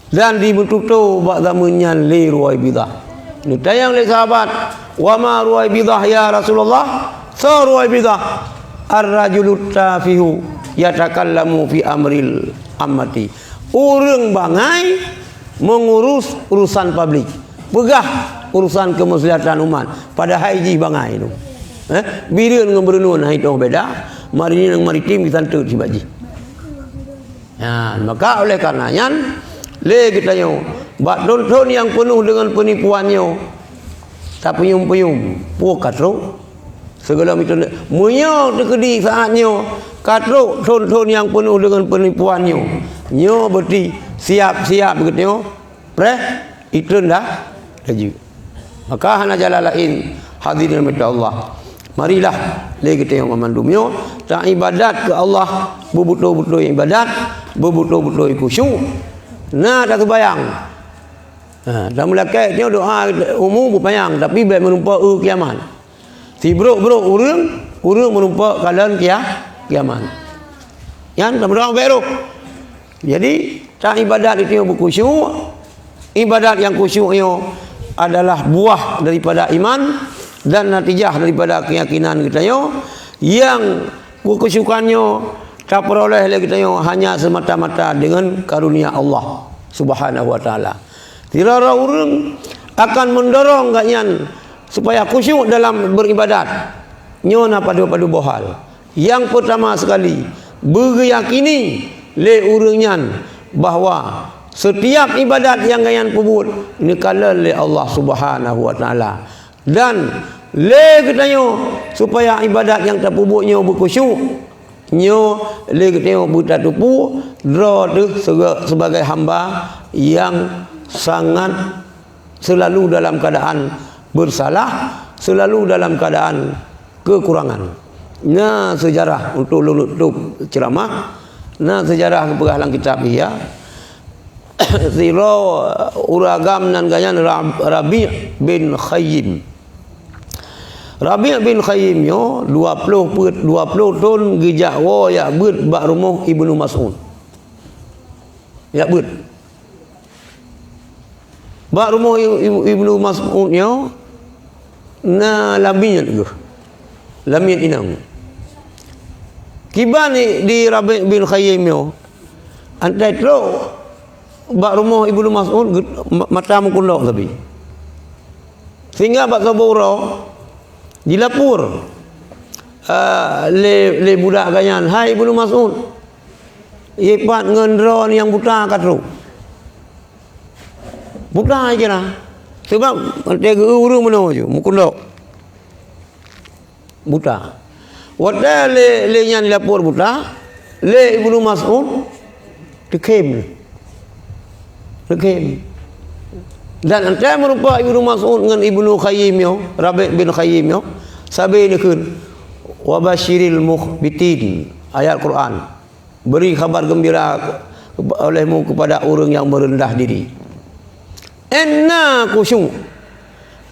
Dan dimeututoe bak zaman nyan lé Ruwaibidah. Neutanyong lé sahabat, "Wa ma Ruwaibidah ya Rasulullah?" "Soe Ruwaibidah?" "Ar-rajulut tafihu yatakallamu fi amril ammati." Ureuëng bangai meungurus urusan publik. Peugah urusan keumaslahatan umat, padahai jih bangai tu. Eh, Bireuen ngon Beureunuen hai toh beda, Marinir ngon Maritim jisanteut sibat jih. Nah, maka oleh karena nyan, lé geutanyoe, bak thon-thon nyang peunoh deungon peunipuan nyoe, tapeunyum-peunyum, peue ka trok? Sigohlom itu, meunyoe teukeudi saat nyoe ka trok thon-thon nyang peunoh deungon peunipuan nyoe, nyoe berarti siap-siap geutanyoe preh, itreun dah laju. Maka hana jalan laén, hadirin rahmati Allah. Marilah lé geutanyoe mandum nyoe taibadat keu Allah, beubeutôi-beutôi ibadat, beubeutôi-beutôi khusyuk. Na taseumayang. Ha, dan meulakée nyoe doa umu beupanyang, tapi bék meurumpok eu kiamat. Sibrok-brok ureuëng, ureuëng meurumpok kalon kia-, kiamat. Nyan tameudoá bék roh. Jadi, taibadat itu nyang beukhusyuk. Ibadat nyang khusyuk nyoe adalah buah daripada iman dan natijah daripada keuyakinan geutanyoe nyang keukhusyukan nyoe tapeuroleh lé geutanyoe hanya semata-mata deungon karunia Allah Subhanahu wa Taala. Sidroe-droe ureuëng akan mendorong gobnyan supaya khusyuk dalam beribadat. Nyoe na padub-padub boh hal. Nyang peurtama sekali, beugeuyakini lé ureuëng nyan bahwa setiap ibadat nyang gobnyan peubuet neukalon lé Allah Subhanahu wa Taala. Dan lé geutanyoe supaya ibadat nyang tapeubuet nyoe beukhusyuk, nyoe lé geutanyoe beutateupeue droe teuh sege-, sebagai hamba nyang sangat selalu dalam keadaan bersalah, selalu dalam keadaan kekurangan. Na sejarah untuk lôn tutup ceramah, na sejarah geupeugah lam kitab Ihya. Sidroe ureuëng agam nan gobnyan Rab-, Rabi' bin Khayyim. Rabi' bin Khayyim nyoe dua ploh peuet, dua ploh thon geujak woe jak beuet bak rumoh Ibnu Mas'ud. Jak beuet. Bak rumoh I-, I-, Ibnu Mas'ud nyoe na lamiet geuh. Lamiet inong. Kiban di, di Rabi' bin Khayyim nyoe, antai trok bak rumoh Ibnu Mas'ud geu-, ma-, mata meukundok sabe. Sehingga bak saboh uroe jilapor, ah, lé, lé budak gobnyan, "Hai Ibnu Mas'ud, ie pat ngon droeneuh nyang buta ka trok." Buta kira. Sebab watée geu ureuëng meunoe ju, meukundok. Buta. Watée lé, lé nyan lapor buta, lé Ibnu Mas'ud, teukhém. Teukhém. Dan antai meurumpok Ibnu Mas'ud ngon Ibnu Khayyim nyoe, Rabi' bin Khayyim nyoe, sabe neukheun, "Wa basyiril mukhbitin." Ayat Quran. Beri khabar gembira olehmu kepada ureuëng nyang meureundah diri. Enna khusyuk.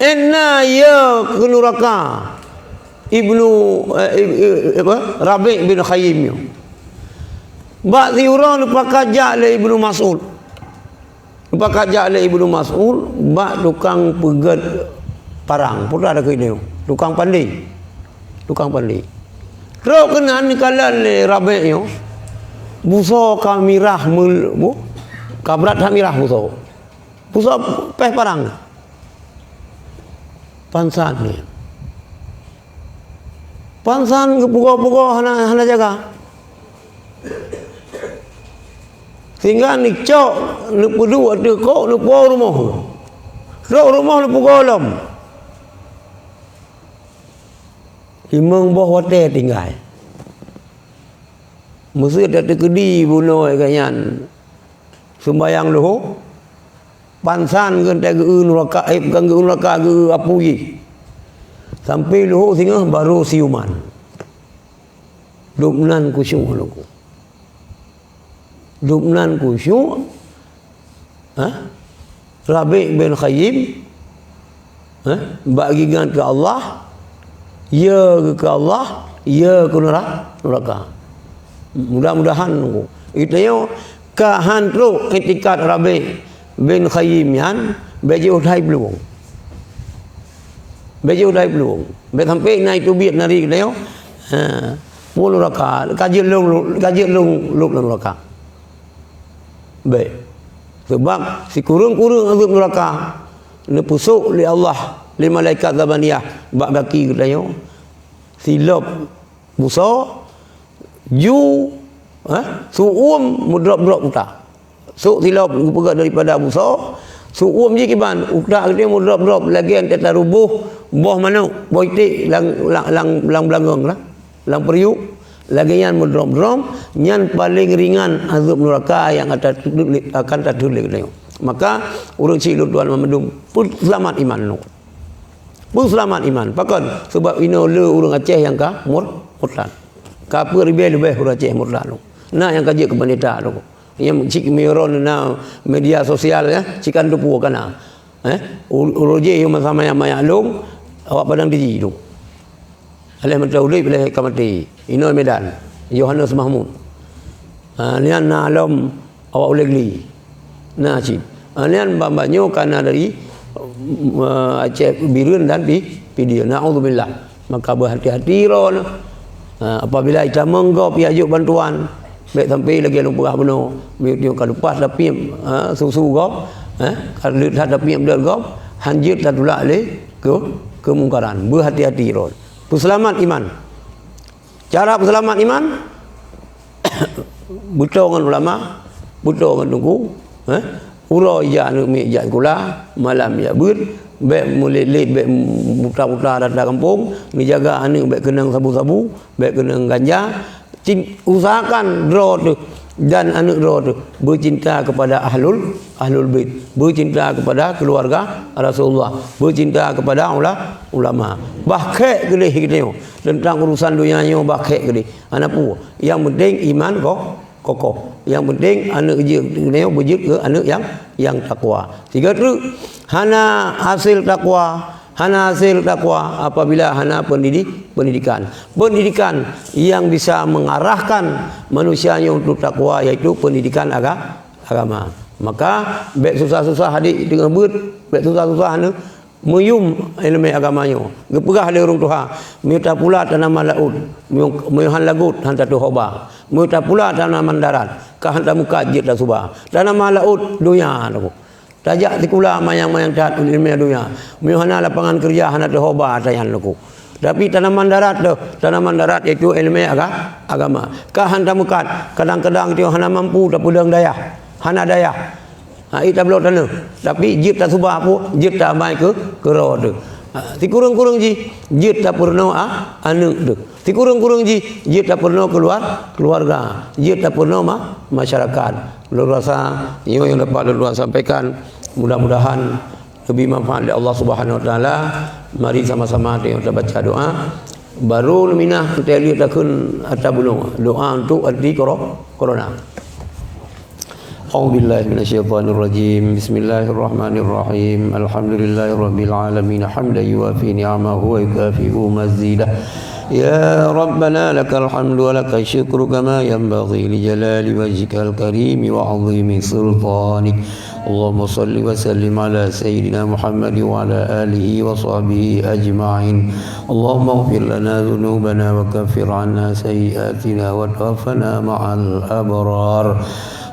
Enna ya keu nuraka Ibnu, eh, ib-, ib-, apa? Rabi' bin Khayyim nyoe. Bak siuroe neupakat jak lé Ibnu Mas'ud. Pakat jak lé Ibnu Mas'ud bak tukang peugét parang. Peue takheun nyoe? Tukang pandé. Tukang pandé. Trok keunan neukalon lé Rabi' nyoe. Busoe ka mirah meul-, bu-, ka brat that mirah busoe. Busoe péh parang. Pansan nyan. Pansan geupugoe-pugoe hana, hana jaga. Sehingga neucok, neupeuduek ateueh kok, neupuwoe rumoh. Trok rumoh neupugoe lom. Limong boh watée tinggai. Meuseuet teukeudi bunoe gobnyan seumayang leuhô, pansan geuntée geu-eu nuraka, eh, bukan geu-eu nuraka, geu-eu apui jih. Sampoe leuhô singoh barô siuman. Dubnan khusyuk lom. Dubnan khusyuk, ha? Rabi' bin Khayyim, ha? Bak geuingat keu Allah, ya keu Allah, ya keu nura-, nuraka. Mudah-mudahan geutanyoe ka han trok iktikad Rabi' bin Khayyim nyan, bék jiôh that plueng. Bék jiôh that plueng. Bék sampoe na teubiet nari geutanyoe. Ha, peue nuraka, ka jeuet lôn, ka jeuet lôn lôb lam nuraka. Bék. Sabab sikureueng-kureueng azeueb nuraka neupeusôk lé Allah, lé malaikat zabaniyah bak gaki geutanyoe. tilop busoe, ju, eh, su'uem meudrop-drop uta. Sôk tilop geupeugah daripada busoe, su'uem jih kiban, uta geutanyoe meudrop-drop lagée tataruboh boh manok, boh iték lam, lam, lam, lam beulangöng lah, lam peuriuk. Lagée nyan meudrop-drop, nyan paleng ringan azeueb nuraka nyang akan tateut lé, akan tateut lé geutanyoe. Maka, ureuëng syiek lôn tuan mandum, peuseulamat iman lôn. Peuseulamat iman. Pakon? Sabab inoe le ureuëng Aceh nyang ka mur-, murtad. Ka peuet ribée leubeh ureuëng Aceh murtad lôn. Na nyang ka jeuet keu peundeta lôn. Nyang cit meunyoe droeneuh na media sosial, ya, cit kan teupeue ka na. Eh, u-, uroe jih nyang masa manyak-manyak lôn, awak padang tiji lôn. Aléh mantong udeb, aléh ka maté. Inoe Medan, Yohanes Mahmud. Ha, nyan na lom awak Ulée Gli. Na cit. Ha, nyan ban-ban nyoe ka na dari, eh, Aceh Bireuen dan Pi-, Pidie. Naudzubillah. Maka beuhati-hati droeneuh. Ha, apabila itamong gob, ijok bantuan, bék sampai lagée lôn peugah bunoe, meuteumé ka leupah tapiep, ha, susu gob, ha, ka lheueh that tapiep dot gob, hanjeuet tatulak lé keu-, keumungkaran. Beuhati-hati droeneuh. Peuseulamat iman. Cara peuseulamat iman, beutôi ngon ulama, beutôi ngon teungku, eh? Uroe ijak aneuëk miet jak sikula, malam ijak beuet, bék meulet-let, bék buta-buta rata gampông, neujaga aneuëk bék keunong sabu-sabu, bék keunong ganja. Cin-, usahakan droe teuh dan aneuëk droe teuh beucinta kepada ahlul, ahlul bait, beucinta kepada keluarga Rasulullah, beucinta kepada ula-, ulama. Bah khék keudeh geutanyoe teuntang urusan donya nyoe, bah khék keudeh. Hana peue. Nyang penting iman ko-, kokoh. Nyang penting aneuëk jeuet nyoe beujeuet keu aneuëk nyang, nyang takwa. Sigoe treuk, hana hasil takwa, hana hasil takwa apabila hana pendidi-, pendidikan. Pendidikan yang bisa mengarahkan manusia nyoe untuk takwa yaitu pendidikan aga-, agama. Maka bék susah-susah adik teungoh beuet, bék susah-susah aneuëk meuyum iéleumé agama nyoe. Geupeugah lé ureuëng tuha, "Meunyoe tapula tanaman laôt, meunyoe, meunyoe han lagot han tatuho ba. Meunyoe tapula tanaman darat, ka han tameukat jeuet tasuba." Tanaman laôt donya teuh. Tajak sikula manyang-manyang that iéleumé donya. Meunyoe hana lapangan keureuja hana teuho ba ata nyan teuh. Tapi tanaman darat teuh, tanaman darat yaitu iéleumé aga-, agama. Ka han tameukat, kadang-kadang teuh hana mampu tapeudong dayah, hana dayah. Ha, ita bloe tanoh, tapi jeuet tasuba pu, jeuet tamai keu, keu droe teuh. Ha, sikureueng-kureueng jih, jeuet tapeurunoe a-, aneuëk teuh. Sikureueng-kureueng jih, jeuet tapeurunoe keuluar-, keuluarga, jeuet tapeurunoe ma-, masyarakat. Lôn rasa, nyoe nyang dapat lôn sampaikan. Mudah-mudahan leubeh manfaat lé Allah Subhanahu Wa Taala. Mari sama-sama teuh tabaca doa. Baru neuminah teuh lheueh takheun ata bunoe. Doa untuk anti koro-, corona. أعوذ بالله من الشيطان الرجيم. بسم الله الرحمن الرحيم. الحمد لله رب العالمين، حمدا يوافي نعمه ويكافئ مزيده. يا ربنا لك الحمد ولك الشكر كما ينبغي لجلال وجهك الكريم وعظيم سلطانك. اللهم صل وسلم على سيدنا محمد وعلى آله وصحبه أجمعين. اللهم اغفر لنا ذنوبنا وكفر عنا سيئاتنا وتوفنا مع الأبرار.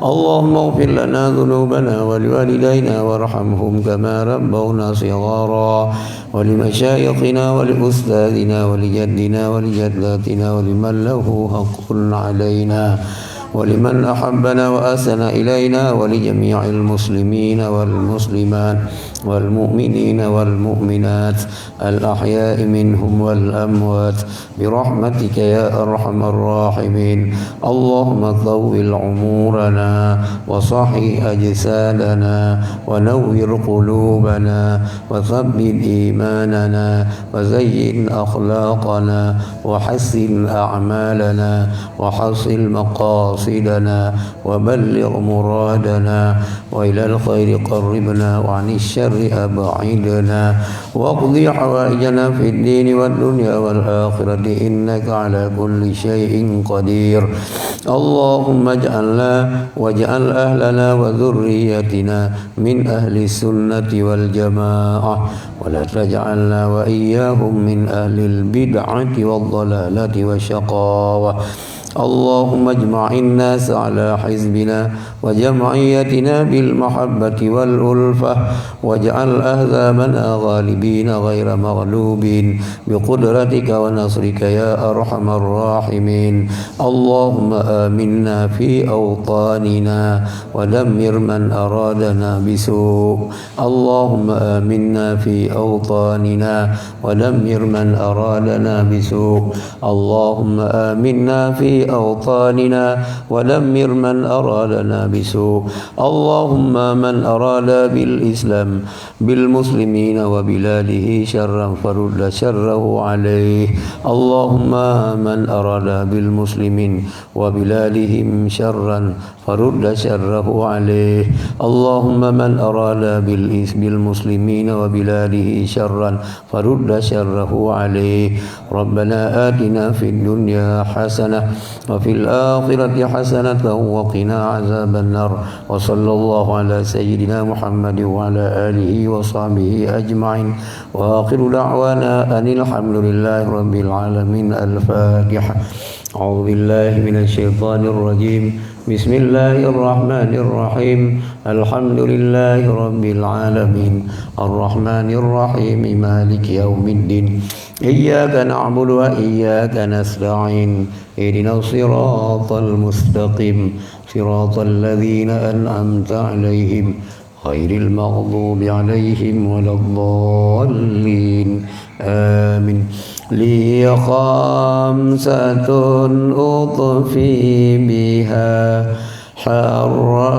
اللهم اغفر لنا ذنوبنا ولوالدينا وارحمهم كما ربونا صغارا، ولمشايخنا ولأستاذنا ولجدنا ولجداتنا ولمن له حق علينا، ولمن أحبنا وأحسن إلينا، ولجميع المسلمين والمسلمات والمؤمنين والمؤمنات الأحياء منهم والأموات برحمتك يا أرحم الراحمين. اللهم طول عمورنا وصحح أجسادنا ونور قلوبنا وثبت إيماننا وزين أخلاقنا وحسن أعمالنا وحصل مقاصدنا وبلغ مرادنا وإلى الخير قربنا وعن الشر أبعدنا واقض حوائجنا في الدين والدنيا والآخرة إنك على كل شيء قدير. اللهم اجعلنا واجعل أهلنا وذريتنا من أهل السنة والجماعة، ولا تجعلنا وإياهم من أهل البدعة والضلالة والشقاوة. اللهم اجمع الناس على حزبنا وجمعيتنا بالمحبة والألفة، واجعل أحزابنا غالبين غير مغلوبين بقدرتك ونصرك يا أرحم الراحمين. اللهم آمنا في أوطاننا ودمر من أرادنا بسوء. اللهم آمنا في أوطاننا ودمر من أرادنا بسوء. اللهم آمنا في أوطاننا ودمر من أرادنا بسوء. اللهم من أراد بالإسلام بالمسلمين وبلاده شرا فرد شره عليه. اللهم من أراد بالمسلمين وبلادهم شرا فرد شره عليه. اللهم من أراد بالإس-، بالمسلمين وبلاده شرا فرد شره عليه. ربنا آتنا في الدنيا حسنة وفي الآخرة حسنة وقنا عذاب النار. وصلى الله على سيدنا محمد وعلى آله وصحبه أجمعين. وآخر دعوانا أن الحمد لله رب العالمين. الفاتحة. أعوذ بالله من الشيطان الرجيم. بسم الله الرحمن الرحيم. الحمد لله رب العالمين. الرحمن الرحيم. مالك يوم الدين. إياك نعبد وإياك نستعين. اهدنا الصراط المستقيم. صراط الذين أنعمت عليهم غير المغضوب عليهم ولا الضالين. آمين. لي خمسة أطفي بها حر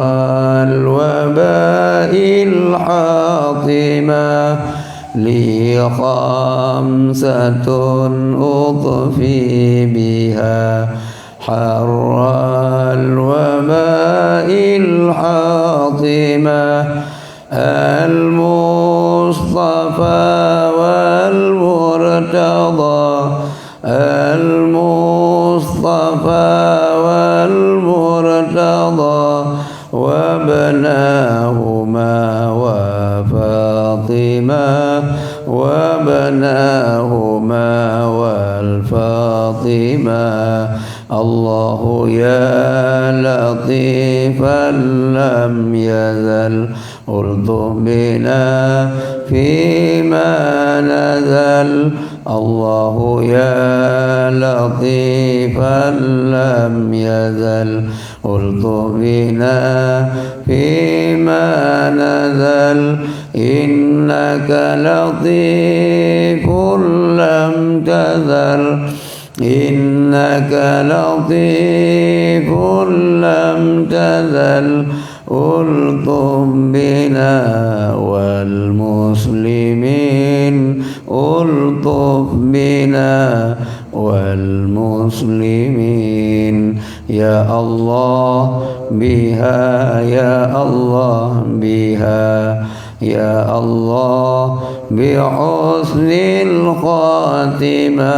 الوباء الحاطمة. لي خمسة أطفي بها حر الوباء الحاطمة. المصطفى والمرتضى. المصطفى والمرتضى وابناهما وفاطمة، وابناهما والفاطمة. الله يا لطيفا لم يزل ألطف بنا فيما نزل. الله يا لطيفا لم يزل ألطف بنا فيما نزل. إنك لطيف لم تزل. إنك لطيف لم تزل ألطف بنا والمسلمين، ألطف بنا والمسلمين. يا الله بها، يا الله بها، يا الله بحسن الخاتمة.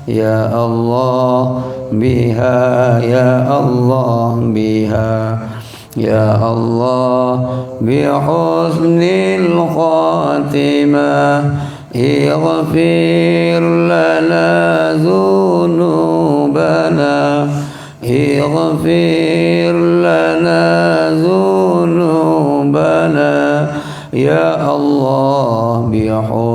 يا الله بها، يا الله بها، يا الله بحسن الخاتمة. اغفر لنا ذنوبنا، اغفر لنا ذنوبنا، يا الله بحسن